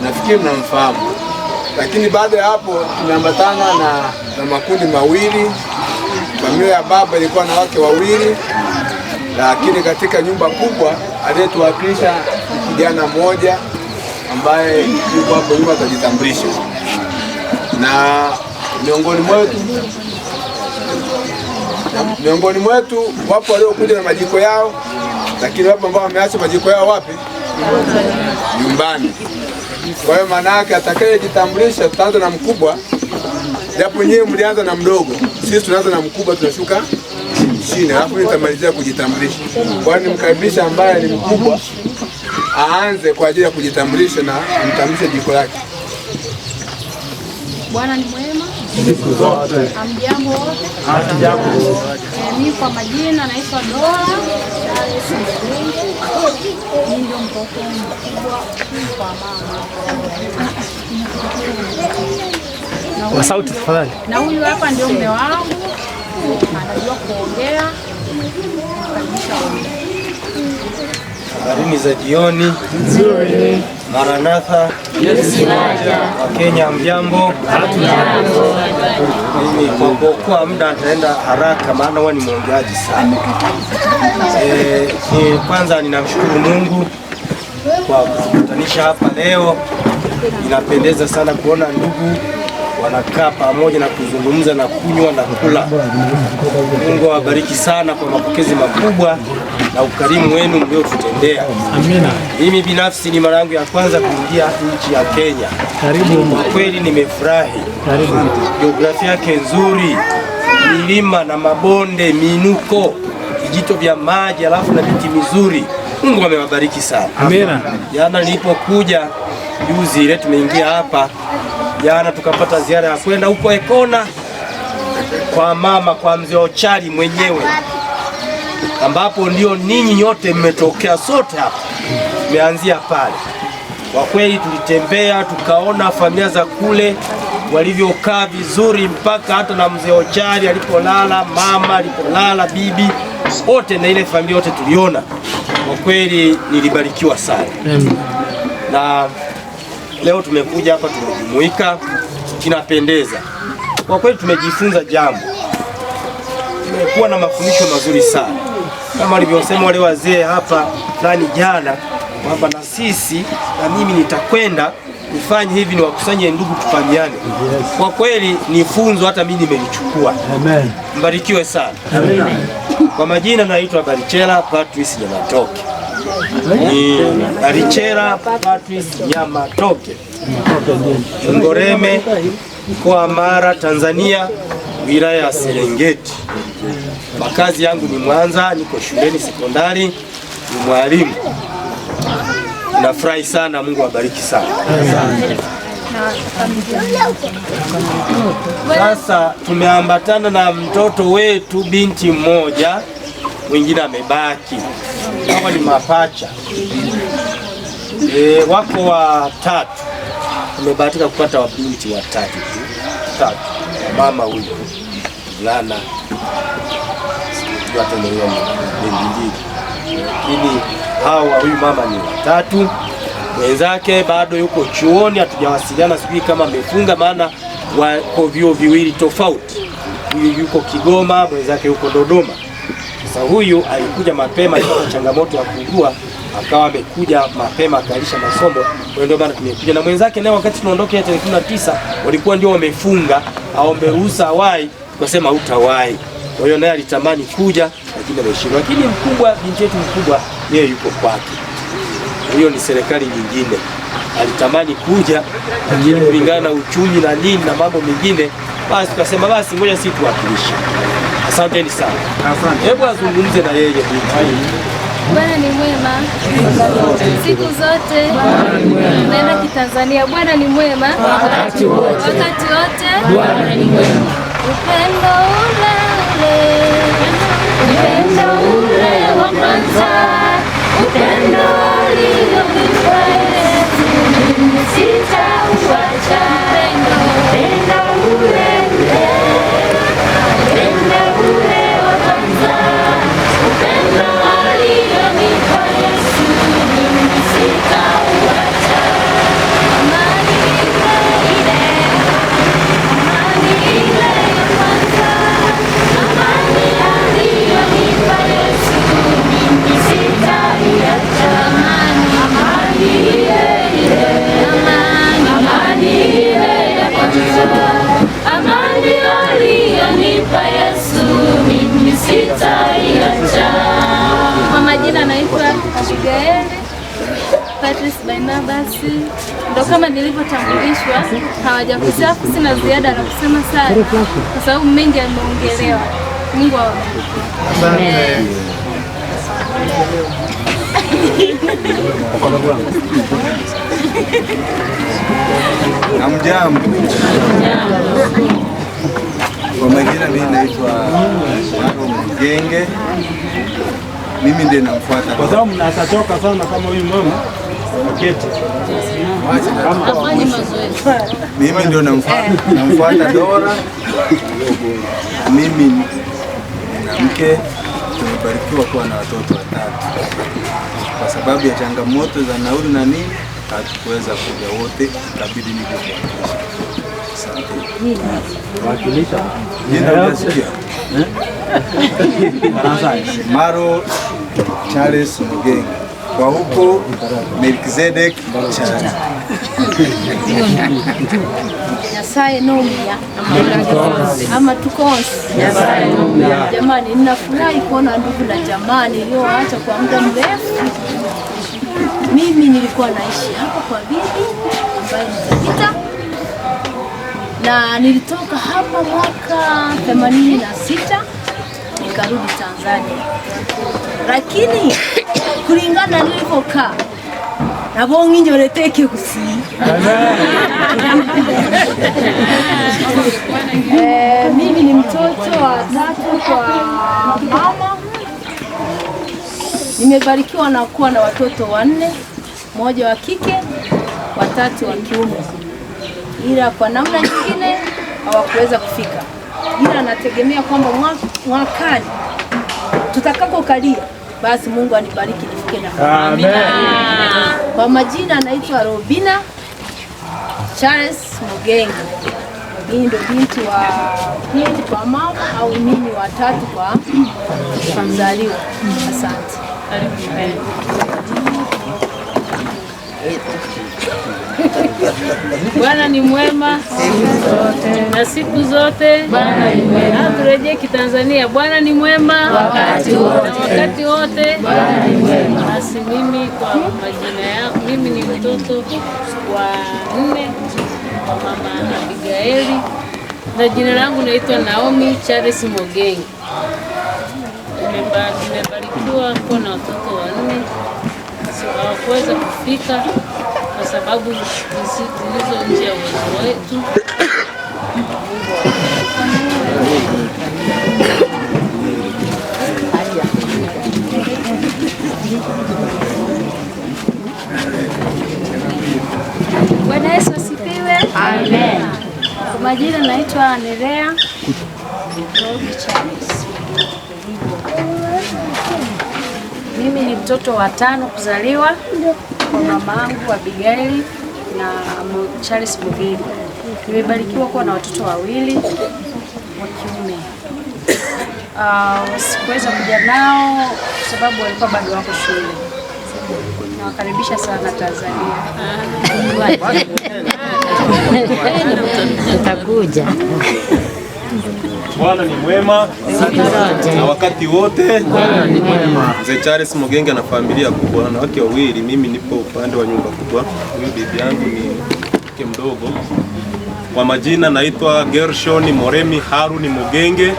Speaker 21: Nafikiri mnamfahamu. Lakini baada ya hapo tumeambatana na makundi mawili. Familia ya baba ilikuwa na wake wawili, lakini katika nyumba kubwa aliyetuwakilisha kijana mmoja ambaye yuko hapo nyuma atajitambulisha. Na miongoni mwetu wapo waliokuja na majiko yao, lakini wapo ambao wameacha majiko yao wapi? Nyumbani. Kwa hiyo maana yake atakayejitambulisha tutaanza na mkubwa, japo nyewe mlianza na mdogo, sisi tunaanza na mkubwa, tunashuka chini, alafu nitamalizia kujitambulisha. Kwa hiyo nimkaribisha ambaye ni mkubwa aanze kwa ajili ya kujitambulisha na amtambulishe jiko lake.
Speaker 3: Bwana ni mwema.
Speaker 6: Siku zote.
Speaker 5: Hamjambo wote?
Speaker 6: Hatujambo.
Speaker 5: Mimi kwa majina naitwa Dora Charles Msungu. Mimi ndio mtoto mkubwa kwa mama.
Speaker 20: Kwa sauti tafadhali.
Speaker 5: Na huyu hapa ndio mume wangu. Anajua kuongea.
Speaker 7: Habarini za jioni.
Speaker 6: Nzuri.
Speaker 7: Maranatha.
Speaker 6: Yesu aja.
Speaker 7: Wakenya mjambo.
Speaker 6: Hatujambo.
Speaker 7: Mimi kwa kuokoa muda nitaenda haraka maana huwa ni mwongeaji sana. Kwanza ninamshukuru Mungu kwa kukutanisha hapa leo. Inapendeza sana kuona ndugu wanakaa pamoja na kuzungumza na kunywa na kula. Mungu awabariki sana kwa mapokezi makubwa na ukarimu wenu mliotutendea.
Speaker 20: Amina.
Speaker 7: Mimi binafsi ni mara yangu ya kwanza kuingia nchi ya Kenya.
Speaker 20: Karibu.
Speaker 7: Kwa kweli nimefurahi.
Speaker 20: Karibu.
Speaker 7: Jiografia yake nzuri, milima na mabonde, miinuko, vijito vya maji, alafu na miti mizuri. Mungu amewabariki sana.
Speaker 20: Amina.
Speaker 7: Jana nilipokuja juzi ile tumeingia hapa jana tukapata ziara ya kwenda huko Ekona kwa mama, kwa mzee Ochali mwenyewe, ambapo ndio ninyi nyote mmetokea, sote hapa tumeanzia pale. Kwa kweli tulitembea tukaona familia za kule walivyokaa vizuri, mpaka hata na mzee Ochali alipolala, mama alipolala, bibi wote na ile familia yote tuliona. Kwa kweli nilibarikiwa sana. Na leo tumekuja hapa tumejumuika, kinapendeza. Kwa kweli tumejifunza jambo. Tumekuwa na mafundisho mazuri sana. Kama walivyosema wale wazee hapa nani jana kwamba na sisi na mimi nitakwenda nifanye hivi, niwakusanye ndugu tufahamiane. Kwa kweli ni funzo hata mimi nimelichukua.
Speaker 11: Amen.
Speaker 7: Mbarikiwe sana.
Speaker 11: Amen.
Speaker 7: Kwa majina naitwa Barichela Patrice Nyamatoke. Ni Barichela Patrice Nyamatoke. Ngoreme, mkoa Mara, Tanzania, wilaya ya Serengeti. Makazi yangu ni Mwanza, niko shuleni sekondari, ni mwalimu. Nafurahi sana, Mungu awabariki sana. Sasa tumeambatana na mtoto wetu binti mmoja, mwingine amebaki. Hawa ni mapacha. Wako watatu. Tumebahatika kupata wabinti watatu tu. Tatu. Mama huyu mvulana sijui hata ni mbili. Lakini hawa huyu mama ni watatu. Mwenzake bado yuko chuoni, hatujawasiliana, sijui kama amefunga, maana wako vyuo viwili tofauti. Huyu yuko Kigoma, mwenzake yuko Dodoma. Sasa huyu alikuja mapema, alipata changamoto ya kuugua, akawa amekuja mapema akalisha masomo. Kwa hiyo ndio maana tumekuja na mwenzake naye, wakati tunaondoka tarehe 19 walikuwa ndio wamefunga, aombe ruhusa awai, tukasema hutawahi. Kwa hiyo naye alitamani kuja lakini ameshindwa. Lakini mkubwa, binti yetu mkubwa, yeye yuko kwake. Hiyo ni serikali nyingine. Alitamani kuja lakini kulingana na uchumi na nini na mambo mengine, basi tukasema basi ngoja sisi tuwakilishe. Asanteni sana. Asante. Hebu azungumze na yeye binti.
Speaker 3: Bwana ni mwema siku zote. Naenda Kitanzania. Bwana ni mwema
Speaker 6: wakati wote.
Speaker 3: Wakati wote.
Speaker 6: Bwana ni mwema.
Speaker 3: Upendo ule ule, upendo ule wa kwanza, upendo ulionipa Yesu, mimi sitauacha. Upendo ule ule, upendo ule wa kwanza, upendo ulionipa Yesu, mimi sitauacha. Amani ile ile, amani ile ya kwanza, amani aliyonipa Yesu, mimi sitaiacha. Amani ile ile, amani ile ya kwanza, amani aliyonipa Yesu, mimi sitaiacha. Kwa majina naitwa Abigail Patrice Barnabas. Ndo kama nilivyotambulishwa, hawajakosea, sina ziada la kusema sana kwa sababu mengi yameongelewa. Mungu awabariki.
Speaker 21: Asante. Hamjambo.
Speaker 12: Kwa majina mimi naitwa Maro Mgenge. Mimi ndiye namfuata.
Speaker 9: Kwa sababu mnatachoka sana kama huyu mama aketi.
Speaker 12: Mimi ndio namfuata Dora. Mimi na mke tumebarikiwa kuwa na watoto watatu. Kwa sababu ya changamoto za nauli na nini hatukuweza kuja wote, ikabidi nije kuwakilisha. Asante.
Speaker 9: Wakilisha.
Speaker 12: Jina hujasikia? Maro Charles Mugenge. Kwa huko Melkizedek Charles.
Speaker 5: Nyasaye nomia ama tukonsi.
Speaker 6: Nyasaye nomia.
Speaker 5: Jamani, ninafurahi kuona ndugu na jamaa nilioacha kwa muda mrefu. Mimi nilikuwa naishi hapa kwa bibi ambaye ni Tabita, na nilitoka hapa mwaka 86 nikarudi Tanzania, lakini kulingana nilivyokaa nabo nginyoreteke gusi. Mimi ni mtoto wa tatu kwa mama. Nimebarikiwa na kuwa na watoto wanne, mmoja wa kike, watatu wa kiume. Ila kwa namna nyingine hawakuweza kufika. Ila nategemea kwamba mwakani tutakapokalia basi Mungu anibariki nifike na.
Speaker 6: Amen.
Speaker 5: Kwa majina naitwa Robina Charles Mugenge. Mimi ndo binti wa pili kwa mama au mimi wa tatu kwa mzaliwa. Asante.
Speaker 2: Bwana ni mwema na siku zote. Bwana ni mwema. Turejee Kitanzania. Bwana ni mwema wakati wote. Na wakati wote. Bwana ni mwema. Basi mimi kwa majina yangu, mimi ni mtoto wa nne kwa mama Abigaili na jina langu naitwa Naomi Charles Mogenge. Nimebarikiwa kuwa na watoto wanne. Hawakuweza kufika kwa sababu zilizo nje ya uwezo wetu.
Speaker 5: Bwana Yesu asifiwe. Amen. Kwa majina naitwa Nerea Robi Charles. Mimi ni mtoto wa tano kuzaliwa kwa mamangu Abigail na Charles Mugenge. Nimebarikiwa kuwa na watoto wawili wa kiume. Sikuweza kuja nao kwa sababu walikuwa bado wako shule. Nawakaribisha sana Tanzania.
Speaker 1: Tutakuja.
Speaker 7: Bwana ni mwema na wakati wote. Bwana ni mwema. Mzee Charles Mugenge na familia kubwa, wanawake wawili, mimi nipo upande wa nyumba kubwa. Huyu bibi yangu ni mke mdogo. Kwa majina naitwa Gershon Moremi Haruni Mugenge,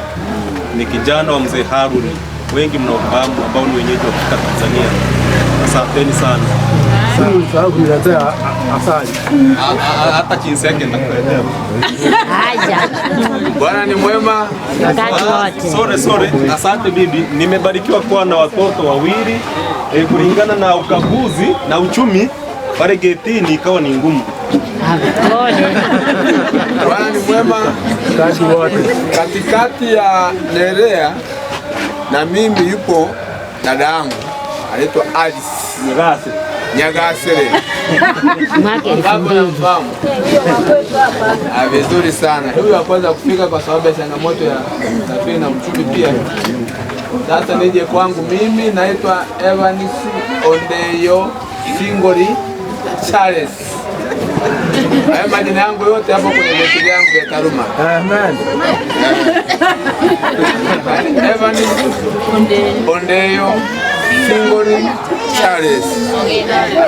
Speaker 7: ni kijana wa Mzee Haruni. Wengi mnaofahamu ambao ni wenyeji wa kutoka Tanzania. Asanteni sana.
Speaker 9: Sasa kuniletea asali.
Speaker 7: Hata jinsi yake nitakuletea.
Speaker 1: Haya.
Speaker 21: Bwana ni mwema
Speaker 1: wakati wote.
Speaker 7: Sorry. Asante bibi. Nimebarikiwa kuwa na watoto wawili. Kulingana na ukaguzi na uchumi pale getini ikawa ni ngumu.
Speaker 21: Bwana ni mwema
Speaker 9: wakati wote.
Speaker 21: Katikati ya Nerea na mimi yupo dada yangu anaitwa Alice Nyagasere.
Speaker 1: Mwaka
Speaker 21: 2000. Vizuri sana. Huyu wa kwanza kufika kwa sababu ya changamoto ya usafiri na uchumi pia. Sasa nije kwangu, mimi naitwa Evans Ondeyo Singori Charles. Haya majina yangu yote hapo kwenye vyeti vyangu vya taaluma.
Speaker 9: Amen.
Speaker 21: Evans Ondeyo Singori Charles.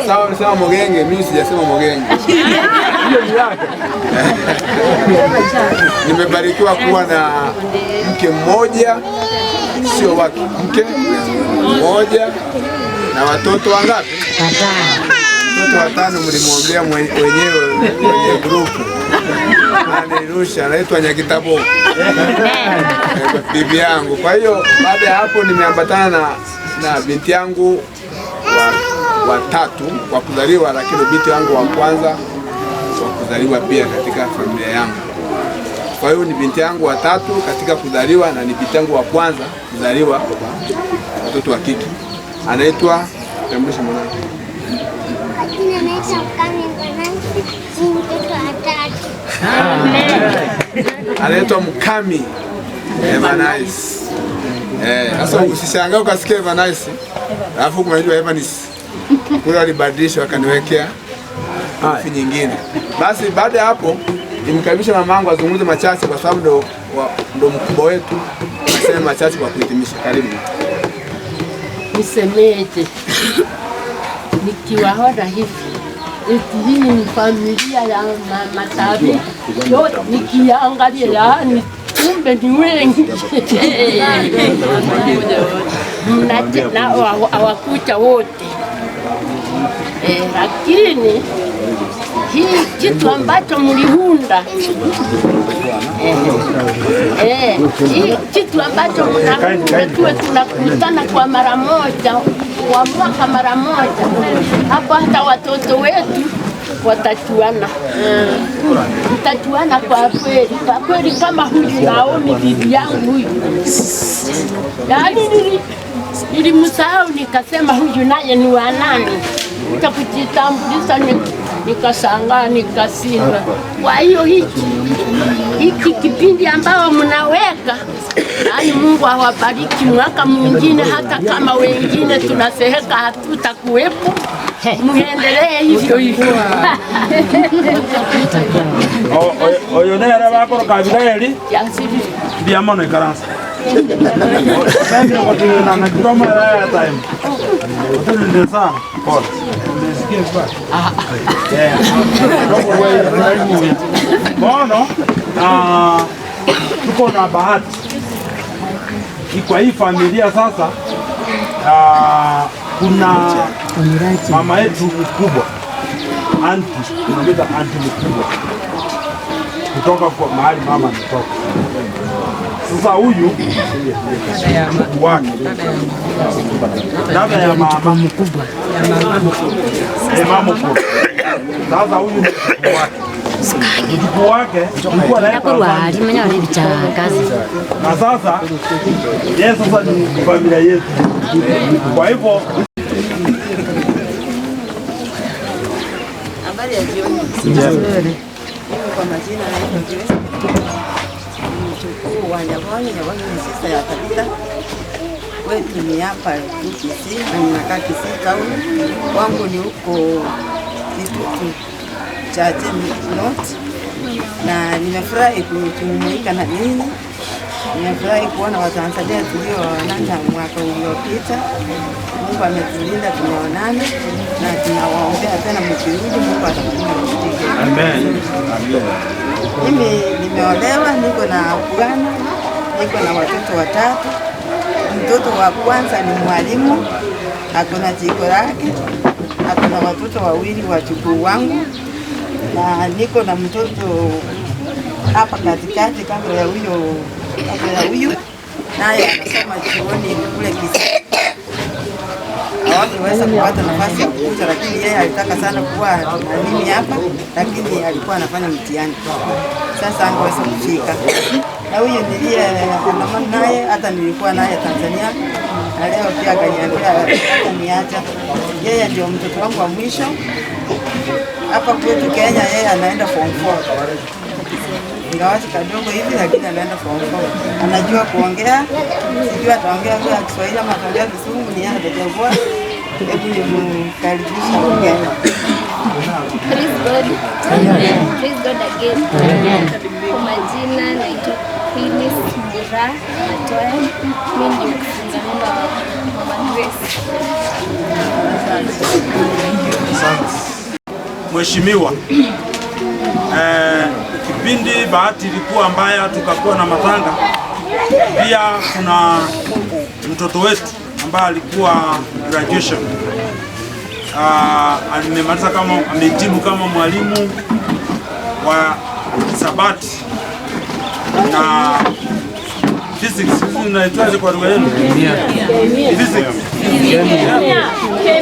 Speaker 21: Sawa, msema Mugenge, mimi sijasema Mugenge.
Speaker 9: Hiyo ni yake.
Speaker 21: Nimebarikiwa kuwa na mke mmoja, sio wake, mke mmoja na watoto wangapi? Watano. Watoto watano mlimwombea mwenyewe kwenye group. Anirusha, anaitwa Nyakitabo. Bibi yangu. Kwa hiyo baada ya hapo nimeambatana na binti yangu wa tatu wa kuzaliwa, lakini binti yangu wa kwanza wa kuzaliwa pia katika familia yangu. Kwa hiyo ni binti yangu wa tatu katika kuzaliwa na ni binti yangu wa kwanza kuzaliwa kwa watoto wa kike. Anaitwa, tambulisha mwanangu.
Speaker 14: Majina naitwa Mkami Mwanangu, ni mtoto wa tatu.
Speaker 21: Anaitwa Mkami Evanice. Sasa usishangae ukasikia Evanice, alafu kunaitwa Evanis. Kule walibadilisha wakaniwekea herufi nyingine. Basi baada ya hapo nimkaribisha mamangu azungumze machache kwa sababu ndo mkubwa wetu. Aseme machache kwa kuhitimisha. Karibu.
Speaker 2: Nisemeje? Nikiwaona hivi eti hii ni familia ya mama Tabi, yote nikiangalia, yaani kumbe ni wengi. Na hawakuja wote. Lakini hii kitu ambacho mliunda, hii kitu ambacho mnaunda, tuwe tunakutana kwa mara moja, kwa mwaka mara moja, hapo hata watoto wetu watachuana. Mtachuana kwa kweli, kwa kweli. Kama huyu Naomi bibi yangu huyu, yaani nilimsahau nikasema huyu naye ni wa nani, nikakujitambulisha nikashangaa nikasindwa. Kwa hiyo hiki kipindi ambao mnaweka, yaani Mungu awabariki mwaka mwingine, hata kama wengine tunaseheka hatutakuwepo, muendelee hivyo hivyo.
Speaker 9: Oyo nere bakoroka Abigaili mbia mono ikaransa. Sasa kidomo ya time. Ndio sana. Pole. Nimesikia vibaya. Bono, tuko na bahati kwa hii familia sasa. Kuna mama yetu mkubwa, auntie, tunamuita auntie mkubwa kutoka kwa mahali mama anatoka. Sasa huyu mjukuu wake, dada ya mama mkubwa, mama mkubwa. Sasa huyu mjukuu wake, mjukuu wake tulikuwa naye na sasa yeye sasa ni familia yetu. Kwa hivyo
Speaker 22: habari ya jioni. Mimi kwa majina naitwa Grace, mjukuu wa Nyabonyi. Nyabonyi ni sister ya Tabitha. Wetu ni hapa Kisii na ninakaa Kisii town. Wangu ni huko Kitutu Chache North, na nimefurahi kujumuika na ninyi. Nimefurahi kuona Watanzania tulioonana mwaka uliopita. Mungu ametulinda, tumeonana na tunawaombea tena mkirudi, Mungu atakulinda mshike.
Speaker 9: Amen.
Speaker 22: Mimi nimeolewa, niko na bwana, niko na watoto watatu. Mtoto wa kwanza ni mwalimu, akona jiko lake, akona watoto wawili wajukuu wangu, na niko na mtoto hapa katikati kando ya huyo, huyu naye anasoma chuoni kule Kisii. Hawangeweza kupata nafasi ya kukuja, lakini yeye alitaka sana kuwa na mimi hapa, lakini alikuwa anafanya mtihani, sasa angeweza kufika. Na huyu niliye andamana naye, hata nilikuwa naye Tanzania, na leo pia akaniambia hata niacha. Yeye ndio mtoto wangu wa mwisho hapa kwetu Kenya. Yeye anaenda form 4, ingawa kadogo hivi, lakini anaenda form 4. Anajua kuongea, sijui ataongea kwa Kiswahili ama ataongea Kizungu, ni yeye atachagua. Hebu nimkaribishe aongee.
Speaker 3: Praise God. Amen. Praise God again. Amen. Kwa majina naitwa Phyllis Mura Matoya. Mimi ndio mfunza mimba wa Mama Grace.
Speaker 9: Mheshimiwa, kipindi bahati ilikuwa mbaya tukakuwa na matanga. Pia kuna mtoto wetu ambaye alikuwa graduation. Alimemaliza kama amehitimu kama mwalimu wa hisabati na physics. Unaitwaje kwa lugha yenu? Physics.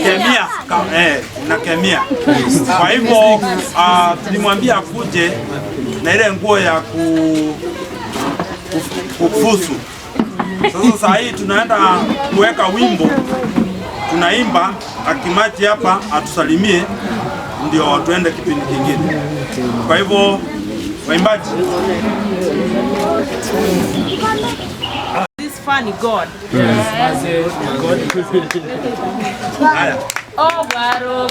Speaker 9: Kemia. Na kemia. Kwa hivyo tulimwambia akuje na ile nguo ya kufusu. Sasa saa hii tunaenda kuweka wimbo, tunaimba, akimachi hapa atusalimie, ndio tuende kipindi kingine. Kwa hivyo waimbaji.
Speaker 16: This funny God.
Speaker 20: Yes.
Speaker 9: Haya.
Speaker 1: Ogwarogo,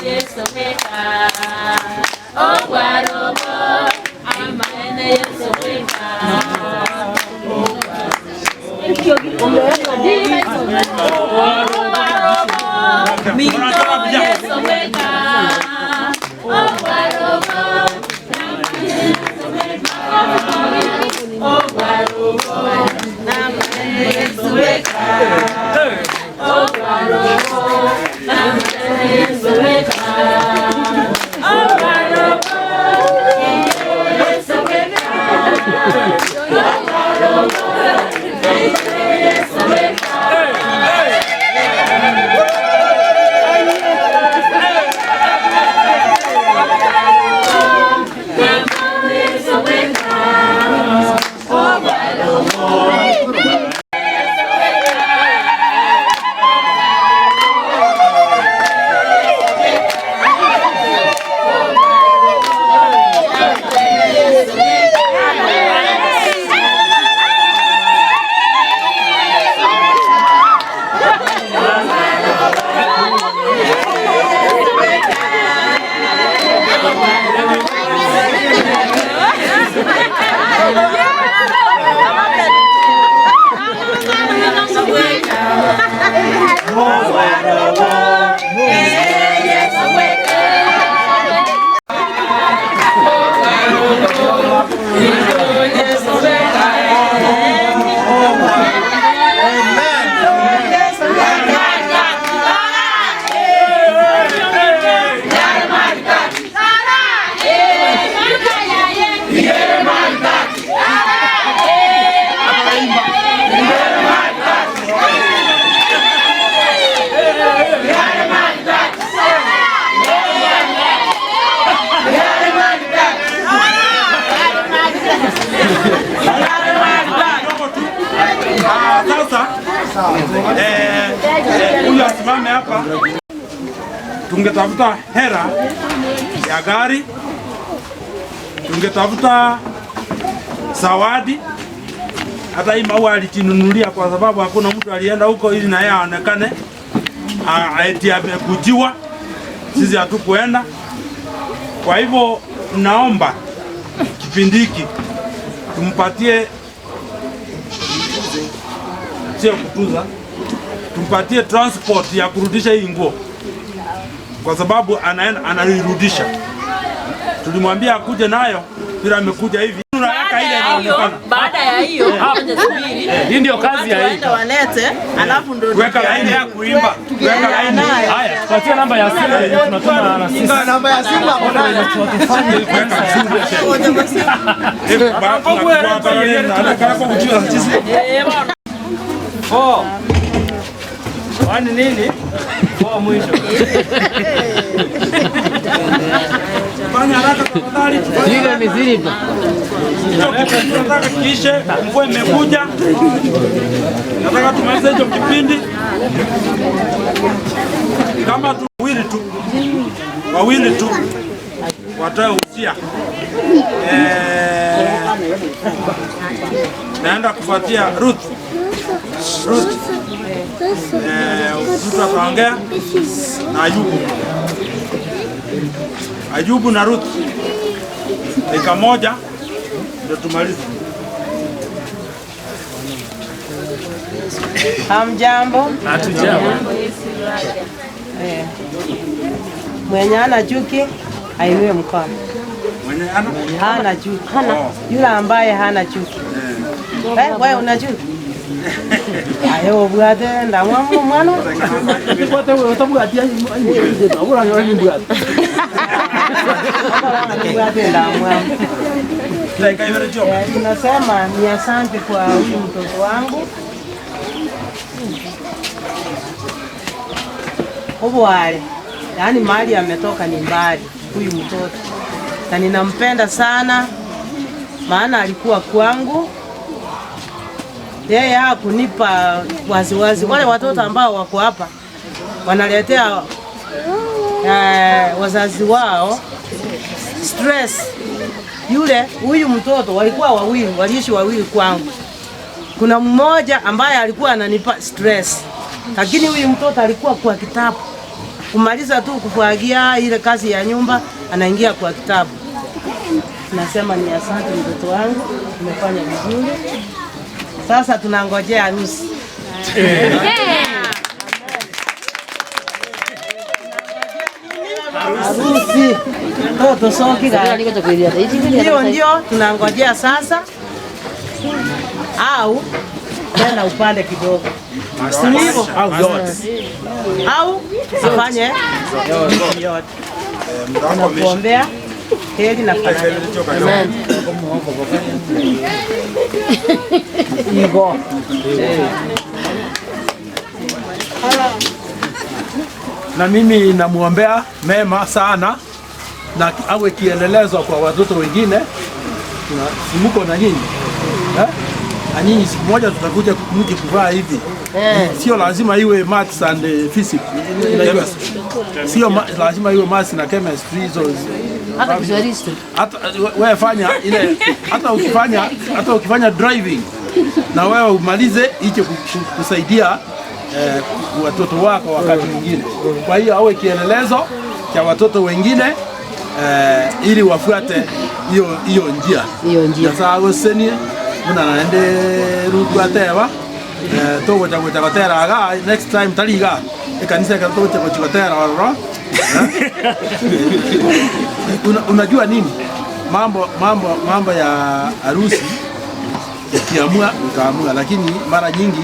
Speaker 1: Yesu weka. Ogwarogo, amaene Yesu weka. Ogwarogo, Yesu weka. Ogwarogo, Ogwarogo, Yesu weka. Ogwarogo, Yesu weka. Ogwarogo, Yesu weka. Ogwarogo, Yesu weka.
Speaker 9: Huyu asimame hapa. Tungetafuta hera ya gari, tungetafuta zawadi. Hata hii maua alijinunulia kwa sababu hakuna mtu alienda huko ili na yeye aonekane eti amekujiwa. Sisi hatukuenda. Kwa hivyo naomba kipindi hiki tumpatie, sio kutuza, tumpatie transport ya kurudisha hii nguo, kwa sababu anaenda anairudisha. Tulimwambia akuje nayo, bila amekuja hivi. Tunaweka ile inaonekana.
Speaker 16: Baada ya hiyo ngoja subiri.
Speaker 20: Hii ndio kazi ya hii.
Speaker 16: Walete, alafu ndio
Speaker 9: weka laini ya kuimba. Weka laini.
Speaker 20: Haya, tupatie namba ya simu yenye tunatuma na sisi.
Speaker 19: Namba ya simu hapo nayo.
Speaker 7: Four. Wani nini? Four mwisho.
Speaker 9: Fanya haraka tafadhali.
Speaker 10: Zile mizilipa.
Speaker 9: Nataka kiishe, mvua imekuja. Nataka tumalize hicho kipindi. Kama tu wawili tu watoe usia. Naenda kufuatia Ruth. Ruth. Ruth ataongea na Ayubu. Ayubu na Ruth. Dakika moja ndio tumalize.
Speaker 16: Hamjambo?
Speaker 20: Hatujambo.
Speaker 16: Mwenye ana chuki ainue mkono.
Speaker 9: Mwenye ana?
Speaker 16: Hana chuki. Hana. Yule ambaye hana chuki. Wewe una chuki? Ayo bwate ndamwa mwana.
Speaker 9: Bwate wewe utabwatia.
Speaker 10: Tunasema ni asante kwa huyu mtoto wangu. Obwale, yaani mahali ametoka ni mbali huyu mtoto, na ninampenda sana, maana alikuwa kwangu. Yeye hakunipa waziwazi. Wale watoto ambao wako hapa wanaletea wazazi wao stress. Yule huyu mtoto walikuwa wawili, waliishi wawili kwangu. Kuna mmoja ambaye alikuwa ananipa stress, lakini huyu mtoto alikuwa kwa kitabu. Kumaliza tu kufagia ile kazi ya nyumba, anaingia kwa kitabu. Nasema ni asante mtoto wangu, umefanya vizuri. Sasa tunangojea harusi. Harusi. Toto soki hiyo ndio tunangojea sasa, au tena upande kidogo au yote, au afanye yote. Tunakuombea heri na faraja. Amen.
Speaker 9: Na mimi namuombea mema sana na awe kielelezo kwa watoto wengine. Simuko na nyinyi. Na nyinyi siku moja tutakuja mje kuvaa hivi. Sio lazima iwe maths and physics. Sio lazima iwe maths na chemistry hizo.
Speaker 1: Hata Kiswahili.
Speaker 9: Hata wewe fanya ile, hata ukifanya driving na wewe umalize hicho kusaidia watoto wako wakati mwingine. Kwa hiyo awe kielelezo cha watoto wengine ili wafuate hiyo njia. Hiyo njia. Sasa goseni muna naende rugwatewa togocha gotera aga next time taliga ekanisa ka togocha gotera ro. Unajua nini? Mambo ya harusi ukiamua utaamua, lakini mara nyingi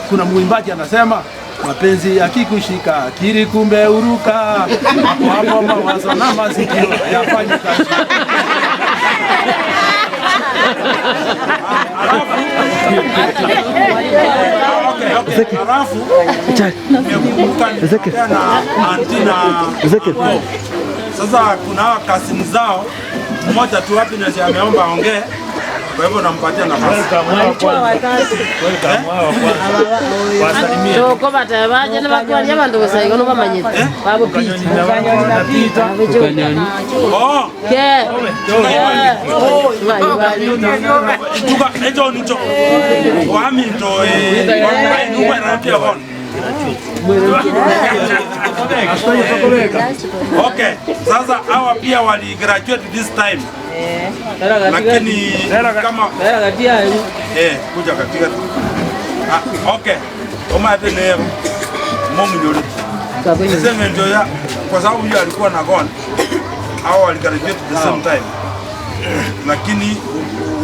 Speaker 9: kuna mwimbaji anasema mapenzi yakikushika akili kumbe uruka, hapo mawazo na masikio hayafanyi kazi.
Speaker 21: Okay, alafu nimekumbuka na anti na sasa kuna kasini zao mmoja tu wapi na ameomba aongee, kwa hivyo nampatia nafasi.
Speaker 1: Toko batabaje na bakwalia bandu basaigo no bamanyite. Babo pita.
Speaker 21: Oh.
Speaker 1: Ke.
Speaker 21: Tuka ejo nucho. Wami ndo nuba rapia hon. Okay, sasa hawa pia wali graduate this time. Lakini kama kuja katika. Okay. Kama hata ne mungu yule. Niseme ndio ya kwa sababu yeye alikuwa na gone. Hao wali graduate the same time. Lakini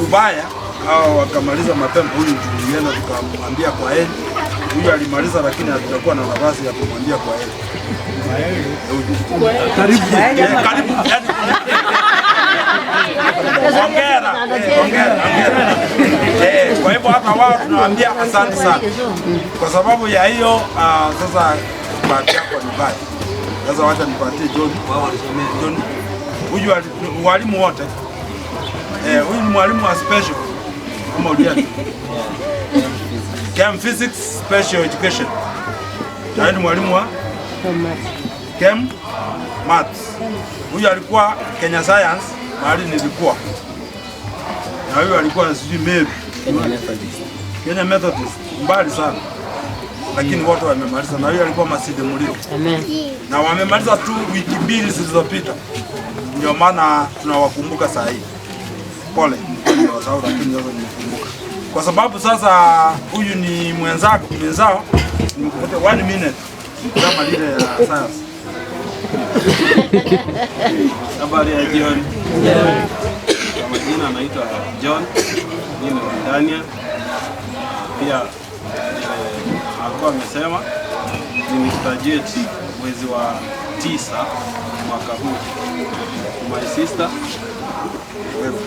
Speaker 21: ubaya hao wakamaliza mapema, huyu tulienda tukamwambia kwa heri. Huyu alimaliza lakini hatakuwa na nafasi ya kumwambia kwa heri.
Speaker 9: Karibu.
Speaker 21: Karibu. Hongera. Hongera. Kwa hivyo hata wao tunawaambia asante sana. Kwa sababu ya hiyo sasa bahati yako ni mbaya. Sasa wacha nipatie John. Wao walisomea John. Huyu walimu wote. Huyu ni mwalimu wa special. Kama uliani. Chem Physics Special Education. Ni mwalimu wa Chem Maths. Huyu alikuwa Kenya Science mahali nilikuwa. Na huyu alikuwa sijui maybe Kenya Methodist, mbali sana. Lakini wote wamemaliza, na huyu alikuwa Masinde Muliro.
Speaker 1: Amen.
Speaker 21: Na wamemaliza tu wiki mbili zilizopita. Ndio maana tunawakumbuka saa hii. Pole, nimewasahau lakini sasa nimekumbuka. Kwa sababu sasa huyu ni mwenzako, mwenzao, nimekupatia 1 minute kama lile ya science.
Speaker 12: Habari ya jioni. Kwa majina naitwa John, mimi ni Daniel. Pia alikuwa amesema ni graduate mwezi wa 9 mwaka huu. My sister, welcome.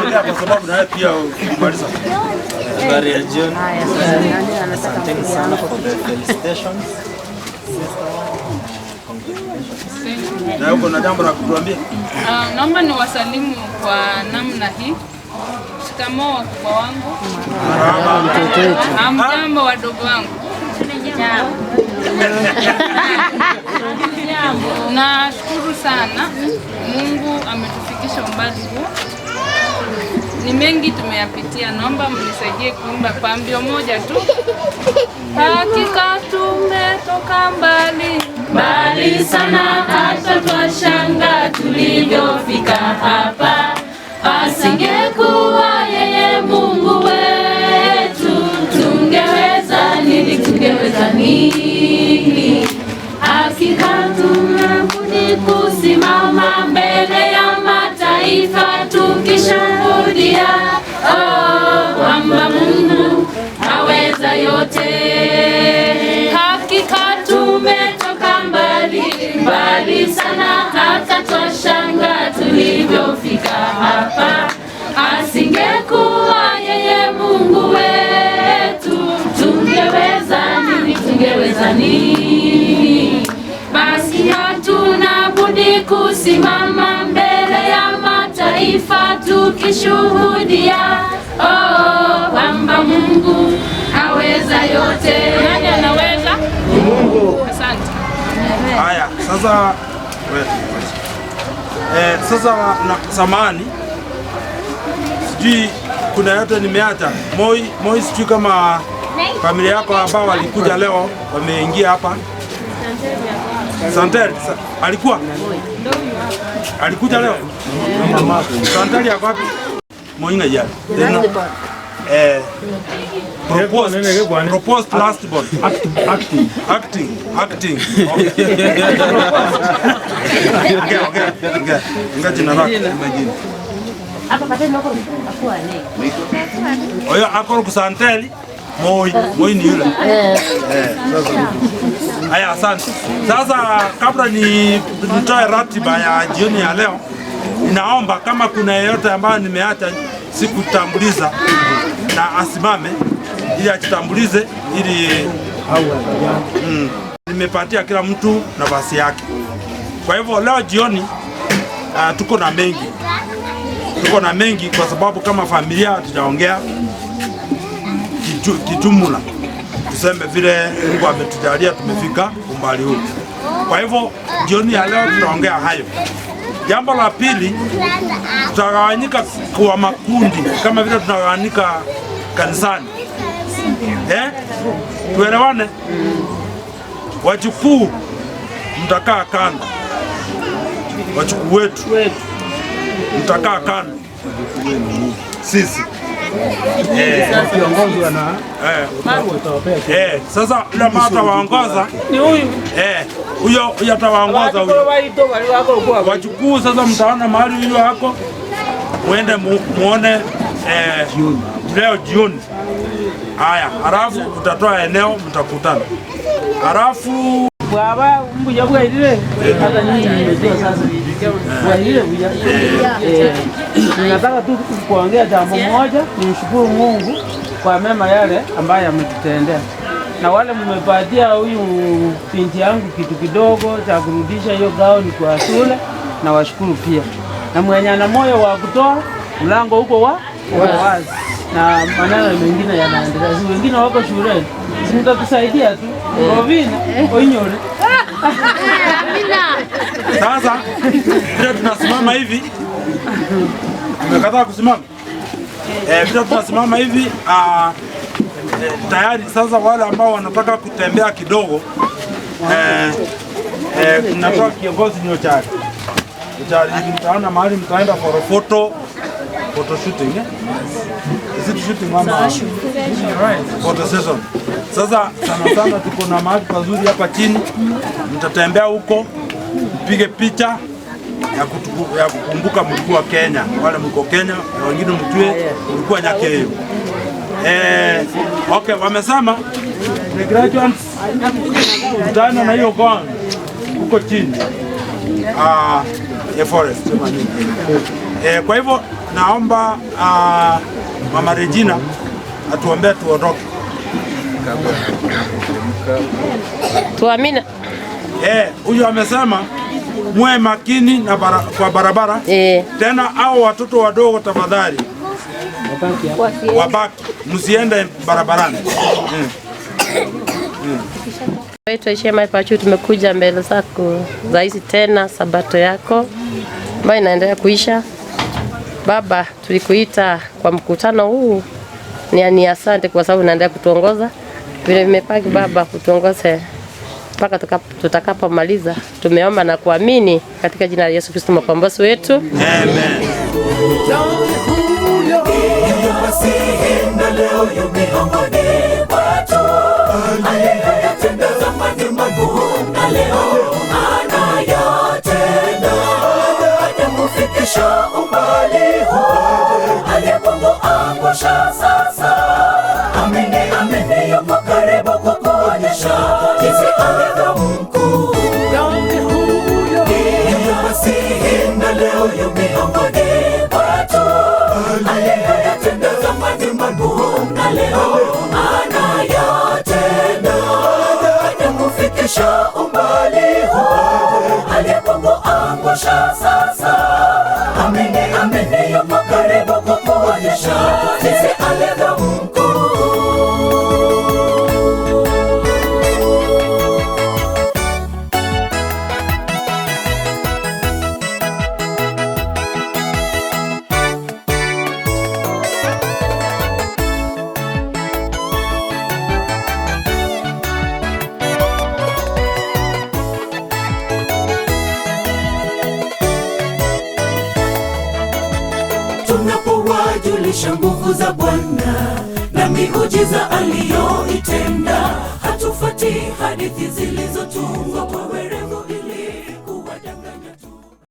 Speaker 9: Ongea kwa sababu na wewe pia ukimaliza.
Speaker 4: Habari ya jioni. Asanteni sana for the felicitations. Congratulations.
Speaker 9: Na uko na jambo la kutuambia?
Speaker 3: Naomba niwasalimu kwa namna hii. Shikamoo wakubwa wangu. Hamjambo wadogo wangu. Nashukuru sana Mungu ametufikisha umbali huu. Ni mengi tumeyapitia, naomba mnisaidie kuimba pambio moja tu. Hakika tumetoka mbali
Speaker 6: mbali sana, hata twashanga tulivyofika hapa. Asingekuwa yeye Mungu wetu, tungeweza nini? Tungeweza nini? Hakika tunabudi kusimama mbele ya mataifa tukishuhudia kwamba Mungu aweza yote. Hakika tumetoka mbali mbali sana, hata twashanga tulivyofika hapa. Asingekuwa yeye Mungu wetu, tungeweza nini? Tungeweza nini? Basi hatuna budi kusimama mbele ya mataifa tukishuhudia kwamba Mungu aweza yote.
Speaker 3: Nani anaweza?
Speaker 9: Mungu.
Speaker 3: Asante.
Speaker 9: Haya, sasa sasa na samani sijui kuna yote nimeacha. Moi sijui kama familia yako ambao walikuja leo wameingia hapa. Santel alikuwa? Alikuja leo? Santel yako wapi? Moinga ya. Proposed last born. Acting. Okay. Nga jina lako imagine.
Speaker 1: Hapa pateni nako akuwa ne.
Speaker 9: Oyo akoro kusanteli. Moi ni yule. Sasa. Haya, asante. Sasa kabla nitoe ratiba ya jioni ya leo, ninaomba kama kuna yeyote ambaye nimeacha sikutambuliza na asimame ili ajitambulize ili nimepatia kila mtu nafasi yake. Kwa hivyo leo jioni tuko na mengi. Tuko na mengi kwa sababu kama familia tutaongea kijumla. Tuseme vile Mungu ametujalia tumefika umbali huu. Kwa hivyo jioni ya leo tutaongea hayo. Jambo la pili, tutagawanyika kwa makundi kama vile tunagawanyika kanisani. Tuelewane? Wajukuu mtakaa kando. Wajukuu wetu mtakaa kando. Sisi
Speaker 8: Kiongozwa na
Speaker 9: sasa yule ambaye atawaongoza
Speaker 8: ni huyu.
Speaker 9: Huyo huyo atawaongoza huyo. Wajukuu sasa mtaona mahali huyo hako. Muende muone leo jioni. Haya, halafu tutatoa eneo mtakutana. Halafu
Speaker 8: baba mbuya bwairire hata nyinyi mmejua sasa bwairire buya. Ninataka tu kuongea jambo moja, nimshukuru Mungu kwa mema yale ambayo ametutendea. Na wale mmepatia huyu binti yangu kitu kidogo cha kurudisha hiyo gauni kwa shule, na washukuru pia. Na mwenye ana moyo wa kutoa, mlango huko wa wazi. Na maneno mengine yanaendelea. Si wengine wako shuleni. Si mtatusaidia tu. Robin, oinyore.
Speaker 9: Amina. Sasa vile tunasimama hivi. Nimekataa kusimama. Vile tunasimama hivi tayari sasa wale ambao wanataka kutembea kidogo natoa kiongozi ni Ochari. Ochari mtaona mahali mtaenda for a photo shooting, eh? Is it shooting mama? Photo session. Sasa sana sana tuko na mahali pazuri hapa chini. Mtatembea huko, mpige picha ya kukumbuka mlikuwa Kenya. Wale mko Kenya, na wengine mjue mlikuwa Nyakeyo. Okay, wamesema The graduates kutana na hiyo gong huko chini. Ya forest. Kwa hivyo naomba Mama Regina atuombee tuondoke.
Speaker 17: Tuamini.
Speaker 9: Huyu amesema muwe makini na kwa barabara. Tena au watoto wadogo tafadhali wabaki, msiende barabarani.
Speaker 17: Wetu Shema Pachu, tumekuja mbele zako za hizi tena sabato yako ambayo inaendelea kuisha. Baba, tulikuita kwa mkutano huu ni asante kwa sababu unaendelea kutuongoza vile vimepaki. Baba, kutuongoze mpaka tutakapomaliza. Tumeomba na kuamini katika jina la Yesu Kristo mkombozi wetu.
Speaker 9: Amen.
Speaker 6: Sasa amini, amini yupo karibu kukuonyesha jinsi alivyo mkuu. Ndiye Masihi na leo yu miongoni mwetu. Aliyoyatenda zamani makuu na leo anayatenda. Hajakufikisha umbali huu, alipokuangusha sasa. Amini, amini yupo karibu kukuonyesha jinsi alivyo mkuu. Tunapowajulisha nguvu za Bwana na miujiza aliyoitenda, hatufuati hadithi zilizotungwa kwa